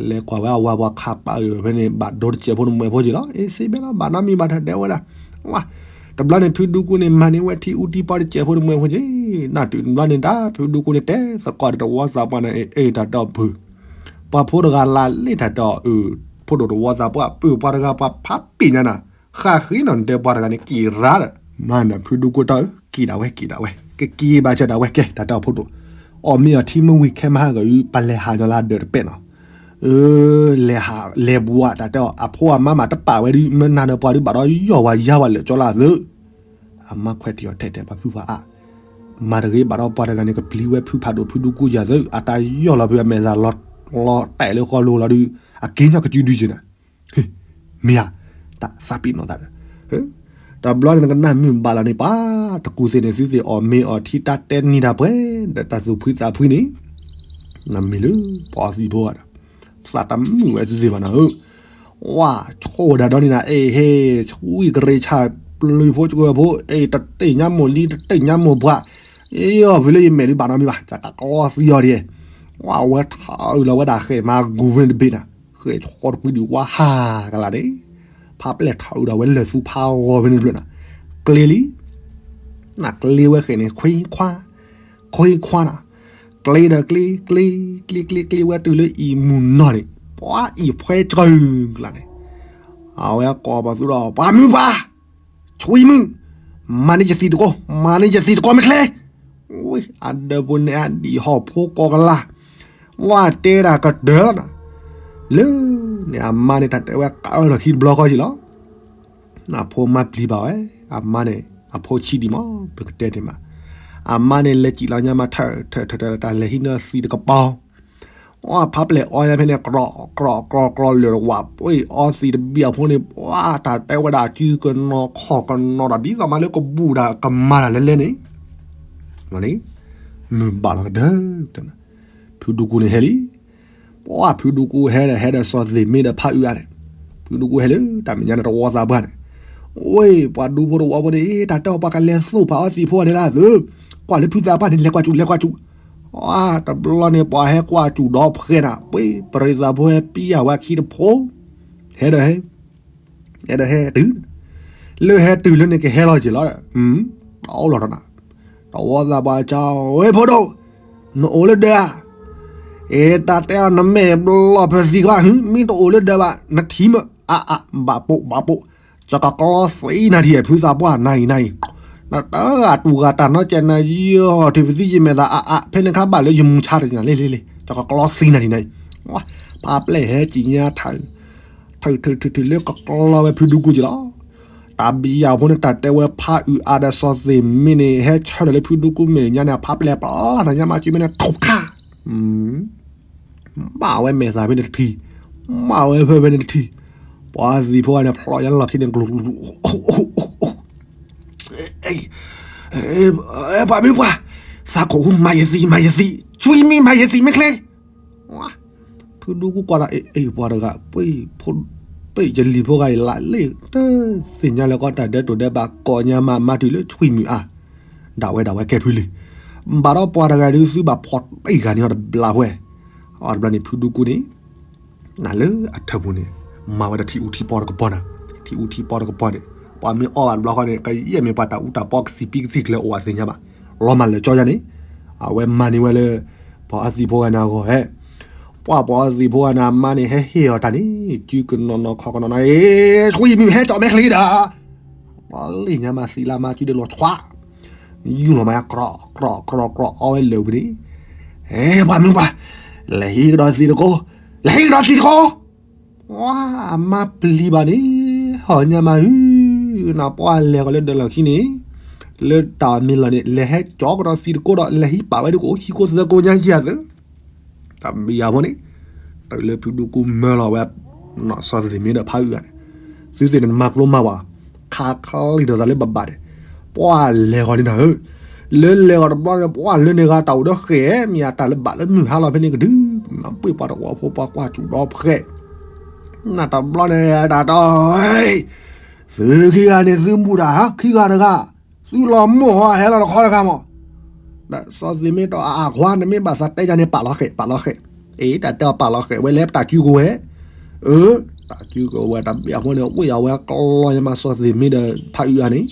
လဲၤကွၢ်ဝဲအဝၤပှၤခးပာ်အုးဖဲန့ၣ် ဘၣ်ဒိတစဲးဖိတမှဲးဖိက့ၤလီၤ, အ့ၣ်စ့ဘဲလီၤ ဘၣ်နီတမံၤဘၣ်တၢ်ဒၢးဝဲဒၣ်, ဝါ, တဘျီန့ၣ် ဖုဒူကူန့ၣ် မၤန့ၢ်ဝဲထံအူထံပီတစဲးဖိတမှဲးဖိက့ၤ, နၢ်တုၤတဘျီန့ၣ်တၢ် ဖုဒူကူန့ၣ်တဲသကိးဒီးတဝီသးပှၢ်န့ၣ် အ့ၣ်တၢ်တီၢ်ဖု ပှၤဖိတဂၤလၢလ့ၣ်တၢ်တီၢ်အုး, ဖိဒိၣ်တဝီသးပှၢ် ပၢၢ်ပှၤတဂၤပှၤဖးပ့ၢ်ညါနၤ, ဃၣ်ဃ့နီၣ်နတဲပှၤတဂၤန့ၣ်က့ၤရၤဒီး, မၤနၢၤဖုဒူကူတီၢ်အုး က့ၤဒၣ်ဝဲက့ၤဒၣ်ဝဲ ကက့ၤဘၣ်ဆၢဒၣ်ဝဲကဲ တၢ်တီၢ်ဖိဒိၣ်, အီၣ်မ့ၤအီၣ်ထံမ့ၢ်ဝံၤခဲမဟါကအုး ပလဲၤဟးညီလၢအဒၢးတပဲာ်နီၤ, အၢ လဲၤဟးလဲၤဘှးတၢ်တဲအီၤ အဖိအမါမးတပာ်ဝဲဒုး မ့ၢ်နၤဒီးပှၤဒုးဘၣ်ဒီးယီၢ်ဝဲယါဝဲလၢာ်ကၠီလၢအသုး အမါခွဲးထံအီၤထဲထဲပှၤဖုပှၤအါ, မၤတဂ့ၤဘၣ်ဒီးပှၤတဂၤန့ၣ် ကပျံၤဝဲဖုဖးဒိၣ်ဖုဒူကူယၤသုး အတၢ်ယီၢ်လီၤဖုအမဲာ်သးလီၤတဲာ်လၢဃီလိၤလီၤဒုး အက့ၤညီကစုဒုယဲၢ်နၤ, မ့ၢ်ဧါ, တၢ်သးပ့ၤနီၣ်သးဒီး, တဘျီန့ၣ်နကနၣ်မုာ်ဘၣ်လီၤန့ၣ် ပှၤတကူၣ်သ့ၣ်န့ၣ် သုသ့ၣ်အီၣ်မ့ၤအီၣ်ထံတၢ်တဲနံၤတၢ်ပှဲၤ ဒီးတၢ်သူၣ်ဖှံသးဖှံန့ၣ်, နမ့ၢ်လၢပှၤသံၣ်ဖိဒီး သးတမုာ်ဝဲသုသ့ၣ်ဘၣ်နၤဧၢ, ဝါ, ဆိၣ်ဝဲဒၣ်ဒီးန့ၣ်နၤ အ့ၣ်ဟ့ၣ် ဆွံကရ့ဆၣ် ပျုၤဖိကၢၢ်ဖိ အ့ၣ် တတ့ၢ်ညါမိၢ်လံ တတ့ၢ်ညါမိၢ်ပှၢ်, အ့ၣ်အီၤဖုလၢယမဲာ်ဒုးဘၣ်နီတမံၤဘၣ် ကကကျီသံအီၤဒ်, ဝါ အဝဲထးအုးလီၤဝဲဒၣ်ဃဲၣ်မါဂူၤဖဲန့ၣ်တဘ့ၣ်နၤ, ဃဲၣ်ဆီတကွံဒုးဝါဟးကလာ်န့ၣ်, ဖးပျဲၢ်ထးအုးဒီးဝဲလၢာ်သူဖးဂီၤဖဲန့ၣ်တဖျၢၣ်နၤ, ကျ့လံ နကျ့ဝဲဃဲၣ်န့ၣ် ခွံခွါ, ခွံခွါနၤ, ကျ့ဒီးကျ့ ကျ့ ကျ့ ကျ့ ကျ့ဝဲတုၤလၢအံၤမုၢ်နီၢ်န့ၣ် ပှၤအံၤဖှဲကၢကလာ်န့ၣ်, အဝဲကိးပသူဒီး ပှၤမုၢ်ပှၢ်, ဆွံမုၢ်, မၤန့ၢ်ယသံၣ်တကိး မၤန့ၢ်ယသံၣ်တကိးမ့ၢ်ချ့, ဝ့ၢ် အဒၢးဖိန့ၣ်အဒံၣ်ဟီၣ်ဖိကိးကလာ်, ဝါတဲဒၣ်ကတၢၢ်လီၤနၤ, လၢန့ၣ်အမါန့ၣ်တၢ်တဲဝဲကအၢထီၣ်ခံတဘျီဃီက့ၤလီၤ အဖိမါပျံၤဘၣ်ဝဲ, အမါန့ၣ် အဖိဆံးဒံးမး ပကတဲန့ၣ်မး, အမါန့ၣ်လဲၤစံၣ်လီၤညါမး ထၢၣ်ထၢၣ်ထၢၣ်ထၢၣ် တၢ်လဲၤဟံးန့ၢ်သံးတကပီၤ, အဖးပျဲၢ်အီညါဖဲန့ၣ် ကြီၣ်ကြီၣ်ကြီၣ်ကြီၣ်လၢာ်တဝး ပှ့ၤအီသံးတဘံၣ်အဖိန့ၣ် ပှၤတၢ်တဲဝဲဒၣ်စုကနီၤခီၣ်ကနီၤဒီး ဒ်သိးမးလၢကဘူၣ်ဒၣ်ကမၤတၢ်လဲၤလဲၤန့ၣ်, န့ၣ်, မုၢ်ဘၣ်လီၤကဒၢ, ဖုဒူကူန့ၣ်ဟဲလံ ပှၤဖုဒူကူဟဲဒီး ဟဲဒီးစီၤသ့ၣ်မ့ၢ်ဒီးဖးအုးအါန့ၣ်, ဖုဒူကူဟဲလၢတၢ်မဲာ်ညါန့ၣ်တဝီသးပှၢ်န့ၣ်, ဝ့ၢ် ပှၤဒူဖိတဝီဖိန့ၣ် တၢ်တဲအီၤပှၤကလဲၤသိၣ်ဖးအီသံးဖိန့ၣ်လၢသုး, ကွၢ်လၢဖုသးပှၢ်န့ၣ် လဲၤကွၢ်စူၣ် လဲၤကွၢ်စူၣ်, တဘျီန့ၣ် ပှၤဟဲကွၢ်စူၣ်ဒီးဖှဲနၤ ပှ့ၤ ပရံးသးဖိဟဲပံယၤဝဲခံတဖိ, ဟဲဒီးဟဲ ဟဲဒီးဟဲတုၤ, လၢဟဲတုၤလၢန့ၣ်ကဟဲလီၤက့ၤလီၤ, တအိၣ်လီၤတနၤ, တဝီသးပှၢ်ကၠီ ဝ့ၢ်ဖိဒိၣ်, နအိၣ်လၢဒၢးဧါ, အ့ တၢ်တဲအီၤနမဲာ်ဘျီၣ်ဖဲသံးကွၢ် မ့ၢ်တအိၣ်လၢဒၢးဘၣ် နထံၣ်မ့ၢ် အါအါ ဘၣ်ပိာ် ဘၣ်ပိာ်, ယကကျီသံနၤထံၣ် ဖုသးပှၢ်နၤအံၤနၤအံၤ, နတဂၤတူၢ်ဂၤတၢ်နီတစဲးနၤ ယီၢ်ထံၣ်ပသံယမဲာ်သးအါအါ ဖဲန့ၣ်ခါဘၣ်လၢယမူၤဆါတနၤ လ့လ့လ့ ယကကျီသံနၤထံၣ်နၤအံၤ, ဖးပျဲၢ်ဟဲကံၣ်ညါထး ထုးထုးထုးထုးလၢကကျီဝဲဖုဒူကူက့ၤလီၤ, တ တၢ်ဘံယၢ်ဖိန့ၣ် တၢ်တဲဝဲဖးအုးအါဒီးစီၤသ့ၣ်မ့န့ၣ် ဟဲဆၢထၢၣ်လၢဖုဒူကိမဲာ်ညါန့ၣ် ဖးပျဲၢ်ပျၢ်တၢ်ညါမး ကၠံမဲန့ၣ် ထူးခါ မးဝဲမဲာ်သးဖဲန့ၣ်တထံၣ်, မးဝဲဖဲဖဲန့ၣ်တထံၣ်, ပှၤသံၣ်ဖိဂၤန့ၣ် ဖျိးညါလီၢ်ခံန့ၣ် ကျိၤကျိၤကျိၤ, ပှၤမ့ၢ်ပှၤ, သးခိၣ်ဟူမၤယသံၣ် မၤယသံၣ်, ဆွံမံမၤယသံၣ်မ့ၢ်ချ့, ဖုဒူကိကွၢ်ဒီး အ့ၣ် ပှၤတဂၤ, ပ့ၢ်ယလံၤဖိဂၤအံၤ လၢလ့ၣ်တသ့ၣ်ညါလၢကီတၢ်ဒဲးတိာ်ဒဲးဘး ကိးညါမး မၤတုၤလၢဆွံမုၢ်အါ, ဒၣ်ဝဲဒၣ်ဝဲကဲဖုလံ, ဘၣ်ဒီးပှၤတဂၤဒုးသုဘၣ်ဖီၣ်တဘ့ၣ်ဂၤန့ၣ်အီၤတဘျီဝဲ, အီၤတဘျီန့ၣ် ဖုဒူကိန့ၣ် နၤလၢအထၢၣ်ပူၤန့ၣ် မၤဝဲဒၣ်ထံအူထံပီတကပီၤနၤ, ထံအူထံပီတကပီၤန့ၣ် ပှၤမ့ၢ်အီၣ်ဘၣ်တဘျီဃီန့ၣ် ကယဲၢ်မ့ၢ်ပှၤတၢ်အူတၢ်ပီကသံၣ်ပံကသံၣ်ကျၢၤအိၣ်အသ့ၣ်ညါဘၣ်, လီၤမၢ်လၢာ်ကၠီယါန့ၣ်, အဝဲမၤန့ၢ်ဝဲလၢ ပှၤအသံၣ်ဖိဂၤန့ၣ်အဂီၢ်ဟဲ, ပှၤပှၤအသံၣ်ဖိဂၤန့ၣ် အမါန့ၣ် ဟဲဟ့ၣ်အီၤတၢ်န့ၣ် ကုကနီၤနီၤခီကနီၤနီၤ အ့ၣ် ဆွံမုၢ်ဟဲကၠီၣ်မဲာ်ချံဒီး ပှၤလ့ၣ်ညါမးသံလၢမါကၠံဒီးလီၤဆွး, ယူၢ်လီၤမး ကြီၣ်ကြီၣ်ကြီၣ်ကြီၣ် အီဝဲလၢာ်ဝံၤန့ၣ်, အဲ ပှၤမုၢ်ပှၤ, လဲၤဟံးကဒီးသံးတကိး, လဲၤဟံးကဒီးသံးတကိး, ဝါ အမါပျံၤဘၣ်န့ၣ်, ဟီၣ်ညါမးဧၢ, နပှၤလဲၤဃီၤလၢဒၢးလီၢ်ခံန့ၣ်, လၢတၢ်မံၤလီၢ်န့ၣ် လဲၤဟဲကၠီၣ်ကဒီးသံးတကိးဒီး လဲၤဟံးပာ်ဝဲဒၣ်ကအိၣ်ခံကိးသၢကိးညါယၤသၢ တၢ်ဘံယၢ်ဖိန့ၣ်, တုၤလၢဖုဒူကိမၢလီၤဝဲ, စီၤသ့ၣ်မ့ဒီးဖးအုးအါန့ၣ်, သုသ့ၣ်န့ၣ်နမၤကျိမးဝဲ, ခးခလံၣ်ဒီးသးလၢဘၣ်ဘၣ်န့ၣ်, ပှၤလဲၤဃီၤန့ၣ်နၤဧၢ, လၢလဲၤဃီၤတဘျီန့ၣ် ပှၤလၢန့ၣ်ဂၤတၢ်အိၣ်ဒီးဃဲၣ် မ့ၢ်အတၢ်လၢဘၣ်လၢမုၢ်ဟါလီၤဖဲန့ၣ်ကဒု, ပှ့ၤပှၤတဝီဖိပှၤကွၢ်စူၣ်ဒီးဖဲ, နတဘျီန့ၣ်တၢ်တီ, သုခံဂၤန့ၣ်သုဘူၣ်တၢ်ခံဂၤတဂၤ, သုလီၤမိၢ်ဟီဟဲလီၤတခီတဂၤမး ဒီးစီၤသ့ၣ်မ့ဒီးအအခွါန့ၣ်မ့ၢ်ဘၣ်သးတဲယၤန့ၣ် ပာ်လီၤဃဲး ပာ်လီၤဃဲး, အ့ တၢ်တဲအီၤပာ်လီၤဃဲးဝဲလဲၣ် တၢ်ကုကဝဲ, အၢ, တၢ်ကုကဝဲတၢ်ဘံယၢ်ဖိန့ၣ် ဝ့ၢ်အဝဲကျီယါမးစီၤသ့ၣ်မ့ဒီးဖးအုးအါန့ၣ်,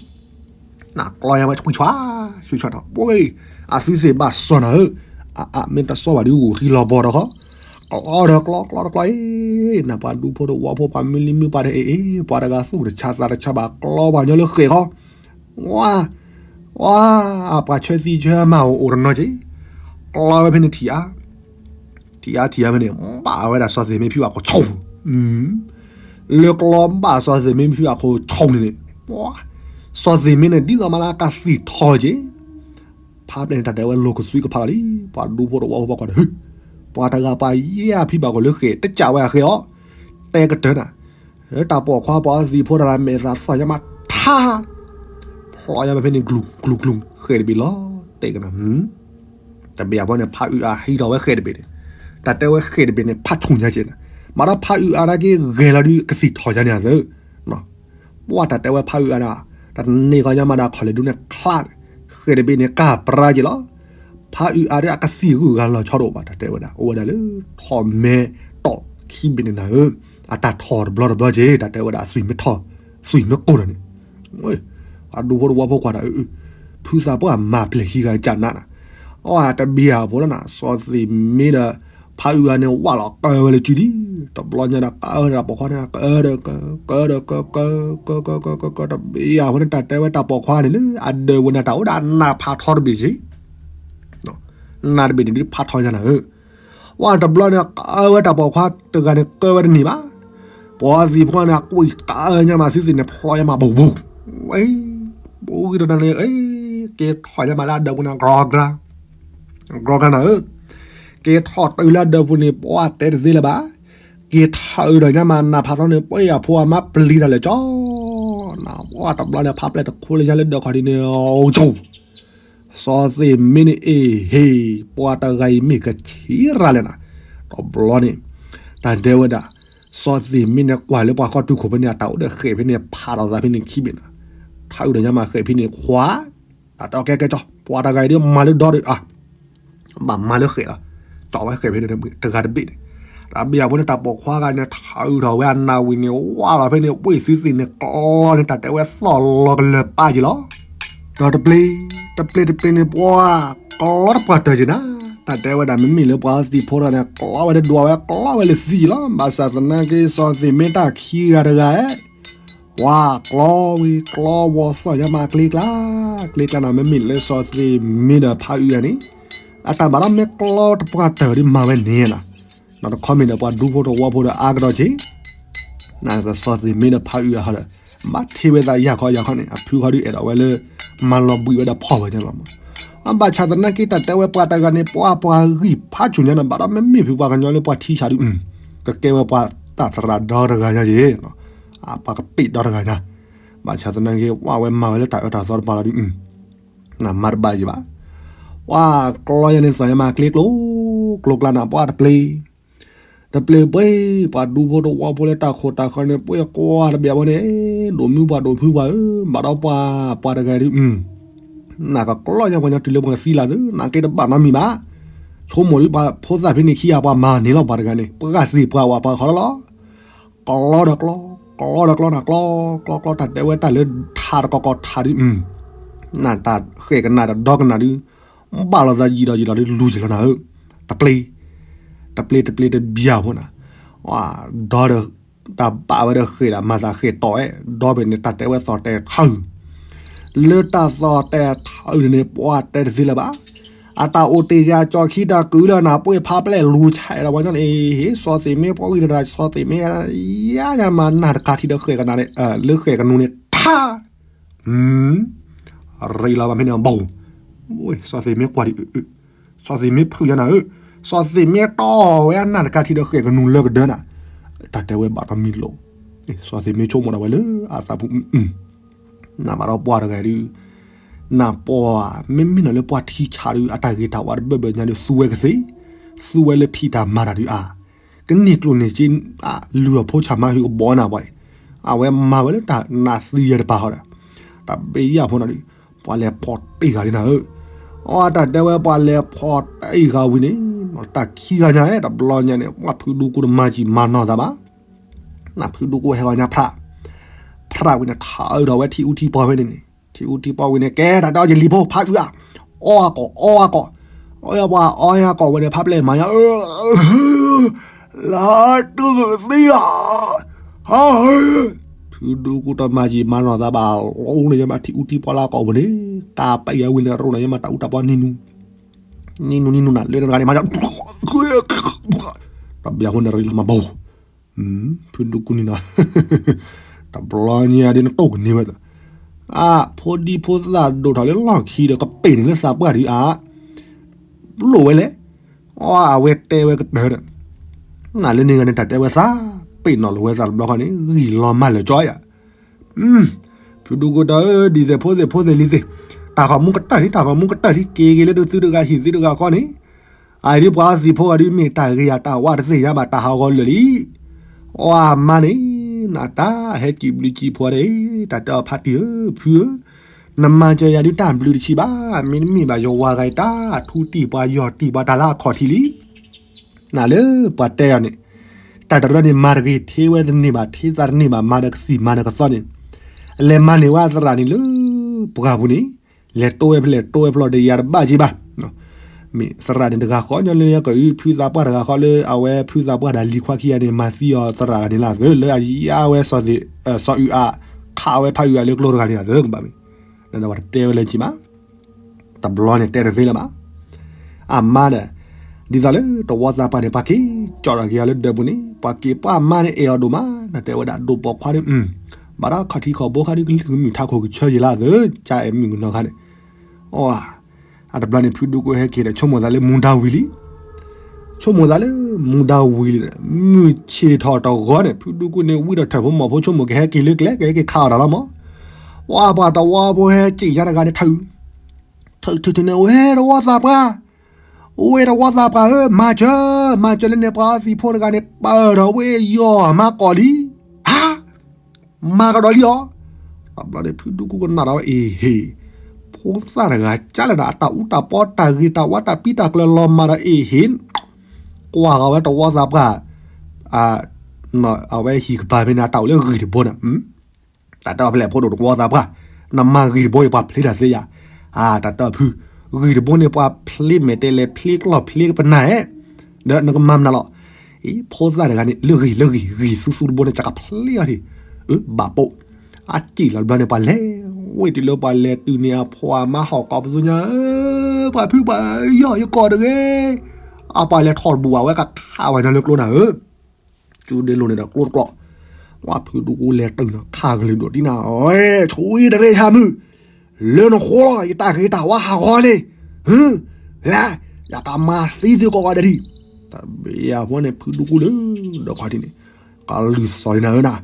နကျီယါဝဲဆွံဆွါ, ဆွံဆွါဒီး ပှ့ၤ, အသုသ့ၣ်ဘၣ်စီၤနၤဧၢ, အအမ့ၢ်တစီၤဘၣ်ဒုးဂိၢ်ဃံလီၤဘီဒီးဃီ, ကျီဒီးကျီ ကျီဒီးကျီအ့, နပှၤဒူဖိတဝီဖိပှၤမုၢ်လံမုၢ်ပှၤဒီးအ့ၣ်အ့ၣ် ပှၤတဂၤသူၣ်တဆါသးတဆါဘၣ်ကျီပှၤညီလၢဃဲးဃီ ဝါ, ဝါ, အပှၤဆၢသံဆၢမၤအိၣ်အိၣ်တနီၤက့ၤ, ကျီဝဲဖဲန့ၣ်ထံၣ်အါ, ထံၣ်အါထံၣ်အါဖဲန့ၣ်, ဘၣ်ဝဲဒၣ်စီၤသ့ၣ်မ့ဖံဘၣ်ခိၣ်ဆိ, လၢကျီဘၣ်စီၤသ့ၣ်မ့ဖံဘၣ်ခိၣ်ဆိန့ၣ်န့ၣ်, စီၤသ့ၣ်မ့န့ၣ် ဒ်သိးမးလၢအကသံၣ်ထီၣ်က့ၤ ဖးပျဲၢ်န့ၣ် တၢ်တဲဝဲလိာ်ကသွံကဖးလီၤလံ, ပှၤဒူဖိတဝီဖိပှၤကွၢ်ဒီး, ပှၤတဂၤပှၤယဲၢ်ဖံဘၣ်ခိၣ်လၢဃဲး တကးဝဲအဃဲးအီၤ, တဲကတၢၢ်နၤ, တၢ်ပိာ်ခွါပှၤသံၣ်ဖိတဂၤမဲာ်သးသီၣ်ညါမးထါ, ဖျီညါမးဖဲန့ၣ် ကျူၤကျူၤကျူၤ ဃဲးတဘ့ၣ်လီၤ, တဲကနၤ, တဘ့ၣ်အဖီန့ၣ် ဖးအုးအါဟံးထီၣ်ဝဲဃဲးတဘ့ၣ်န့ၣ်, တၢ်တဲဝဲဃဲးတဘ့ၣ်န့ၣ် ဖးဆူၣ်ညါက့ၤနၤ, မၤဒီးဖးအုးအါနာ်က့ဂဲၤလီၤဒုးကသံၣ်ထီၣ်ညါန့ၣ်အသၢ ပှၤတၢ်တဲဝဲဖးအုးအါဒၣ်, တၢ်တန့ၢ်ဃီညါမးဒီးခီၣ်လဲၣ်ဒူန့ၣ်ချါ, ဃဲးတဘ့ၣ်န့ၣ်ကၢ်ပြါက့ၤလီၤ, ဖးအုးအါဒၣ်အကသံၣ်ဂုာ်ဂၤလီၤဆီတအိၣ်ဘၣ် တၢ်တဲဝဲဒၣ် အိၣ်ဝဲဒၣ်လၢထီၣ်မဲတီၢ်ခံဘ့ၣ်န့ၣ်နၤဧၢ, အတၢ်ထီၣ်တဘျီတဘျီက့ၤ တၢ်တဲဝဲဒၣ်အသွံၣ်မ့ၢ်ထီၣ်, သွံၣ်မ့ၢ်ကိၢ်ဒီးန့ၣ်, ပှၤဒူဖိတဝီဖိကွၢ်ဒီးအၢ, ဖုသးပှၢ်မၤပျဲၢ်ခံဂၤကနးနၤ, အဝဲတဘံယၢ်ဖိလီၤနၤ စီၤသ့ၣ်မ့ဒီး ဖးအုးအါန့ၣ်ဝၢ်လီၤကၢဝဲလၢစုဒံ, တဘျီညါဒီးကၢဒီးပိာ်ခွါန့ၣ် ကၢဒီးကၢ, ကၢဒီးကၢ ကၢ ကၢ ကၢ တဘ့ၣ်ယၤဖိန့ၣ် တၢ်တဲဝဲတၢ်ပိာ်ခွါန့ၣ်လၢအဒၢးဝဲန့ၣ် တၢ်အိၣ်ဒၣ်နးဖးထီတဘ့ၣ်က့ၤ, နးတဘ့ၣ်န့ၣ်ဒုးဖးထီညါနၤဧၢ, ဝဲတဘျီန့ၣ် ကၢဝဲတၢ်ပိာ်ခွါတဂၤန့ၣ် ကၢဝဲတန့ၢ်ဘၣ်, ပှၤသံၣ်ဖိန့ၣ် အကွံာ်ကၢညါမး သုသ့ၣ်န့ၣ်ဖျီညါမး ဘူးဘူး, ဝဲ, ဘူးဂံၢ်တနၤန့ၣ် က့ၤထီၣ်ညါမးလၢအဒၢးပူၤန့ၣ် ကြီကြါ, ကြီကြါနၤဧၢ, က့ၤထီၣ်တုၤလၢအဒၢးပူၤန့ၣ် ပှၤတဲတသ့လၢၤဘၣ်, က့ၤထီၣ်အုးဒီးညါမးနးဖးထီန့ၣ် ပှၤအဖိအမါပျံၤတၢ်လၢာ်ကၠီ နၤ ပှၤတဘျီန့ၣ် ဖးပျဲၢ်တခူလၢညါလၢဒၢးခီၣ်ဒံးန့ၣ် ကၠိ စီၤသ့ၣ်မ့န့ၣ် အ့ၣ် ဟ့ၣ် ပှၤတဂၤအံၤမ့ၢ်ကဆံးရၤလဲၣ်နၤ, တဘျီန့ၣ် တၢ်ဒဲဝဲဒၣ်, စီၤသ့ၣ်မ့န့ၣ် ကွၢ်လၢပှၤကီၢ်တူၢ်ခိၣ်ဖဲန့ၣ် အတၢ်အိၣ်ဒီးဃဲးဖဲန့ၣ် ဖးထီၣ်သးဖဲန့ၣ်ခံဘ့ၣ်နၤ, ထးအုးဒီးညါမးဃဲးဖဲန့ၣ်ခွါ, တၢ်တဲကဲကဲကၠီ ပှၤတဂၤအံၤဒ်မၤလၢဒီဒီးအါ ဘၣ်မၤလၢဃဲးလီၤ, ကၠီဝဲဃဲးဖဲန့ၣ်တဂၤတဘ့ၣ်န့ၣ်, တၢ်ဘံယၢ်ဖိန့ၣ် တၢ်ပိာ်ခွါဂၤန့ၣ် ထးအုးထီၣ်ဝဲအနးဝံၤန့ၣ် ဝါလီၤဖဲန့ၣ် ပှ့ၢ်သုသ့ၣ်န့ၣ် ကျီန့ၣ် တၢ်တဲဝဲသီၣ်လီၤကလၢၤပၢ်က့ၤလီၤ, ဒီးတပျ့ၤ, တပျ့ၤတပျ့ၤန့ၣ် ပှၤကျီတပှၢ်တၢၢ်က့ၤနၤ, တၢ်တဲဝဲဒၣ်မ့မ့ၢ်လၢပှၤသံၣ်ဖိတဂၤန့ၣ် ကျီဝဲဒၣ်ဒွးဝဲ ကျီဝဲလၢသံလီၤ, ဘၣ်ဆၣ်သနာ်က့ စီၤသ့ၣ်မ့တၢ်ခံဂၤတဂၤ ပှၤကျီဝံၤကျီဝီၤသီၣ်ညါမးကျ့ကျါ, ကျ့ကျါန့ၣ် မ့မ့ၢ်လၢစီၤသ့ၣ်မ့ဒီးဖးအုးအါန့ၣ်, အတၢ်ဘၣ်ဒီးမ့ၢ်ကျီတပှၢ်တၢၢ်ဒ်မၤဝဲန့ၣ်နၤ, နီၢ်တခီမ့ၢ်ဒီးပှၤဒူဖိတဝီဖိဒီးအါကဒီးက့ၤ, နစီၤသ့ၣ်မ့ဒီးဖးအုးအါဟီဒီး, ဘၣ်ထံၣ်ဝဲသးယၤခီယၤခီန့ၣ် အဖုခီဒုးအဲၣ်ဒိးဝဲလၢ မၤလီၤဘှံးဝဲဒီးဖီၣ်ဝဲညါလီၤမး. အဘၣ်ဆၣ်သနာ်က့ တၢ်တဲဝဲပှၤတဂၤန့ၣ် ပှၤပှၤဂံၢ်ဖးဆူၣ်ညါန့ၣ် ဘၣ်ဒီးမ့မ့ၢ်ဖုပှၤကညီလၢပှၤထံဆးဒုး ကကဲဝဲပှၤတၢ်သရၣ်ဒီတဂၤညါယ့ၣ်, ပှၤကပ့ၢ်ဒီတဂၤညါ, ဘၣ်ဆၣ်သနာ်က့ ဝဲမၤဝဲလၢတၢ်အၢတၢ်သီတပၤလီၤဒုး နမၤတဘၣ်ယံၤဘၣ်. ပှၤကျီယၤန့ၣ် သီၣ်ယၤမၤကျ့ကျိၤ ကျိၤကျါနၤ ပှၤတပျ့ၤ တပျ့ၤပှ့ၤ ပှၤဒူဖိတဝီဖိလၢတၢ်ခိၣ်တၢ်ဃၢၤန့ၣ် ပှ့ၤကွၢ်တဘၣ်ဘၣ်န့ၣ်, ဒိၣ်မုၢ်ပှၤဒိၣ်ဖုပှၤဧၢ, ဘၣ်ဒီးပှၤ ပှၤတဂၤဒုး နကကျီယၤပှၤညီတုၤလၢပှၤသံလၢ်သု နက့တဘၣ်နီတမံၤဘၣ်. ဆိကမိၣ်ဒုး ပှၤဖိသၣ်ဖဲန့ၣ်ခံဂၤ ပှၤမၤန့ၢ်လီၤပှၤတဂၤန့ၣ် ပှၤသ့ၣ်ပှၤဝဲပှၤဃီလီၤလီၤ. ကျီဒီးကျီ, ကျီဒီးကျီနၤ ကျီ, ကျီကျီ တၢ်တဲဝဲတၢ်လၢထးတကီကီထးဒုး နတၢ်ဃဲၣ်ကနၣ်ဒီးဒီကနၣ်ဒုး ဘၣ်လိာ်သးယံာ်ဒီးယံာ်ဒီးဒုးလူၤယံာ်လီၤနၤဧၢ, တပျ့ၤ, တပျ့ၤတပျ့ၤတဘျီဖိနၤ, ဒီး တၢ်ဘၣ်ဝဲဒီးဃဲၣ်ဒီး မၤသးဃဲၣ်တီၢ်ဝဲ ဒီးဖဲန့ၣ် တၢ်တဲဝဲသီၣ်တဲထး လၢတၢ်သီၣ်တဲထးန့ၣ် ပှၤတဲတသ့လၢၤဘၣ်. အတၢ်အိၣ်တ့ၢ်ဂၤကၠီခံတၢ်ကုၢ်လၢနၤ ပှ့ၤဖးပျဲၢ်လူၤဆဲးဒီးပှၤကညီန့ၣ် ဟ့ၣ် စီၤသ့ၣ်မ့ၢ်ပှၤဝံၤဒီး စီၤသ့ၣ်မ့ၢ် ယါယါမၤနၢ်တကးထံဒီးဃဲၣ်ကနၣ်န့ၣ် လၢဃဲၣ်ကနူၤန့ၣ် ထါ ရံးလီၤဘၣ်ဖဲန့ၣ်ဘၣ်, စီၤသ့ၣ်မ့ၢ်ကွၢ်ဒံး စီၤသ့ၣ်မ့ၢ်ဖုးယါနၤဧၢ, စီၤသ့ၣ်မ့ၢ်တီၢ်ဝဲအနၢ်တကးထံဒီးဃဲၣ်ကနူၤလၢကဒၢနၤ, တၢ်တဲဝဲဘၣ်တမံၤလိာ်, စီၤသ့ၣ်မ့ၢ်ဆိကမိၣ်ဒၣ်ဝဲလၢအသးပူၤ နဘၣ်ဒီးပှၤတဂၤဒုး, နပှၤ မ့မ့ၢ်နီၤလၢပှၤထံဆးဒုး အတၢ်ဂ့ၤတၢ်ဝါတဘၢဘၢညါဒုး သူဝဲကသ့, သူဝဲလၢဖံးတၢ်မၤတၢ်ဒုးအါ, ကန့ၢ်ကျိၣ်န့ၢ်စ့ လုၢ်အဖိဆၣ်မၤဟူးကဘီနၤပှၤအံၤ, အဝဲမၤဝဲလၢတၢ်နးသံယဲတပၤဃီဒီး, တၢ်ဘ့ၣ်ယၢ်ဖိနီၤဒုး, ပှၤလဲၤဖီၣ်တ့ၢ်ဃာ်ဒ်နၤဧၢ, အတၢ်တဲဝဲပှၤလဲၤဖီၣ်တ့ၢ်ဃာ်ဝံၤန့ၣ်, တၢ်ခံဂၤညါတဘျီညါန့ၣ် ပှၤဖုဒူကိတမၤကံၣ်မၤနီၢ်သးဘၣ် နဖုဒူကိဟဲဂီၤညါဖး, ဖးဝံၤန့ၣ် ထးအၢထီၣ်ဝဲထံအူထံပှီၢ်ဖဲန့ၣ်န့ၣ်, ထံအူထံပှီၢ်ဝံၤန့ၣ် ကဲတၢ်ဒီးယလံၤဖိဖးအုးဧါ, အီအီၣ်ကီၢ် အီအီၣ်ကီၢ်, အီယပှၤအီယကီၢ်ဝဲဒီးဖးပျဲၢ်မၤညါ, လါတုၤသံဧါ, ဖုဒူကိတမၤယံာ်မၤနီၢ်သးဘၣ်, ရိနယမးထံအူထံပှီၢ်လၢအကီၢ်ပူၤန့ၣ်, ကးပယီၤဝံၤန့ၣ် ရိနယမးတၢ်အူတၢ်ပှီၢ်နံၤနူ, နံၤနူနံၤနူနၤ လၢနဂၤန့ၣ်မၤညါ, တဘျီဃိန့ၣ်ရံလီၤမၤဘၣ် ဖုဒူကိန့ၣ်နီၤ, တဘျီညါဒ်နတိၢ်ကန့ၢ်ဝဲ, အဖိဒံဖိသၣ်ဒိၣ်ထီၣ်လၢလီၢ်ခံဒီးကပ့ၢ်န့ၣ်လၢသးပှၢ်ဒုးအါ, လိၣ်ဝဲလဲၣ်, အဝဲတဲဝဲကတၢၢ်ဒီး, နလၢန့ၣ်ဂၤန့ၣ် တၢ်တဲဝဲသး, ပ့ၢ်နီၣ်လိာ်ဝဲသးတဘျီဃီန့ၣ် ဂံၢ်လီၤမၢ်လၢာ်ကၠီယၤ ဖုဒူကိတၢၢ်ဧၢ ဒ်သိးဖိသ့ၣ်ဖိသ့ၣ်လံၤသ့ၣ်, တၢ်ဂီၤမူကတၢၢ်ထံ တၢ်ဂီၤမူကတၢၢ်ထံ က့ၤက့ၤလၢဒုးသုတဂၤဟံၣ်သုတဂၤဃီန့ၣ်, အအံၤဒ်ပှၤသံၣ်ဖိဂၤဒ်မ့ၢ်တၢ်ဂ့ၤယၤတၢ်ဝါတသ့ၣ်ညါဘၣ် တၢ်ဟးဂီၤလၢာ်လံ, အီအမါန့ၣ်, နတၢ်ဟဲစံးဘျုးစံးဖှိၣ်တၢ်အံၤ တၢ်တဲအီၤဖးတံၢ်ဧၢ ဖုဧၢ, နမၤစၢၤယၤဒုးတၢ်ဘျုးတဆံးဘၣ် မ့တမ့ၢ်ဘၣ်ယဝၤဂၤအံၤတၢ်ထူတံၢ်ပှၤယီၢ်တံၢ်ပှၤတၢ်လၢအခီၣ်ထံးလံ နလၢပှၤတဲအီၤန့ၣ်, တၢ်တရၢန့ၣ် မၤတဂ့ၤ ထံၣ်ဝဲတန့ၢ်ဘၣ် ထံၣ်သးတန့ၢ်ဘၣ် မၤဒီးကသံၣ်မၤဒီးကသီန့ၣ်, လဲၤမၤန့ၢ်ဝဲအသရၣ်န့ၣ်လၢပှၢ်ပူၤန့ၣ်, လဲၤတိဝဲဖဲလဲၣ်တိဝဲဖျီၣ်ဒီးယၤတဘၣ်က့ၤဘၣ်, မ့ၢ်သရၣ်န့ၣ်တဂၤဃီညီလၢကဖုသးပှၢ်တဂၤဃီလၢအဝဲဖုသးပှၢ်ဒီးလံၤခွါခံဂၤန့ၣ် မၤသံအီၤသရၣ်ဂၤန့ၣ်လၢအသၢ လၢအယါဝဲစီၤအုးအါ ခးဝဲဖးအုးအါလၢကျိတဂၤန့ၣ်လၢအသၢကဘၣ်မ့ၢ်, နဝဲတတဲဝဲလၢကံဘၣ် တဘျီန့ၣ်တဲတသ့လၢၤဘၣ်. အမါဒီး, ဒ်သိးလၢတဝီသးပှၢ်န့ၣ် ပှၤက့ၤကၠီၣ်ထီၣ်က့ၤအီၤလၢဒၢးပူၤန့ၣ် ပှၤက့ၤပှၢ်မါန့ၣ်အဲၣ်အီၤဒိၣ်မး နတဲဝဲဒၣ်ဒိၣ်ပိာ်ခွါဒီး, ဘၣ်ဒီးခီၣ်ထံးခီၣ်ဘိခါဒုးကလုၢ်ကမုၢ်ထးခိၣ်ကဆၢယံာ်လၢအသၢ ကၠါအဲၣ်မုၣ်ကနီၤခါန့ၣ်, အ, အတဘျီန့ၣ် ဖုဒူကိဟဲက့ၤဒီးဆိကမိၣ်သးလၢမူဒါဝံၤလံ ဆိကမိၣ်သးလၢမူဒါဝံၤလံ, မုၢ်ဆ့ၣ်ထီၣ်တဂီၤန့ၣ် ဖုဒူကိန့ၣ်ဝံဒီးထၢၣ်ဖိမီၢ်ဖိဆိကမိၣ်ကဟဲက့ၤလၢကျဲ ကဟဲက့ၤခးအီၤတၢ်လီၤမး, ပှၤပှၤတဝီဖိဟဲက့ၤညါတဂၤန့ၣ် ထၢၣ်, ထၢၣ်ထၢၣ်ထၢၣ်န့ၣ် ဝဲတဝီသးပှၢ်, ဝဲတဝီသးပှၢ်ဧၢ မၤစၢၤ, မၤစၢၤလၢန့ၣ်ပှၤသံၣ်ဖိတဂၤန့ၣ် ပၢၢ်ထီၣ်ဝဲယီၢ်မၤကီၢ်လံ, ဟါ မၤကဒီးလံအီၤ, တဘျီန့ၣ် ဖုဒူကိကနၣ်ဒီးဝဲအ့ၣ်ဟ့ၣ်, ဖိသၣ်တဂၤကၢ်လၢာ်ဒီး အတၢ်အူတၢ်ပီတၢ်ဂ့ၤတၢ်ဝါတၢ်ပံတၢ်ကျၢၤလီၤမၢ်ဒီးအ့ၣ်ဟ့ၣ်, ကွၢ်ဃီၤဝဲတဝီသးပှၢ်, အဝဲဟံၣ်ကပၤဖဲန့ၣ် အတၢ်အိၣ်လၢဂံၢ်တဘိန့ၣ်, တၢ်တဲအီၤဖဲလဲၣ်ဖိဒိၣ်တဝီသးပှၢ်, နမၤဂံၢ်တဘိအံၤပှၤဖျ့တၢ်သ့ယၤ, တၢ်တဲအီၤဖု, ဂံၢ်တဘိန့ၣ်ပှၤဖျ့မဲာ်တဲလဲၤဖျ့ကျီၢ်ဖျ့ပနၢ်ဧဲ, ဒီးနကမၤမနုၤလီၤ, အံၤ ဖိသၣ်တဂၤန့ၣ် လၢဂံၢ်လၢဂံၢ် ဂံၢ်သူသူတဘိန့ၣ် ကကဖျ့အီၤဒံး, အၢ ဘၣ်ပိာ်, အစံၣ်လီၤတဘျီန့ၣ် ပှၤလဲၤဝဲတုၤလၢပှၤလဲၤတုၤန့ၣ်အဖိအမါဟီၣ်ကိးပသူညါဧၢ, ပှၤဖုပှၤယီၢ်ယကီၢ်တဂ့ၤ, အပှၤလဲၤထီၣ်တဘူၣ်ဘၣ်ဝဲကခးဝဲညါလၢကျိနၤဧၢ ကၠူဒ့လိၤန့ၣ်ဒီးကျိတကျိး, ပှၤဖုဒူကူလဲၤတုၤနီၤ ခးကလုာ်ဒိၣ်ဒံးနၤ, ဝဲ ဆိတရ့ဆၣ်မုၣ်, လၢနဃိလီၤ ယတၢ်ဂ့ၤတၢ်ဝါဟးဂီၤန့ၣ်, ဟ, လၢ ယကမၤသံသုကိးဂၤဒဲးဒံး, တဘၣ်အဃိန့ၣ် ဖုဒူကူလၢ ဒီးခီၣ်ထံးန့ၣ် ကလုၢ်သီၣ်လံနၤဧၢနၤ,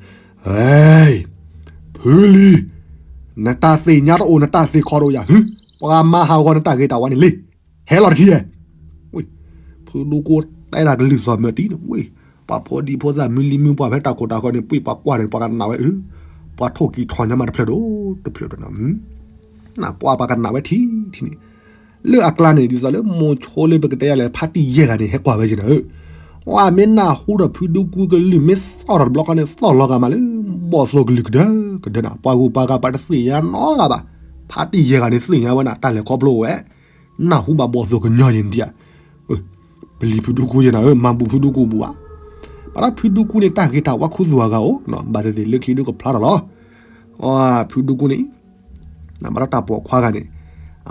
ဟဲ, ဖုလံၤ, နတၢ်သ့ၣ်ညါတအိၣ် နတၢ်သ့ၣ်ခီတအိၣ်ယၤ, ဟ, ပှၤမၤဟးဂီၤနတၢ်ဂ့ၤတၢ်ဝါန့ၣ်လံ, ဟဲလီၤတထံၣ်ဧဲ ဖုဒူကူတဲဒၣ်ကလုၢ်သီၣ်မၢာ်တံၢ်န့ၣ် ဝ့ၢ်, ပှၤဖိဒံဖိသၣ်မုၢ်လံၤမုၢ်ပှၢ်ဖဲတၢ်ခိၣ်တၢ်ဃၢၤန့ၣ် ပှ့ၤပှၤကွၢ်န့ၣ် ပှၤကနၣ်ဝဲအၢ, ပှၤထိၣ်ကံၤထီၣ်ညါမးတဖျၢၣ်ဒိၣ်တဖျၢၣ်ဒီးနၤ, ပှၤပှၤကနၣ်ဝဲထံထံန့ၣ်, လၢအကျါန့ၣ် ဒ်သိးလၢမိၤဆိလၢပကတဲယၤလဲၣ် ဖါတံၢ်ယဲၢ်ဂၤန့ၣ် ဟဲကွၢ်ဝဲက့ၤနၤဧၢ, ဝဲမ့ၢ်နၢ်ဟူဒီးဖုဒူကူကလုၢ်မ့ၢ်သီၣ်ထီၣ်တဘျီဃီန့ၣ် သီၣ်လီၤဂာ်မးလၢ ဘီၣ်သိၣ်ကလုၢ်ကဒၢကဒၢနၤ, ပှၤဂုၤပှၤဂၤပှၤတသ့ၣ်ညါနီတဂၤဘၣ်, ဖါတံၢ်ယဲၢ်ဂၤန့ၣ်သ့ၣ်ညါဝဲနၤ တၢ်လဲၤခီဖျိဝဲ နၢ်ဟူဘၣ်ဘီၣ်သိၣ်ကညီယဲၢ်နဒံးဧါ, ပလံၤဖုဒူကူယဲၢ်နၤဧၢ မၤဘူးဖုဒူကူဘူးဘၣ်, ဘၣ်ဒီးဖုဒူကူန့ၣ် တၢ်ဂ့ၤတၢ်ဝါခူသူၣ်အဂၤအိၣ်, ဘၣ်သ့ၣ်သ့ၣ်လၢခံဒုကဖျါထီၣ်လီၤ, ဖုဒူကူန့ၣ် ဘၣ်ဒီးတၢ်ပိာ်ခွါဂၤန့ၣ်,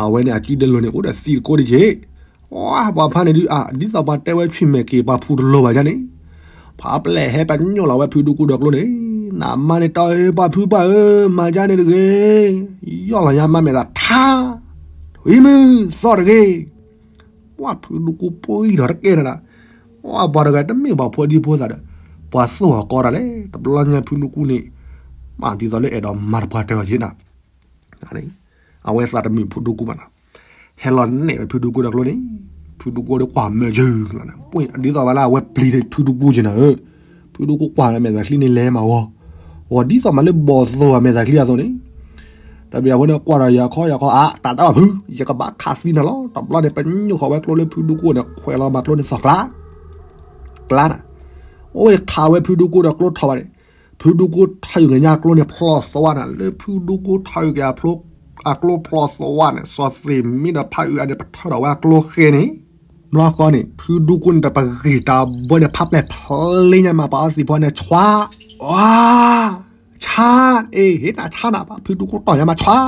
အဝဲန့ၣ်အစုဒၢလိၤန့ၣ် အိၣ်ဒီးသံတကိးတက့ၢ်, ပှၤဖါန့ၣ်ဒုး ဒ်သိးပှၤတဲဝဲဆွံၣ်မဲာ်က့ၤ ပှၤဖူတလိၤဘၣ်ယါန့ၣ်, ဖါပျဲၢ်ဟဲပညိၣ်လီၤဝဲဖုဒူကူဒီးကျိန့ၣ်, နမါန့ၣ်တီအၢ ပှၤဖုပှၢ်ဧၢ မၤယါန့ၣ်တဂ့ၤ, ယီၢ်လီၤညါမါမဲာ်သးထါ, ထွံၣ်မုၢ်သီၣ်တဂ့ၤ, ပှၤဖုဒူကူပှံၢ်ထီၣ်တကဲနၤဒၣ်, ပှၤတဂၤတမ့ၢ်ပှၤဖိဒံဖိသၣ်ဒီး, ပှၤသိၣ်အီၤကီတၢ်လဲၣ် တဘျီညါဖုဒူကူန့ၣ်, မ့ၢ်ဒ်သိးလၢအဲၣ်ဒိးမၤတပှၢ်တၢၢ်အီၤက့နၤ အဝဲသးတမုာ်ဖုဒူကူဘၣ်နီၤ, ဟဲလီၤနဲၣ်ဝဲဖုဒူကူဒီးကျိန့ၣ်, ဖုဒူကူဒီးကွၢ်မၢကၢၤလီၤန့ၣ်, ဒ်သိးဝဲလၢအဝဲပျံၤဖုဒူကူက့နၤဧၢ, ဖုဒူကူကွၢ်ဒီးမဲာ်သးချံန့ၣ်လဲၤမးဂီၤ, ဂီၤဒ်သိးမးလၢဘီၣ်သိၣ်အမဲာ်သးချံအသိးန့ၣ်, တဘၣ်အဃိန့ၣ်ကွၢ်ဒီးယၤခီယၤခီအါ တၢ်ဒၣ်ဘၣ်ဖု ယကဘၣ်ခးသံနၤလီၤ, တဘျီန့ၣ် ပညိၣ်ဃီၤဝဲကျိလၢဖုဒူကူန့ၣ် ခွဲးလီၤမၤကျိန့ၣ်သီၣ်ကျါ ကျါနၤ, အိၣ်ဝဲခးဝဲဖုဒူကူဒီးကျိထီၣ်ဘၣ်န့ၣ်, ဖုဒူကူထီၣ်ယုာ်က့ၤညါကျိန့ၣ်ဖျိးသဝါနၤ, လၢဖုဒူကူထီၣ်ယုာ်က့ၤအကျိဖျိးသဝါန့ၣ် စီၤသ့ၣ်မ့ၢ်ဒီးဖးအုးအါန့ၣ် ပထၢထီၣ်ဝဲအကျိဃဲန့ၣ်, ဘျီဃီန့ၣ် ဖုဒူကူန့ၣ်ဒီးပဂ့ၢ်တၢ်ဘၢန့ၣ် ဖးပျဲၢ်ဖျ့ညါမး ပှၤအီသံးဖိန့ၣ် ဆွါ, အါ, ဆါ, အ့ ဟ့ၣ်နၤဆါနၤဘၣ် ဖုဒူကူတီၢ်ညါမး ဆွါ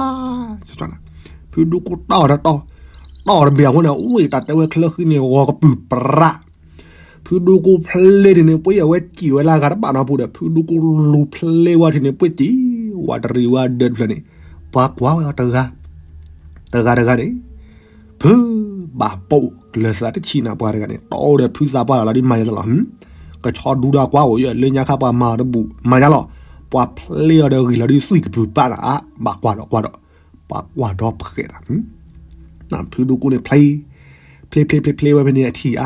ဖုဒူကူတီၢ်ဒီးတီၢ်, တီၢ်တဘ့ၣ်အဃိန့ၣ် အိၣ်တၢ်တဲဝဲချၢဃံန့ၣ် ဂီၤကပုာ်ပြး ဖုဒူကူဖျ့ဒ်န့ၣ် ပှ့ၤအဝဲစံၣ်ဝဲလၢအဂၤတဘၣ်နီတပူၤဒီး ဖုဒူကူလူၤဖျ့ဝဲထံၣ်န့ၣ် ပှ့ၤစံၣ်ဝဲတရံးဝဲဒၢးတဖျၢၣ်န့ၣ်, ပှၤကွၢ်ဝဲအီၤတဂၤ, တဂၤတဂၤန့ၣ်, ဖု, ဘၣ်ပိာ်ကျၢၤသးတဆံးနၤ ပှၤတဂၤန့ၣ် တီၢ်အိၣ်ဒီးဖုသးပှၢ်လီၤဒုးမၤယါလီၤ, ကဆီဒူဒီးကွၢ်အိၣ်ယလၢညါခါပှၤမၤအီၤတဘူၣ် မၤယါလီၤ, ပှၤဖျ့အီၤဒီးဂံၢ်လီၤဒုးသွံၣ်ကပုာ်ပာ်နၤ အါ, ဘၣ်ကွၢ်ဒီးကွၢ်ဒီး, ပှၤကွၢ်ဒီးဖှဲးနၤ ဖုဒူကူန့ၣ်ဖျ့, ဖျ့ဖျ့ဖျ့ဖျ့ဝဲဖဲန့ၣ် အထံၣ်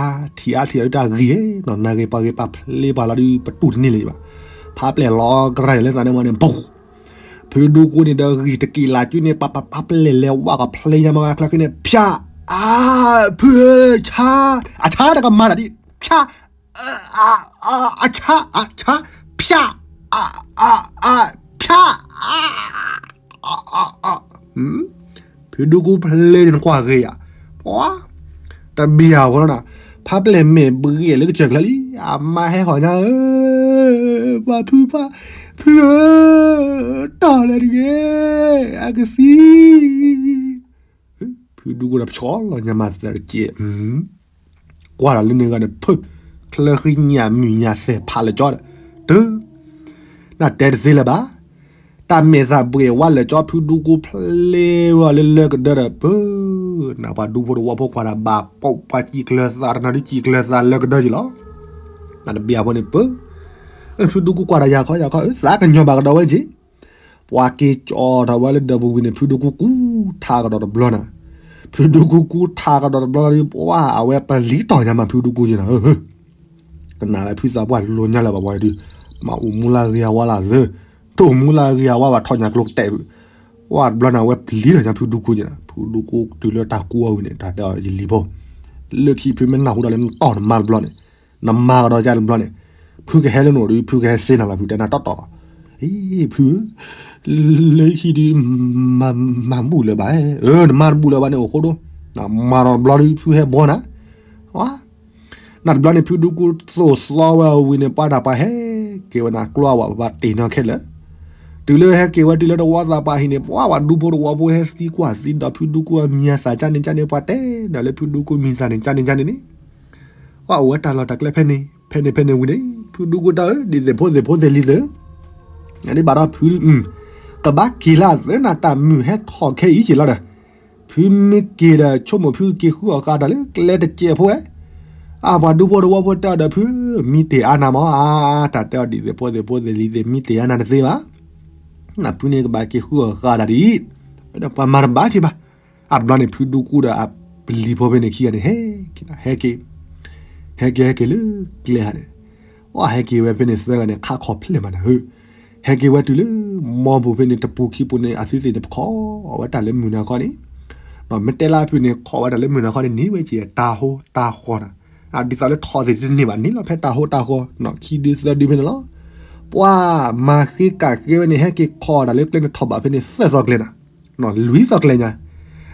အါ, ထံၣ်အါထံၣ်အါဒုးတၢ်ဂံၢ်နီၤ နၤဂ့ၤပှၤဂ့ၤပှၤဖျ့ပှၤလီၤဒုး ပတူၢ်တန့ၢ်လၢၤဘၣ်, ဖးပျဲၢ်လီၤကရၢၢ်လၢသးန့ၣ်မ့ၢ်န့ၣ် ဘူး, ဖုဒူကူန့ၣ်ဒီးဂံၢ်တက့ၢ်လၢ်ကၠုန့ၣ် ပှၤပှၤပှၤပျဲၢ်လဲၤဝဲကဖျ့ညါမးဝဲချၢဃံန့ၣ် ဖၠၣ်, အါ, ဖုဧၢ, ဆါ, အဆါတကမၤတၢ်ဒ်, ဖၠၣ် အဆါ, အဆါ, ဖၠၣ်, အ, အ, အ, ဖၠၣ်, အ, အ, အ, ဖုဒူကူဖျ့န့ၣ်ကွၢ်ဂ့ၤယၤ, ပှၤ, တဘံၣ်ယၤဝဲလီၤနၤ, ဖးပျဲၢ်မဲာ်ဘှံးလၢကစၢၢ်ကျၢၤလံ, အမါဟဲဟီၣ်ညါဧၢ, ပှၤဖုဖး, ဖုဧၢ, တီၢ်လၢတဂ့ၤ, အကသံ ဖုဒူကူဒီးပဆီလီၤညါမၤသးတကဲး, ကွၢ်ဒီးလၢန့ၣ်ဂၤန့ၣ် ဖု, ချၢဃံညၣ်မုၢ်ညၣ်သဲၣ်ဖးလၢာ်ကၠီဒီး, တု, နတဲတသ့လၢၤဘၣ်, တၢ်မဲာ်သးဘှံးဝဲလၢာ်ကၠီ ဖုဒူကူဖျ့ဝဲလၢလၢကဒၢဒီး ပၢ, နပှၤဒူဖိတဝီဖိကွၢ်ဒီးဘၣ်ပိာ်ပှၤစံၣ်ကျၢၤသးတနီၤဒုးစံၣ်ကျၢၤသးလၢကဒၢက့ၤလီၤ, နတဘံၣ်အဃိန့ၣ် ပၢ, ဖုဒူကူကွၢ်ဒီးယၤခီယၤခီ သးကညီၤဘၣ်ကဒီးဝဲက့ၤ ပှၤက့ၤကၠီထီၣ်ဝဲလၢဒၢးပူၤဝံၤန့ၣ် ဖုဒူကူကူထးကဒီးတဘျီနၤ, ဖုဒူကူကူထးကဒီးတဘျီလီၤဒုး ပှၤအဝဲပလံၤတီၢ်ညါမးဖုဒူကူက့ၤနၤဧၢ, ကနၣ်ဝဲဖုသးပှၢ်လိၤညါလၢၤဘၣ်ပှၤဒုး, မၤအိၣ်မူလၢအဂ့ၤအဝါလၢအသၢ, တအိၣ်မူလၢအဂ့ၤအဝါဘၣ်ထီၣ်ညါကျိကတဲာ်, ပှၤတဘျီနၤဝဲပလံၤတီၢ်ညါဖုဒူကူက့ၤနၤ, ဖုဒူကူတုၤလၢတၢ်ကူအီၤဝံၤန့ၣ် တၢ်တဲအီၤယလံၤဖိ, လၢခံဖုမ့ၢ်နၢ်ဟူဒီးလၢနတီၢ်နမါတဘျီန့ၣ်, နမါကဒီးယၤတဘျီန့ၣ်, ဖုကဟဲလၢနအိၣ်ဒီး ဖုကဟဲစ့နၤလီၤ ဖုတဲနၤတီတီလီၤ, အံၤ ဖုဧၢ, လၢခံဒုး မၤဘူၣ်လၢၤဘၣ်, အၢ နမါတဘူၣ်လၢၤဘၣ်န့ၣ်အိၣ်ဃိဒိၣ်, မၤဒီးတဘျီဒုး ဖုဟဲဘှီနၤ, နတဘျီန့ၣ် ဖုဒူကူသိၣ်သီဝဲအဝံၤန့ၣ် ပှၤတၢ်ပှၤဟဲက့ၤဝဲနၤ ကျိအဝဲပှၤတ့ၢ်နီၢ်ခဲလၢာ်, တုၤလၢဟဲက့ၤဝဲတုၤလၢတဝီသးပှၢ်ဟံၣ်န့ၣ် ပှၤပှၤဒူဖိတဝီဖိဟဲသံကွၢ်သံဒီးဖုဒူကူအမံၤအသၣ်ကၢ်န့ၣ်ကၢ်န့ၣ် ပှၤတဲဒီးလၢဖုဒူကူမံၤသၣ်န့ၣ်ကၢ်န့ၣ်ကၢ်န့ၣ်န့ၣ်, ပှၤအိၣ်ဝဲတၢ်လီၢ်တၢ်ကျဲဖဲန့ၣ် ဖဲန့ၣ်ဖဲန့ၣ်ဝံၤန့ၣ် ဖုဒူကူတၢ်ဧၢ ဒ်သိးဖိသ့ၣ်ဖိသ့ၣ်လံၤသ့ၣ် ဒ်ဘၣ်ဒီးဖု ကဘၣ်က့ၤလၢအသၢနၤ တၢ်မုာ်ဟဲထီၣ်ခဲအံၤက့ၤလီၤဒီး, ဖုမ့ၢ်က့ၤဒီး ဆိကမိၣ်ဖုက့ၤဃုအီၣ်ဃာ်တၢ်လၢကျဲတစဲးဖိဝဲ, အပှၤဒူဖိတဝီဖိတဲအီၤဒီး ဖု မံတ့ၢ်အါနၤမး အါ တၢ်တဲအီၤဒ်သိးဖိသ့ၣ်ဖိသ့ၣ်လံၤသ့ၣ် မံတ့ၢ်အါနၤတသ့ဘၣ်, နဖုန့ၣ်ကဘၣ်က့ၤဃုအီၣ်ဃာ်တၢ်ဒ်အံၤ, ဒီးပှၤမၤတဘၣ်က့ၤဘၣ်, အတဘျီန့ၣ် ဖုဒူကူဒီးအပလံၤဖိဖဲန့ၣ်ခံဂၤန့ၣ် ဟဲက့ၤ, ဟဲက့ၤ, ဟဲက့ၤဟဲက့ၤလၢကျဲဧါန့ၣ်, အဟဲက့ၤဝဲဖဲန့ၣ်သၢဂၤန့ၣ် ခးခီၣ်ဖျဲၣ်မးနၤဧၢ, ဟဲက့ၤဝဲတုၤလၢ မီပူၤဖဲန့ၣ် တပူၤခံပူၤန့ၣ် အသုသ့ၣ်န့ၣ် ပခီဝဲတၢ်လၢမုၢ်နၤခီန့ၣ်, မ့ၢ်တဲလၢဖုန့ၣ် ခီဝဲတၢ်လၢမုၢ်နၤခီန့ၣ် န့ၢ်ဝဲက့ၤတၢ်ဟိတၢ်ဃီနၤ, ဒ်သိးလၢထီၣ်သ့ၣ်တန့ၢ်ဘၣ်န့ၣ်လီၤ ဖဲတၢ်ဟိတၢ်ဃီ, ခံဒုသၢဒုဖဲန့ၣ်လီၤ, ပှၤမၤဃ့ကးဃ့ဝဲန့ၣ် ဟဲက့ၤခီတၢ်လၢကျဲန့ၣ်ထီၣ်ဘးဖဲန့ၣ် သၢသီကျဲနၤ လွံၢ်သီကျဲညါ,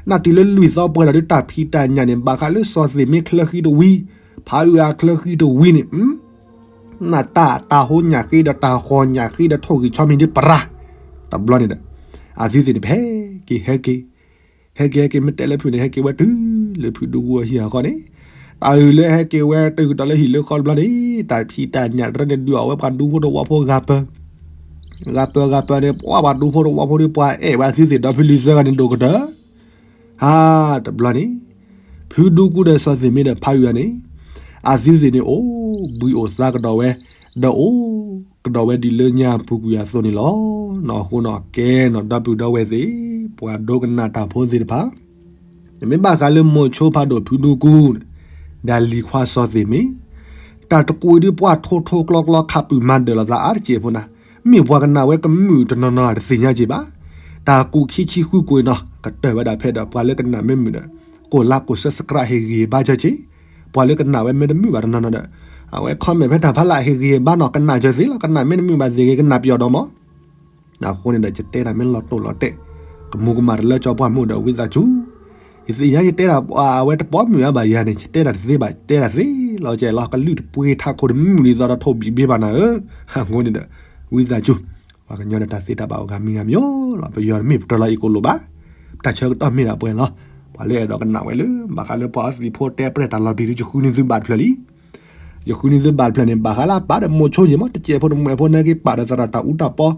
နတုၤလၢလွံၢ်သီပှဲၤဒီး တၢ်ဖံးတၢ်ညၣ်န့ၣ် ဘၣ်ဃးလၢစီၤသ့ၣ်မ့ၢ်ချၢဃံတဝံၤ, ဖးအုးအချၢဃံတဝံၤန့ၣ်, နတၢ်ဟိညၣ်ဃ့ဒီးတၢ်ဃီညၣ်ဃ့ဒီးထိၣ်ဂံၢ်ဆီမံၤဒ်ပရၤ, တဘျီန့ၣ်ဒီး, အသုသ့ၣ်န့ၣ် ပဟဲက့ၤဟဲက့ၤ, ဟဲက့ၤဟဲက့ၤ မ့ၢ်တဲလၢဖုန့ၣ် ဟဲက့ၤဝဲတုၤလၢဖုဒူကူအဟံၣ်အဃီန့ၣ်, တၢ်အုၣ်လၢဟဲက့ၤဝဲတုၤကဒီးလၢဟံၣ်လၢဃီတဘျီန့ၣ် တၢ်ဖံးတၢ်ညၣ်တရၢန့ၣ် ဒုးအီၣ်ဝဲပှၤဒူဖိတဝီဖိဂၤပၢၤ ဂၤပၢၤဂၤပၢၤန့ၣ် ပှၤပှၤဒူဖိတဝီဖိဒီး ပှၤအဲၣ်ဝဲအသုသ့ၣ်ဒီဖုလံၤသၢဂၤန့ၣ် ဒိၣ်ကတၢၢ်, ဟါ, တဘျီန့ၣ်, ဖုဒူကူဒီးစီၤသ့ၣ်မ့ၢ်ဒီးဖးယွၤန့ၣ်, အသုသ့ၣ်န့ၣ်အိၣ်ဘှံးအိၣ်သါကဒီးဝဲ, ဒီးအိၣ်ကဒီးဝဲဒ်လၢညါပူၤကွံာ်အသိးန့ၣ်လီၤ. အဃိန့ၣ်ကဲနီၤ ဒီပုၢ်ဒီဝဲၢ်သ့ၣ်, ပှၤဒိကနၣ်တၢ်ဖိသ့ၣ်တဖၣ် နမ့ၢ်ဘၣ်ဃးလၢမိၤဆိဖးဒိၣ်ဖုဒူကူ, ဒီးလံၤခွါစီၤသ့ၣ်မ့ၢ်, တၢ်တကွံာ်ဒ်ပှၤထိထိကျီကျီခးပုၢ်မၤဒၢၣ်လိာ်သးအါတစဲးဖိနၤ, မ့ၢ်ပှၤကနၣ်ဝဲကမုာ်တနီၤနီၤတသ့ၣ်ညါက့ၤဘၣ်. တၢ်ကူၣ်ခံဆံဃုကွံာ်နီၤ ကတၢၢ်ဝဲဒၣ်ဖဲဒီး ပှၤလၢကနၣ်မ့ၢ်မုာ်ဒီး ကိးလါကိး subscribe ဟ့ၣ်ဂံၢ်ဟ့ၣ်ဘါကၢက့ၤ, ပှၤလၢကနၣ်ဝဲမ့ၢ်တမုာ်ဘၣ်တနီၤနီၤဒီး အဝဲ comment ဖဲတၢ်ဖးလၢဟ့ၣ်ဂံၢ်ဟ့ၣ်ဘါနီၤ ကနၣ်ကၢသ့လီၤ ကနၣ်မ့ၢ်တမုာ်ဘၣ်သ့ၣ်ဂ့ၤ ကနၣ်ပယီၤဒီးမး အဃိန့ၣ်ဒီး ယတဲတၢ်မ့ၢ်လီၤတိၢ်လီၤတဲာ်, ကမူၤကမၣ်တလၢကၠီပှၢ်မုၢ်ဒီး ဝံသးစူၤ, ယသ့ၣ်ညါယတဲတၢ်အဝဲတပိာ်မုၣ်အါဘၣ်ယၤန့ၣ် ယတဲတၢ်တသ့ဘၣ် ယတဲတၢ်သ့လီၤကဲလီၤ ကလုၢ်တပှ့ၤထးခိၣ်တမုၢ်ဒ်သိးဒီးထိၣ်ဘံၣ်ဘ့ဘၣ်နၤဧၢ, အဃိန့ၣ်ဒီး ဝံသးစူၤ, ပှၤကညီဒီးတၢ်သ့တၢ်ဘၣ်အိၣ်ဂၤမံၤဂၤမံၤလီၤ ပယီၤတမ့ၢ်ပတြၢၤလီၤအံၤကိၣ်လိၣ်ဘၣ်, တၢ်ဆၢကတီၢ်မ့ၢ်ဒၣ်ပှဲၤလီၤ, ပှၤလၢအဲၣ်ဒိးကနၣ်ဝဲလၢ ဘၣ်ဃးလၢပှၤအီသံးဖိတဲပျဲၢ်တၢ်လီၤပျံၤဒ် ယဃုနုာ်သုဘၣ်တဖျၢၣ်လံ ယဃုနုာ်သုဘၣ်တဖျၢၣ်န့ၣ် ဘၣ်ဃးလၢပာ်ဒီးမိၤဆိယ့ၤမး တစဲးဖိတမှဲးဖိ နက့ၤပာ်ဒီးသရၣ်တၢ်အူတၢ်ပီ,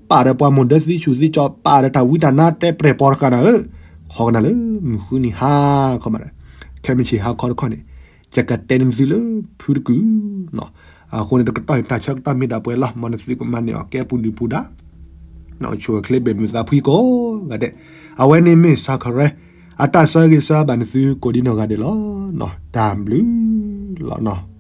ပာ်ဒီးပှၤမိၢ်ဒၢသံဆူၣ်သံကၠီ, ပာ်ဒီးတၢ်ဝံတၢ်နါတဲပျဲၢ်ပီတဃာ်နၤဧၢ, ခီကနၣ်လၢမုၢ်ဃုနံၤဟါခီမးဒီး, ခဲမုၢ်ဆ့ၣ်ဟါခီတခီန့ၣ်, ယကတဲန့ၢ်သုလၢဖုတကုၢ်, အဃိန့ၣ်တကတီၢ်အံၤ တၢ်ဆၢကတီၢ်မ့ၢ်ဒၣ်ပှဲၤလီၤ မ်နသုကမၤန့ၢ်အီၤကဲပူၤဒုၣ်ပူၤဒါ ဆူၣ်ချ့ဘၣ်မုာ်သးဖှံကိးဂၤဒဲး, အဝဲန့ၣ်မ့ၢ်စခရဲ, အတၢ်ဆၢဂ့ၤဆၢဘၣ်နသုကိးဒံနီၢ်ဂၤဒဲးလီၤ, တၢ်ဘျုးလီၤနီၤ.